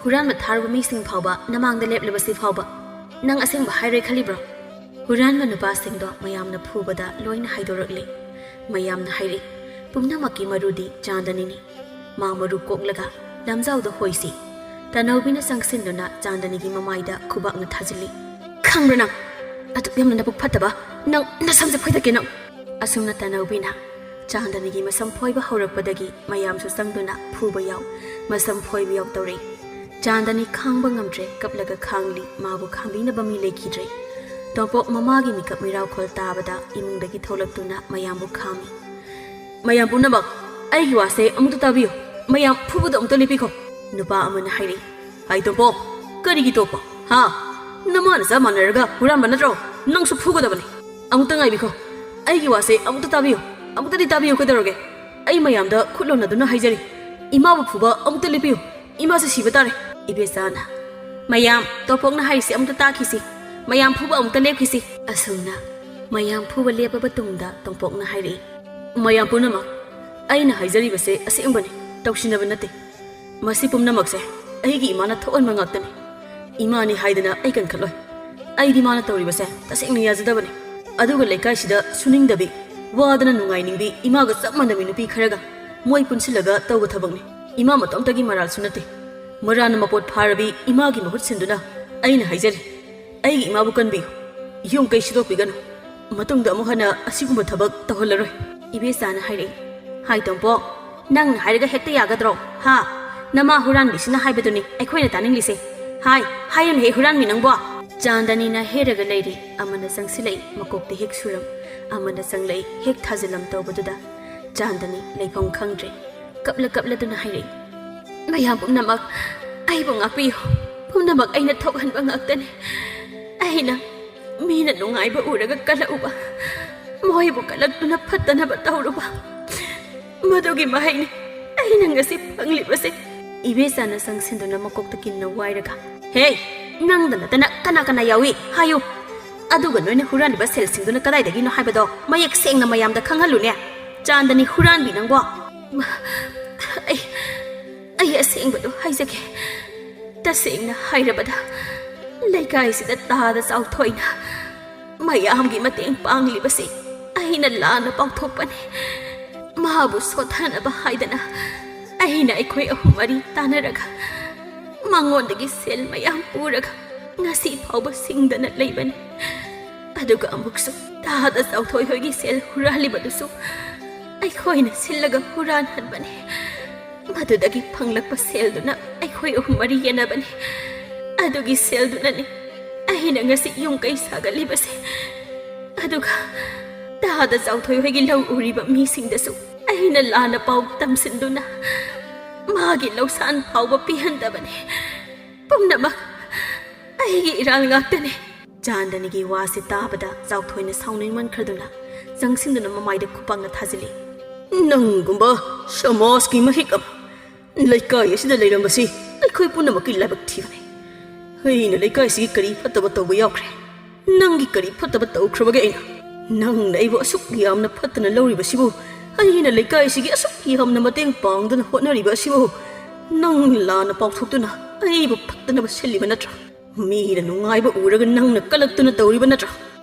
ꯍꯨꯔꯥꯟꯕ ꯊꯥꯔꯨꯕ ꯃꯤꯁꯤꯡ ꯐꯥꯎꯕ ꯅꯃꯥꯡꯗ ꯂꯦꯞꯂꯕꯁꯤ ꯐꯥꯎꯕ ꯅꯪ ꯑꯁꯦꯡꯕ ꯍꯥꯏꯔꯣꯏ ꯈꯜꯂꯤꯕ꯭ꯔꯣ?" ꯍꯨꯔꯥꯟꯕ ꯅꯨꯄꯥꯁꯤꯡꯗꯣ ꯃꯌꯥꯝꯅ ꯐꯨꯕꯗ ꯂꯣꯏꯅ ꯍꯥꯏꯗꯣꯔꯛꯂꯦ꯫ ꯃꯌꯥꯝꯅ ꯍꯥꯏꯔꯛꯏ, "ꯄꯨꯝꯅꯃꯛꯀꯤ ꯃꯔꯨꯗꯤ ꯆꯥꯟꯗꯅꯤꯅꯤ꯫ ꯃꯥ ꯃꯔꯨ ꯀꯣꯛꯂꯒ ꯂꯝꯖꯥꯎꯗ ꯍꯣꯏꯁꯤ꯫" ꯇꯅꯧꯕꯤꯅ ꯆꯪꯁꯤꯟꯗꯨꯅ ꯆꯥꯟꯗꯅꯤꯒꯤ ꯃꯃꯥꯏꯗ ꯈꯨꯕꯥꯛꯅ ꯊꯥꯖꯤꯜꯂꯤ꯫ "ꯈꯪꯕ꯭ꯔꯥ ꯅꯪ? ꯑꯗꯨꯛ ꯌꯥꯝꯅ ꯅꯕꯨꯛ ꯐꯠꯇꯕ ꯅꯪ, ꯅꯁꯝꯁꯦ ꯐꯣꯏꯗꯠꯀꯦ ꯅꯪ!" ꯑꯁꯨꯝꯅ ꯇꯅꯧꯕꯤꯅ ꯆꯥꯟꯗꯅꯤꯒꯤ ꯃꯁꯝ ꯐꯣꯏꯕ ꯍꯧꯔꯛꯄꯗꯒꯤ ꯃꯌꯥꯝꯁꯨ ꯆꯪꯗꯨꯅ ꯐꯨꯕ ꯌꯥꯎ꯫ ꯃꯁꯝ ꯐꯣꯏꯕ ꯌꯥꯎ ꯇꯧꯔꯛꯏ꯫ ꯆꯥꯟꯗꯅꯤ ꯈꯥꯡꯕ ꯉꯝꯗ꯭ꯔꯦ, ꯀꯞꯂꯒ ꯈꯥꯡꯂꯤ꯫ ꯃꯥꯕꯨ ꯈꯥꯝꯕꯤꯅꯕ ꯃꯤ ꯂꯩꯈꯤꯗ꯭ꯔꯦ꯫ ꯇꯣꯝꯄꯣꯛ ꯃꯃꯥꯒꯤ ꯃꯤꯀꯞ ꯃꯤꯔꯥꯎꯈꯣꯜ ꯇꯥꯕꯗ ꯏꯃꯨꯡꯗꯒꯤ ꯊꯣꯛꯂꯛꯇꯨꯅ ꯃꯌꯥꯝꯕꯨ ꯈꯥꯝꯃꯤ꯫ "ꯃꯌꯥꯝ ꯄꯨꯝꯅꯃꯛ ꯑꯩꯒꯤ ꯋꯥꯁꯦ ꯑꯃꯨꯛꯇ ꯇꯥꯕꯤꯌꯨ꯫ ꯃꯌꯥꯝ ꯐꯨꯕꯗ ꯑꯃꯨꯛꯇ ꯂꯦꯞꯄꯤꯈꯣ꯫" ꯅꯨꯄꯥ ꯑꯃꯅ ꯍꯥꯏꯔꯛꯏ꯫ "ꯍꯥꯏ ꯇꯣꯝꯄꯣꯛ, ꯀꯔꯤꯒꯤ ꯇꯣꯛꯄ? ꯍꯥ? ꯅꯃꯥ ꯅꯆꯥ ꯃꯥꯟꯅꯔꯒ ꯍꯨꯔꯥꯟꯕ ꯅꯠꯇ꯭ꯔꯣ? ꯅꯪꯁꯨ ꯐꯨꯒꯗꯕꯅꯤ꯫ ꯑꯃꯨꯛꯇ ꯉꯥꯏꯕꯤꯈꯣ꯫ ꯑꯩꯒꯤ ꯋꯥꯁꯦ ꯑꯃꯨꯛꯇ ꯇꯥꯕꯤꯌꯨ꯫ ꯑꯃꯨꯛꯇꯗꯤ ꯇꯥꯕꯤꯌꯨ ꯀꯩꯗꯧꯔꯒꯦ? ꯑꯩ ꯃꯌꯥꯝꯗ ꯈꯨꯠ ꯂꯣꯟꯅꯗꯨꯅ ꯍꯥꯏꯖꯔꯤ꯫ ꯏꯃꯥꯕꯨ ꯐꯨꯕ ꯑꯃꯨꯛꯇ ꯂꯦꯞꯄꯤꯌꯨ꯫ ꯏꯃꯥꯁꯦ ꯁꯤꯕ ꯇꯥꯔꯦ꯫ ꯏꯕꯦꯆꯥꯅ, "ꯃꯌꯥꯝ, ꯇꯣꯝꯄꯣꯛꯅ ꯍꯥꯏꯔꯤꯁꯦ ꯑꯃꯨꯛꯇ ꯇꯥꯈꯤꯁꯤ꯫ ꯃꯌꯥꯝ ꯐꯨꯕ ꯑꯃꯨꯛꯇ ꯂꯦꯞꯈꯤꯁꯤ"꯫ ꯑꯁꯨꯝꯅ ꯃꯌꯥꯝ ꯐꯨꯕ ꯂꯦꯞꯄꯕ ꯇꯨꯡꯗ ꯇꯣꯝꯄꯣꯛꯅ ꯍꯥꯏꯔꯛꯏ, "ꯃꯌꯥꯝ ꯄꯨꯝꯅꯃꯛ, ꯑꯩꯅ ꯍꯥꯏꯖꯔꯤꯕꯁꯦ ꯑꯁꯦꯡꯕꯅꯤ, ꯇꯧꯁꯤꯟꯅꯕ ꯅꯠꯇꯦ꯫ ꯃꯁꯤ ꯄꯨꯝꯅꯃꯛꯁꯦ ꯑꯩꯒꯤ ꯏꯃꯥꯅ ꯊꯣꯛꯍꯟꯕ ꯉꯥꯛꯇꯅꯤ꯫ ꯏꯃꯥꯅꯤ ꯍꯥꯏꯗꯅ ꯑꯩ ꯀꯟꯈꯠꯂꯣꯏ꯫ ꯑꯩꯗꯤ ꯃꯥꯅ ꯇꯧꯔꯤꯕꯁꯦ ꯇꯁꯦꯡꯅ ꯌꯥꯖꯗꯕꯅꯤ꯫ ꯑꯗꯨꯒ ꯂꯩꯀꯥꯏꯁꯤꯗ ꯁꯨꯅꯤꯡꯗꯕꯤ, ꯋꯥꯗꯅ ꯅꯨꯡꯉꯥꯏꯅꯤꯡꯕꯤ ꯏꯃꯥꯒ ꯆꯞ ꯃꯥꯟꯅꯕꯤ ꯅꯨꯄꯤ ꯈꯔꯒ ꯃꯣꯏ ꯄꯨꯟꯁꯤꯜꯂꯒ ꯇꯧꯕ ꯊꯕꯛꯅꯤ꯫ ꯏꯃꯥ ꯃꯇꯣꯝꯇꯒꯤ ꯃꯔꯥꯜꯁꯨ ꯅꯠꯇꯦ꯫ ꯃꯔꯥꯅ ꯃꯄꯣꯠ ꯐꯥꯔꯕꯤ ꯏꯃꯥꯒꯤ ꯃꯍꯨꯠ ꯁꯤꯟꯗꯨꯅ ꯑꯩꯅ ꯍꯥꯏꯖꯔꯤ, ꯑꯩꯒꯤ ꯏꯃꯥꯕꯨ ꯀꯟꯕꯤꯌꯨ꯫ ꯌꯨꯝ ꯀꯩ ꯁꯤꯗꯣꯛꯄꯤꯒꯅꯨ꯫ ꯃꯇꯨꯡꯗ ꯑꯃꯨꯛ ꯍꯟꯅ ꯑꯁꯤꯒꯨꯝꯕ ꯊꯕꯛ ꯇꯧꯍꯜꯂꯔꯣꯏ"꯫ ꯏꯕꯦꯆꯥꯅ ꯍꯥꯏꯔꯛꯏ, "ꯍꯥꯏ ꯇꯣꯝꯄꯣꯛ, ꯅꯪꯅ ꯍꯥꯏꯔꯒ ꯍꯦꯛꯇ ꯌꯥꯒꯗ꯭ꯔꯣ? ꯍꯥ? ꯅꯃꯥ ꯍꯨꯔꯥꯟꯕꯤꯁꯤꯅ ꯍꯥꯏꯕꯗꯨꯅꯤ ꯑꯩꯈꯣꯏꯅ ꯇꯥꯅꯤꯡꯂꯤꯁꯦ꯫ ꯍꯥꯏ, ꯍꯥꯏꯌꯨꯅꯦꯍꯦ ꯍꯨꯔꯥꯟꯕꯤ ꯅꯪꯕꯣ!" ꯆꯥꯟꯗꯅꯤꯅ ꯍꯦꯔꯒ ꯂꯩꯔꯤ꯫ ꯑꯃꯅ ꯆꯪꯁꯤꯜꯂꯛꯏ, ꯃꯀꯣꯛꯇ ꯍꯦꯛ ꯁꯨꯔꯝ, ꯑꯃꯅ ꯆꯪꯂꯛꯏ, ꯍꯦꯛ ꯊꯥꯖꯤꯜꯂꯝ ꯇꯧꯕꯗꯨꯗ ꯆꯥꯟꯗꯅꯤ ꯂꯩꯐꯝ ꯈꯪꯗ꯭ꯔꯦ꯫ ꯀꯞꯂ ꯀꯞꯂꯗꯨꯅ ꯍꯥꯏꯔꯛꯏ, "ꯃꯌꯥꯝ ꯄꯨꯝꯅꯃꯛ ꯑꯩꯕꯨ ꯉꯥꯛꯄꯤꯌꯨ꯫ ꯄꯨꯝꯅꯃꯛ ꯑꯩꯅ ꯊꯣꯛꯍꯟꯕ ꯉꯥꯛꯇꯅꯤ꯫ ꯑꯩꯅ ꯃꯤꯅ ꯅꯨꯡꯉꯥꯏꯕ ꯎꯔꯒ ꯀꯜꯂꯛꯎꯕ, ꯃꯣꯏꯕꯨ ꯀꯜꯂꯛꯇꯨꯅ ꯐꯠꯇꯅꯕ ꯇꯧꯔꯨꯕ, ꯃꯗꯨꯒꯤ ꯃꯍꯩꯅꯤ ꯑꯩꯅ ꯉꯁꯤ ꯐꯪꯂꯤꯕꯁꯦ"꯫ ꯏꯕꯦꯆꯥꯅ ꯆꯪꯁꯤꯟꯗꯨꯅ ꯃꯀꯣꯛꯇ ꯀꯤꯟꯅ ꯋꯥꯏꯔꯒ, "ꯍꯦ, ꯅꯪꯗ ꯅꯠꯇꯅ ꯀꯅꯥ ꯀꯅꯥ ꯌꯥꯎꯏ ꯍꯥꯏꯌꯨ꯫ ꯑꯗꯨꯒ ꯅꯣꯏꯅ ꯍꯨꯔꯥꯜꯂꯤꯕ ꯁꯦꯜꯁꯤꯡꯗꯨꯅ ꯀꯗꯥꯏꯗꯒꯤꯅꯣ ꯍꯥꯏꯕꯗꯣ ꯃꯌꯦꯛ ꯁꯦꯡꯅ ꯃꯌꯥꯝꯗ ꯈꯪꯍꯜꯂꯨꯅꯦ꯫ ꯆꯥꯟꯗꯅꯤ ꯍꯨꯔꯥꯟꯕꯤ ꯅꯪꯕꯣ!" "ꯃ-, ꯑꯩ, ꯑꯩ ꯑꯁꯦꯡꯕꯗꯣ ꯍꯥꯏꯖꯒꯦ꯫ ꯇꯁꯦꯡꯅ ꯍꯥꯏꯔꯕꯗ, ꯂꯩꯀꯥꯏꯁꯤꯗ ꯇꯥꯗ ꯆꯥꯎꯊꯣꯏꯅ ꯃꯌꯥꯝꯒꯤ ꯃꯇꯦꯡ ꯄꯥꯡꯂꯤꯕꯁꯤ ꯑꯩꯅ ꯂꯥꯟꯅ ꯄꯥꯎꯊꯣꯛꯄꯅꯤ꯫ ꯃꯥꯕꯨ ꯁꯣꯠꯊꯅꯕ ꯍꯥꯏꯗꯅ ꯑꯩꯅ ꯑꯩꯈꯣꯏ ꯑꯍꯨꯝ ꯃꯔꯤ ꯇꯥꯟꯅꯔꯒ ꯃꯉꯣꯟꯗꯒꯤ ꯁꯦꯜ ꯃꯌꯥꯝ ꯄꯨꯔꯒ ꯉꯁꯤ ꯐꯥꯎꯕ ꯁꯤꯡꯗꯅ ꯂꯩꯕꯅꯤ꯫ ꯑꯗꯨꯒ ꯑꯃꯨꯛꯁꯨ ꯇꯥꯗ ꯆꯥꯎꯊꯣꯏ ꯍꯣꯏꯒꯤ ꯁꯦꯜ ꯍꯨꯔꯥꯜꯂꯤꯕꯗꯨꯁꯨ ꯑꯩꯈꯣꯏꯅ ꯁꯤꯜꯂꯒ ꯍꯨꯔꯥꯟꯍꯟꯕꯅꯤ꯫ ꯃꯗꯨꯗꯒꯤ ꯐꯪꯂꯛꯄ ꯁꯦꯜꯗꯨꯅ ꯑꯩꯈꯣꯏ ꯑꯍꯨꯝ ꯃꯔꯤ ꯌꯦꯟꯅꯕꯅꯤ꯫ ꯑꯗꯨꯒꯤ ꯁꯦꯜꯗꯨꯅꯅꯤ ꯑꯩꯅ ꯉꯁꯤ ꯌꯨꯝ ꯀꯩ ꯁꯥꯒꯠꯂꯤꯕꯁꯦ꯫ ꯑꯗꯨꯒ ꯇꯥꯗ ꯆꯥꯎꯊꯣꯏ ꯍꯣꯏꯒꯤ ꯂꯧ ꯎꯔꯤꯕ ꯃꯤꯁꯤꯡꯗꯁꯨ ꯑꯩꯅ ꯂꯥꯟꯅ ꯄꯥꯎ ꯇꯝꯁꯤꯟꯗꯨꯅ ꯃꯥꯒꯤ ꯂꯧꯁꯥꯟ ꯐꯥꯎꯕ ꯄꯤꯍꯟꯗꯕꯅꯤ꯫ ꯄꯨꯝꯅꯃꯛ ꯑꯩꯒꯤ ꯏꯔꯥꯜ ꯉꯥꯛꯇꯅꯤ꯫ ꯆꯥꯟꯗꯅꯤꯒꯤ ꯋꯥꯁꯤ ꯇꯥꯕꯗ ꯆꯥꯎꯊꯣꯏꯅ ꯁꯥꯎꯅꯤꯡꯃꯟꯈ꯭ꯔꯗꯨꯅ ꯆꯪꯁꯤꯟꯗꯨꯅ ꯃꯃꯥꯏꯗ ꯈꯨꯄꯥꯛꯅ ꯊꯥꯖꯤꯜꯂꯤ꯫ "ꯅꯪꯒꯨꯝꯕ ꯁꯃꯥꯖꯀꯤ ꯃꯍꯤꯛ ꯑꯃ ꯂꯩꯀꯥꯏ ꯑꯁꯤꯗ ꯂꯩꯔꯝꯕꯁꯤ ꯑꯩꯈꯣꯏ ꯄꯨꯝꯅꯃꯛꯀꯤ ꯂꯥꯏꯕꯛ ꯊꯤꯕꯅꯤ꯫ ꯑꯩꯅ ꯂꯩꯀꯥꯏꯁꯤꯒꯤ ꯀꯔꯤ ꯐꯠꯇꯕ ꯇꯧꯕ ꯌꯥꯎꯈ꯭ꯔꯦ? ꯅꯪꯒꯤ ꯀꯔꯤ ꯐꯠꯇꯕ ꯇꯧꯈ꯭ꯔꯕꯒꯦ ꯑꯩꯅ? ꯅꯪꯅ ꯑꯩꯕꯨ ꯑꯁꯨꯛ ꯌꯥꯝꯅ ꯐꯠꯇꯅ ꯂꯧꯔꯤꯕꯁꯤꯕꯨ, ꯑꯩꯅ ꯂꯩꯀꯥꯏꯁꯤꯒꯤ ꯑꯁꯨꯛ ꯌꯥꯝꯅ ꯃꯇꯦꯡ ꯄꯥꯡꯗꯨꯅ ꯍꯣꯠꯅꯔꯤꯕ ꯑꯁꯤꯕꯨ, ꯅꯪ ꯂꯥꯟꯅ ꯄꯥꯎꯊꯣꯛꯇꯨꯅ ꯑꯩꯕꯨ ꯐꯠꯇꯅꯕ ꯁꯤꯜꯂꯤꯕ ꯅꯠꯇ꯭ꯔꯥ? ꯃꯤꯅ ꯅꯨꯡꯉꯥꯏꯕ ꯎꯔꯒ ꯅꯪꯅ ꯀꯂꯛꯇꯨꯅ ꯇꯧꯔꯤꯕ ꯅꯠꯇ꯭ꯔꯥ?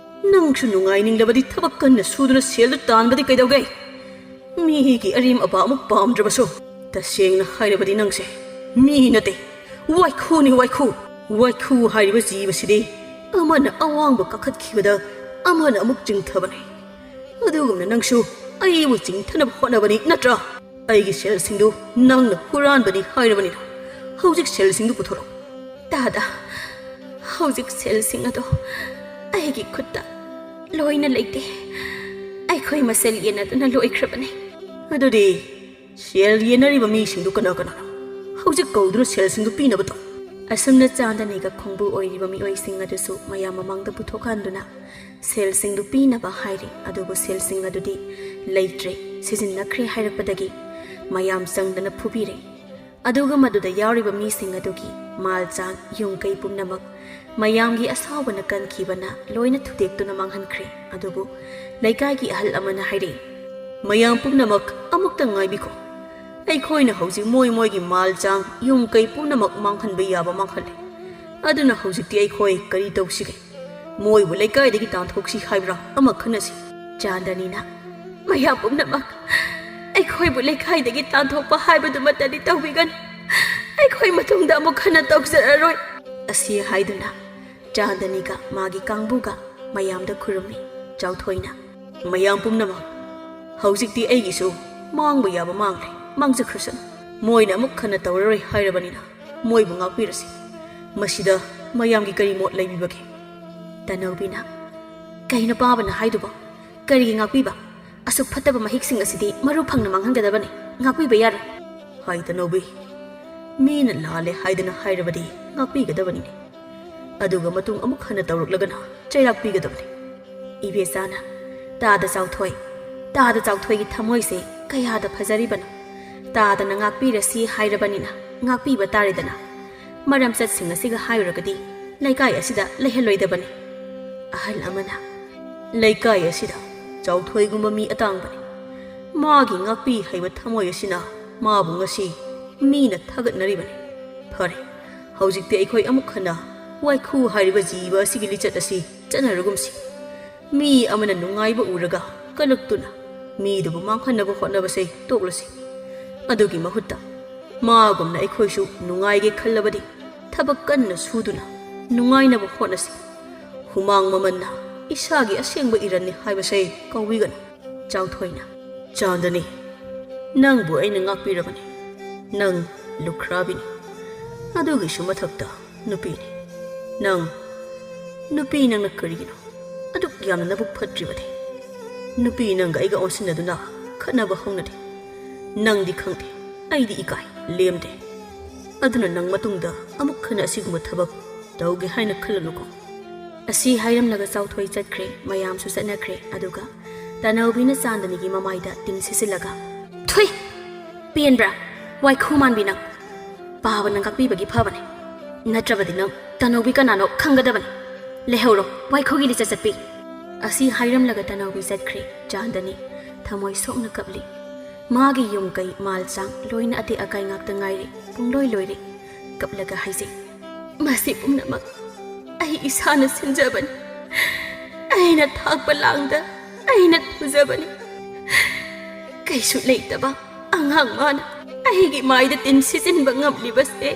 ꯅꯪꯁꯨ ꯅꯨꯡꯉꯥꯏꯅꯤꯡꯂꯕꯗꯤ ꯊꯕꯛ ꯀꯟꯅ ꯁꯨꯗꯨꯅ ꯁꯦꯜꯗꯨ ꯇꯥꯟꯕꯗꯤ ꯀꯩꯗꯧꯒꯦ? ꯃꯤꯒꯤ ꯑꯔꯦꯝ ꯑꯄꯥ ꯑꯃꯨꯛ ꯄꯥꯝꯗ꯭ꯔꯕꯁꯨ, ꯇꯁꯦꯡꯅ ꯍꯥꯏꯔꯕꯗꯤ ꯅꯪꯁꯦ ꯃꯤ ꯅꯠꯇꯦ, ꯋꯥꯏꯈꯨꯅꯤ, ꯋꯥꯏꯈꯨ꯫ ꯋꯥꯏꯈꯨ ꯍꯥꯏꯔꯤꯕ ꯖꯤꯕꯁꯤꯗꯤ ꯑꯃꯅ ꯑꯋꯥꯡꯕ ꯀꯥꯈꯠꯈꯤꯕꯗ ꯑꯃꯅ ꯑꯃꯨꯛ ꯆꯤꯡꯊꯕꯅꯤ꯫ ꯑꯗꯨꯒꯨꯝꯅ ꯅꯪꯁꯨ ꯑꯩꯕꯨ ꯆꯤꯡꯊꯅꯕ ꯍꯣꯠꯅꯕꯅꯤ ꯅꯠꯇ꯭ꯔꯥ? ꯑꯩꯒꯤ ꯁꯦꯜꯁꯤꯡꯗꯨ ꯅꯪꯅ ꯍꯨꯔꯥꯟꯕꯅꯤ ꯍꯥꯏꯔꯕꯅꯤꯅ ꯍꯧꯖꯤꯛ ꯁꯦꯜꯁꯤꯡꯗꯨ ꯄꯨꯊꯣꯔꯛꯎ꯫ ꯇꯥꯗ, ꯍꯧꯖꯤꯛ ꯁꯦꯜꯁꯤꯡ ꯑꯗꯣ ꯑꯩꯒꯤ ꯈꯨꯠꯇ ꯂꯣꯏꯅ ꯂꯩꯇꯦ꯫ ꯑꯩꯈꯣꯏ ꯃꯁꯦꯜ ꯌꯦꯟꯅꯗꯨꯅ ꯂꯣꯏꯈ꯭ꯔꯕꯅꯤ꯫ ꯑꯗꯨꯗꯤ ꯁꯦꯜ ꯌꯦꯟꯅꯔꯤꯕ ꯃꯤꯁꯤꯡꯗꯨ ꯀꯅꯥ ꯀꯅꯥꯅꯣ? ꯍꯧꯖꯤꯛ ꯀꯧꯗꯨꯅ ꯁꯦꯜꯁꯤꯡꯗꯨ ꯄꯤꯅꯕ ꯇꯧ꯫ ꯑꯁꯨꯝꯅ ꯆꯥꯟꯗꯅꯤꯒ ꯈꯣꯡꯕꯨ ꯑꯣꯏꯔꯤꯕ ꯃꯤꯑꯣꯏꯁꯤꯡ ꯑꯗꯨꯁꯨ ꯃꯌꯥꯝ ꯃꯃꯥꯡꯗ ꯄꯨꯊꯣꯛꯍꯟꯗꯨꯅ ꯁꯦꯜꯁꯤꯡꯗꯨ ꯄꯤꯅꯕ ꯍꯥꯏꯔꯤ꯫ ꯑꯗꯨꯕꯨ ꯁꯦꯜꯁꯤꯡ ꯑꯗꯨꯗꯤ ꯂꯩꯇ꯭ꯔꯦ, ꯁꯤꯖꯤꯟꯅꯈ꯭ꯔꯦ ꯍꯥꯏꯔꯛꯄꯗꯒꯤ ꯃꯌꯥꯝ ꯆꯪꯗꯅ ꯐꯨꯕꯤꯔꯦ꯫ ꯑꯗꯨꯒ ꯃꯗꯨꯗ ꯌꯥꯎꯔꯤꯕ ꯃꯤꯁꯤꯡ ꯑꯗꯨꯒꯤ ꯃꯥꯜ ꯆꯥꯡ, ꯌꯨꯝ ꯀꯩ ꯄꯨꯝꯅꯃꯛ ꯃꯌꯥꯝꯒꯤ ꯑꯁꯥꯎꯕꯅ ꯀꯟꯈꯤꯕꯅ ꯂꯣꯏꯅ ꯊꯨꯗꯦꯛꯇꯨꯅ ꯃꯥꯡꯍꯟꯈ꯭ꯔꯦ꯫ ꯑꯗꯨꯕꯨ ꯂꯩꯀꯥꯏꯒꯤ ꯑꯍꯜ ꯑꯃꯅ ꯍꯥꯏꯔꯛꯏ, "ꯃꯌꯥꯝ ꯄꯨꯝꯅꯃꯛ ꯑꯃꯨꯛꯇ ꯉꯥꯏꯕꯤꯈꯣ꯫ ꯑꯩꯈꯣꯏꯅ ꯍꯧꯖꯤꯛ ꯃꯣꯏ ꯃꯣꯏꯒꯤ ꯃꯥꯜ ꯆꯥꯡ, ꯌꯨꯝ ꯀꯩ ꯄꯨꯝꯅꯃꯛ ꯃꯥꯡꯍꯟꯕ ꯌꯥꯕ ꯃꯥꯡꯍꯜꯂꯦ꯫ ꯑꯗꯨꯅ ꯍꯧꯖꯤꯛꯇꯤ ꯑꯩꯈꯣꯏ ꯀꯔꯤ ꯇꯧꯁꯤꯒꯦ? ꯃꯣꯏꯕꯨ ꯂꯩꯀꯥꯏꯗꯒꯤ ꯇꯥꯟꯊꯣꯛꯁꯤ ꯍꯥꯏꯕ꯭ꯔꯥ? ꯑꯃ ꯈꯟꯅꯁꯤ꯫" ꯆꯥꯟꯗꯅꯤꯅ, "ꯃꯌꯥꯝ ꯄꯨꯝꯅꯃꯛ ꯑꯩꯈꯣꯏꯕꯨ ꯂꯩꯀꯥꯏꯗꯒꯤ ꯇꯥꯟꯊꯣꯛꯄ ꯍꯥꯏꯕꯗꯨꯃꯠꯇꯗꯤ ꯇꯧꯕꯤꯒꯅꯨ꯫ ꯑꯩꯈꯣꯏ ꯃꯇꯨꯡꯗ ꯑꯃꯨꯛ ꯍꯟꯅ ꯇꯧꯖꯔꯔꯣꯏ꯫" ꯑꯁꯤ ꯍꯥꯏꯗꯨꯅ ꯆꯥꯟꯗꯅꯤꯒ ꯃꯥꯒꯤ ꯀꯥꯡꯕꯨꯒ ꯃꯌꯥꯝꯗ ꯈꯨꯔꯨꯝꯃꯤ꯫ ꯆꯥꯎꯊꯣꯏꯅ, "ꯃꯌꯥꯝ ꯄꯨꯝꯅꯃꯛ, ꯍꯧꯖꯤꯛꯇꯤ ꯑꯩꯒꯤꯁꯨ ꯃꯥꯡꯕ ꯌꯥꯕ ꯃꯥꯡꯂꯦ, ꯃꯥꯡꯖꯈ꯭ꯔꯁꯅꯨ꯫ ꯃꯣꯏꯅ ꯑꯃꯨꯛ ꯍꯟꯅ ꯇꯧꯔꯔꯣꯏ ꯍꯥꯏꯔꯕꯅꯤꯅ ꯃꯣꯏꯕꯨ ꯉꯥꯛꯄꯤꯔꯁꯤ꯫ ꯃꯁꯤꯗ ꯃꯌꯥꯝꯒꯤ ꯀꯔꯤ ꯃꯣꯠ ꯂꯩꯕꯤꯕꯒꯦ?" ꯇꯅꯧꯕꯤꯅ, "ꯀꯩꯅꯣ ꯄꯥꯕꯅ ꯍꯥꯏꯗꯨꯕꯣ? ꯀꯔꯤꯒꯤ ꯉꯥꯛꯄꯤꯕ? ꯑꯁꯨꯛ ꯐꯠꯇꯕ ꯃꯍꯤꯛꯁꯤꯡ ꯑꯁꯤꯗꯤ ꯃꯔꯨ ꯐꯪꯅ ꯃꯥꯡꯍꯟꯒꯗꯕꯅꯤ, ꯉꯥꯛꯄꯤꯕ ꯌꯥꯔꯣꯏ꯫" "ꯍꯥꯏ ꯇꯅꯧꯕꯤ, ꯃꯤꯅ ꯂꯥꯜꯂꯦ ꯍꯥꯏꯗꯅ ꯍꯥꯏꯔꯕꯗꯤ ꯉꯥꯛꯄꯤꯒꯗꯕꯅꯤꯅꯦ꯫ ꯑꯗꯨꯒ ꯃꯇꯨꯡ ꯑꯃꯨꯛ ꯍꯟꯅ ꯇꯧꯔꯛꯂꯒꯅ ꯆꯩꯔꯥꯛ ꯄꯤꯒꯗꯕꯅꯤ꯫" ꯏꯕꯦꯆꯥꯅ, "ꯇꯥꯗ ꯆꯥꯎꯊꯣꯏ, ꯇꯥꯗ ꯆꯥꯎꯊꯣꯏꯒꯤ ꯊꯃꯣꯏꯁꯦ ꯀꯌꯥꯗ ꯐꯖꯔꯤꯕꯅꯣ꯫ ꯇꯥꯗꯅ ꯉꯥꯛꯄꯤꯔꯁꯤ ꯍꯥꯏꯔꯕꯅꯤꯅ ꯉꯥꯛꯄꯤꯕ ꯇꯥꯔꯦꯗꯅ꯫ ꯃꯔꯝꯆꯠꯁꯤꯡ ꯑꯁꯤꯒ ꯍꯥꯏꯔꯨꯔꯒꯗꯤ ꯂꯩꯀꯥꯏ ꯑꯁꯤꯗ ꯂꯩꯍꯜꯂꯣꯏꯗꯕꯅꯤ꯫ ꯑꯍꯜ ꯑꯃꯅ, "ꯂꯩꯀꯥꯏ ꯑꯁꯤꯗ ꯆꯥꯎꯊꯣꯏꯒꯨꯝꯕ ꯃꯤ ꯑꯇꯥꯡꯕꯅꯤ꯫ ꯃꯥꯒꯤ ꯉꯥꯛꯄꯤ ꯍꯩꯕ ꯊꯃꯣꯏ ꯑꯁꯤꯅ ꯃꯥꯕꯨ ꯉꯁꯤ ꯃꯤꯅ ꯊꯥꯒꯠꯅꯔꯤꯕꯅꯤ꯫ ꯐꯔꯦ, ꯍꯧꯖꯤꯛꯇꯤ ꯑꯩꯈꯣꯏ ꯑꯃꯨꯛ ꯍꯟꯅ ꯋꯥꯏꯈꯨ ꯍꯥꯏꯔꯤꯕ ꯖꯤꯕ ꯑꯁꯤꯒꯤ ꯂꯤꯆꯠ ꯑꯁꯤ ꯆꯠꯅꯔꯒꯨꯝꯁꯤ꯫ ꯃꯤ ꯑꯃꯅ ꯅꯨꯡꯉꯥꯏꯕ ꯎꯔꯒ ꯀꯜꯂꯛꯇꯨꯅ ꯃꯤꯗꯨꯕꯨ ꯃꯥꯡꯍꯟꯅꯕ ꯍꯣꯠꯅꯕꯁꯦ ꯇꯣꯛꯂꯁꯤ꯫ ꯑꯗꯨꯒꯤ ꯃꯍꯨꯠꯇ ꯃꯥꯒꯨꯝꯅ ꯑꯩꯈꯣꯏꯁꯨ ꯅꯨꯡꯉꯥꯏꯒꯦ ꯈꯜꯂꯕꯗꯤ ꯊꯕꯛ ꯀꯟꯅ ꯁꯨꯗꯨꯅ ꯅꯨꯡꯉꯥꯏꯅꯕ ꯍꯣꯠꯅꯁꯤ꯫ ꯍꯨꯃꯥꯡ ꯃꯃꯟꯅ ꯏꯁꯥꯒꯤ ꯑꯁꯦꯡꯕ ꯏꯔꯟꯅꯤ ꯍꯥꯏꯕꯁꯦ ꯀꯥꯎꯕꯤꯒꯅꯨ꯫" ꯆꯥꯎꯊꯣꯏꯅ, "ꯆꯥꯟꯗꯅꯤ, ꯅꯪꯕꯨ ꯑꯩꯅ ꯉꯥꯛꯄꯤꯔꯕꯅꯤ꯫ ꯅꯪ ꯂꯨꯈ꯭ꯔꯥꯕꯤꯅꯤ꯫ ꯑꯗꯨꯒꯤꯁꯨ ꯃꯊꯛꯇ ꯅꯨꯄꯤꯅꯤ꯫ ꯅꯪ, ꯅꯨꯄꯤ ꯅꯪꯅ ꯀꯔꯤꯒꯤꯅꯣ ꯑꯗꯨꯛ ꯌꯥꯝꯅ ꯅꯕꯨꯛ ꯐꯠꯇ꯭ꯔꯤꯕꯗꯤ? ꯅꯨꯄꯤ ꯅꯪꯒ ꯑꯩꯒ ꯑꯣꯟꯁꯤꯟꯅꯗꯨꯅ ꯈꯠꯅꯕ ꯍꯧꯅꯗꯦ꯫ ꯅꯪꯗꯤ ꯈꯪꯗꯦ, ꯑꯩꯗꯤ ꯏꯀꯥꯏ, ꯂꯦꯝꯗꯦ꯫ ꯑꯗꯨꯅ ꯅꯪ ꯃꯇꯨꯡꯗ ꯑꯃꯨꯛ ꯍꯟꯅ ꯑꯁꯤꯒꯨꯝꯕ ꯊꯕꯛ ꯇꯧꯒꯦ ꯍꯥꯏꯅ ꯈꯜꯂꯅꯨꯀꯣ꯫" ꯑꯁꯤ ꯍꯥꯏꯔꯝꯂꯒ ꯆꯥꯎꯊꯣꯏ ꯆꯠꯈ꯭ꯔꯦ꯫ ꯃꯌꯥꯝꯁꯨ ꯆꯠꯅꯈ꯭ꯔꯦ꯫ ꯑꯗꯨꯒ ꯇꯥꯅꯧꯕꯤꯅ ꯆꯥꯟꯗꯅꯤꯒꯤ ꯃꯃꯥꯏꯗ ꯇꯤꯟ ꯁꯤꯠꯆꯤꯜꯂꯒ, "ꯊꯨꯏ! ꯄꯦꯟꯕ꯭ꯔꯥ? ꯋꯥꯏꯈꯨ ꯃꯥꯟꯕꯤ ꯅꯪ! ꯄꯥꯕꯅ ꯉꯥꯛꯄꯤꯕꯒꯤ ꯐꯕꯅꯦ꯫ ꯅꯠꯇ꯭ꯔꯕꯗꯤ ꯅꯪ ꯇꯥꯅꯧꯕꯤ ꯀꯅꯥꯅꯣ ꯈꯪꯒꯗꯕꯅꯤ꯫ ꯂꯩꯍꯧꯔꯣ, ꯋꯥꯏꯈꯨꯒꯤ ꯂꯤꯆꯠ ꯆꯠꯄꯤ!" ꯑꯁꯤ ꯍꯥꯏꯔꯝꯂꯒ ꯇꯥꯅꯧꯕꯤ ꯆꯠꯈ꯭ꯔꯦ꯫ ꯆꯥꯟꯗꯅꯤ ꯊꯃꯣꯏ ꯁꯣꯛꯅ ꯀꯞꯂꯤ꯫ ꯃꯥꯒꯤ ꯌꯨꯝ ꯀꯩ ꯃꯥꯜ ꯆꯥꯡ ꯂꯣꯏꯅ ꯑꯇꯦꯛ ꯑꯀꯥꯏ ꯉꯥꯛꯇ ꯉꯥꯏꯔꯦ꯫ ꯄꯨꯡꯂꯣꯏ ꯂꯣꯏꯔꯦ꯫ ꯀꯞꯂꯒ ꯍꯥꯏꯖꯩ, "ꯃꯁꯤ ꯄꯨꯝꯅꯃꯛ ꯑꯩ ꯏꯁꯥꯅ ꯁꯤꯟꯖꯕꯅꯤ꯫ ꯑꯩꯅ ꯊꯥꯛꯄ ꯂꯥꯡꯗ ꯑꯩꯅ ꯇꯨꯖꯕꯅꯤ꯫ ꯀꯩꯁꯨ ꯂꯩꯇꯕ ꯑꯉꯥꯡ ꯃꯥꯅ ꯑꯩꯒꯤ ꯃꯥꯏꯗ ꯇꯤꯟ ꯁꯤꯠꯆꯤꯟꯕ ꯉꯝꯂꯤꯕꯁꯦ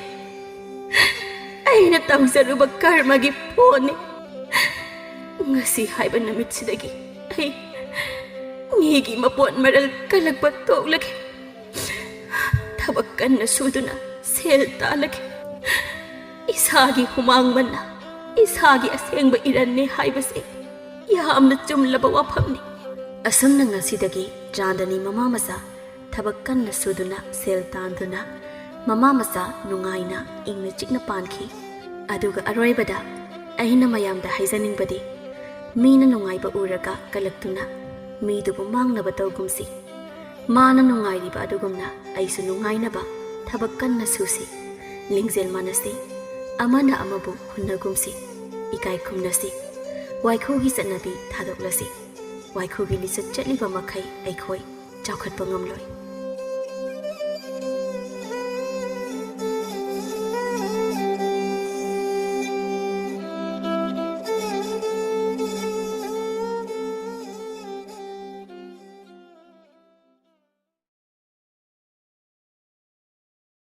ꯑꯩꯅ ꯇꯧꯖꯔꯨꯕ ꯀꯔꯃꯒꯤ ꯐꯣꯟꯅꯤ꯫ ꯉꯁꯤ ꯍꯥꯏꯕ ꯅꯨꯃꯤꯠꯁꯤꯗꯒꯤ ꯑꯩ ꯃꯤꯒꯤ ꯃꯄꯣꯠ ꯃꯔꯜ ꯀꯜꯂꯛꯄ ꯇꯣꯛꯂꯒꯦ꯫ ꯊꯕꯛ ꯀꯟꯅ ꯁꯨꯗꯨꯅ ꯁꯦꯜ ꯇꯥꯜꯂꯒꯦ꯫ ꯏꯁꯥꯒꯤ ꯍꯨꯃꯥꯡ ꯃꯟꯅ ꯏꯁꯥꯒꯤ ꯑꯁꯦꯡꯕ ꯏꯔꯟꯅꯦ ꯍꯥꯏꯕꯁꯦ ꯌꯥꯝꯅ ꯆꯨꯝꯂꯕ ꯋꯥꯐꯝꯅꯤ꯫" ꯑꯁꯨꯝꯅ ꯉꯁꯤꯗꯒꯤ ꯆꯥꯟꯗꯅꯤ ꯃꯃꯥ ꯃꯆꯥ ꯊꯕꯛ ꯀꯟꯅ ꯁꯨꯗꯨꯅ ꯁꯦꯜ ꯇꯥꯟꯗꯨꯅ ꯃꯃꯥ ꯃꯆꯥ ꯅꯨꯡꯉꯥꯏꯅ ꯏꯪꯅ ꯆꯤꯛꯅ ꯄꯥꯟꯈꯤ꯫ ꯑꯗꯨꯒ ꯑꯔꯣꯏꯕꯗ ꯑꯩꯅ ꯃꯌꯥꯝꯗ ꯍꯥꯏꯖꯅꯤꯡꯕꯗꯤ, ꯃꯤꯅ ꯅꯨꯡꯉꯥꯏꯕ ꯎꯔꯒ ꯀꯜꯂꯛꯇꯨꯅ ꯃꯤꯗꯨꯕꯨ ꯃꯥꯡꯅꯕ ꯇꯧꯒꯨꯝꯁꯤ꯫ ꯃꯥꯅ ꯅꯨꯡꯉꯥꯏꯔꯤꯕ ꯑꯗꯨꯒꯨꯝꯅ ꯑꯩꯁꯨ ꯅꯨꯡꯉꯥꯏꯅꯕ ꯊꯕꯛ ꯀꯟꯅ ꯁꯨꯁꯤ꯫ ꯂꯤꯡꯖꯦꯜ ꯃꯥꯟꯅꯁꯤ, ꯑꯃꯅ ꯑꯃꯕꯨ ꯍꯨꯟꯅꯒꯨꯝꯁꯤ, ꯏꯀꯥꯏ ꯈꯨꯝꯅꯁꯤ꯫ ꯋꯥꯏꯈꯨꯒꯤ ꯆꯠꯅꯕꯤ ꯊꯥꯗꯣꯛꯂꯁꯤ꯫ ꯋꯥꯏꯈꯨꯒꯤ ꯂꯤꯆꯠ ꯆꯠꯂꯤꯕ ꯃꯈꯩ ꯑꯩꯈꯣꯏ ꯆꯥꯎꯈꯠꯄ ꯉꯝꯂꯣꯏ꯫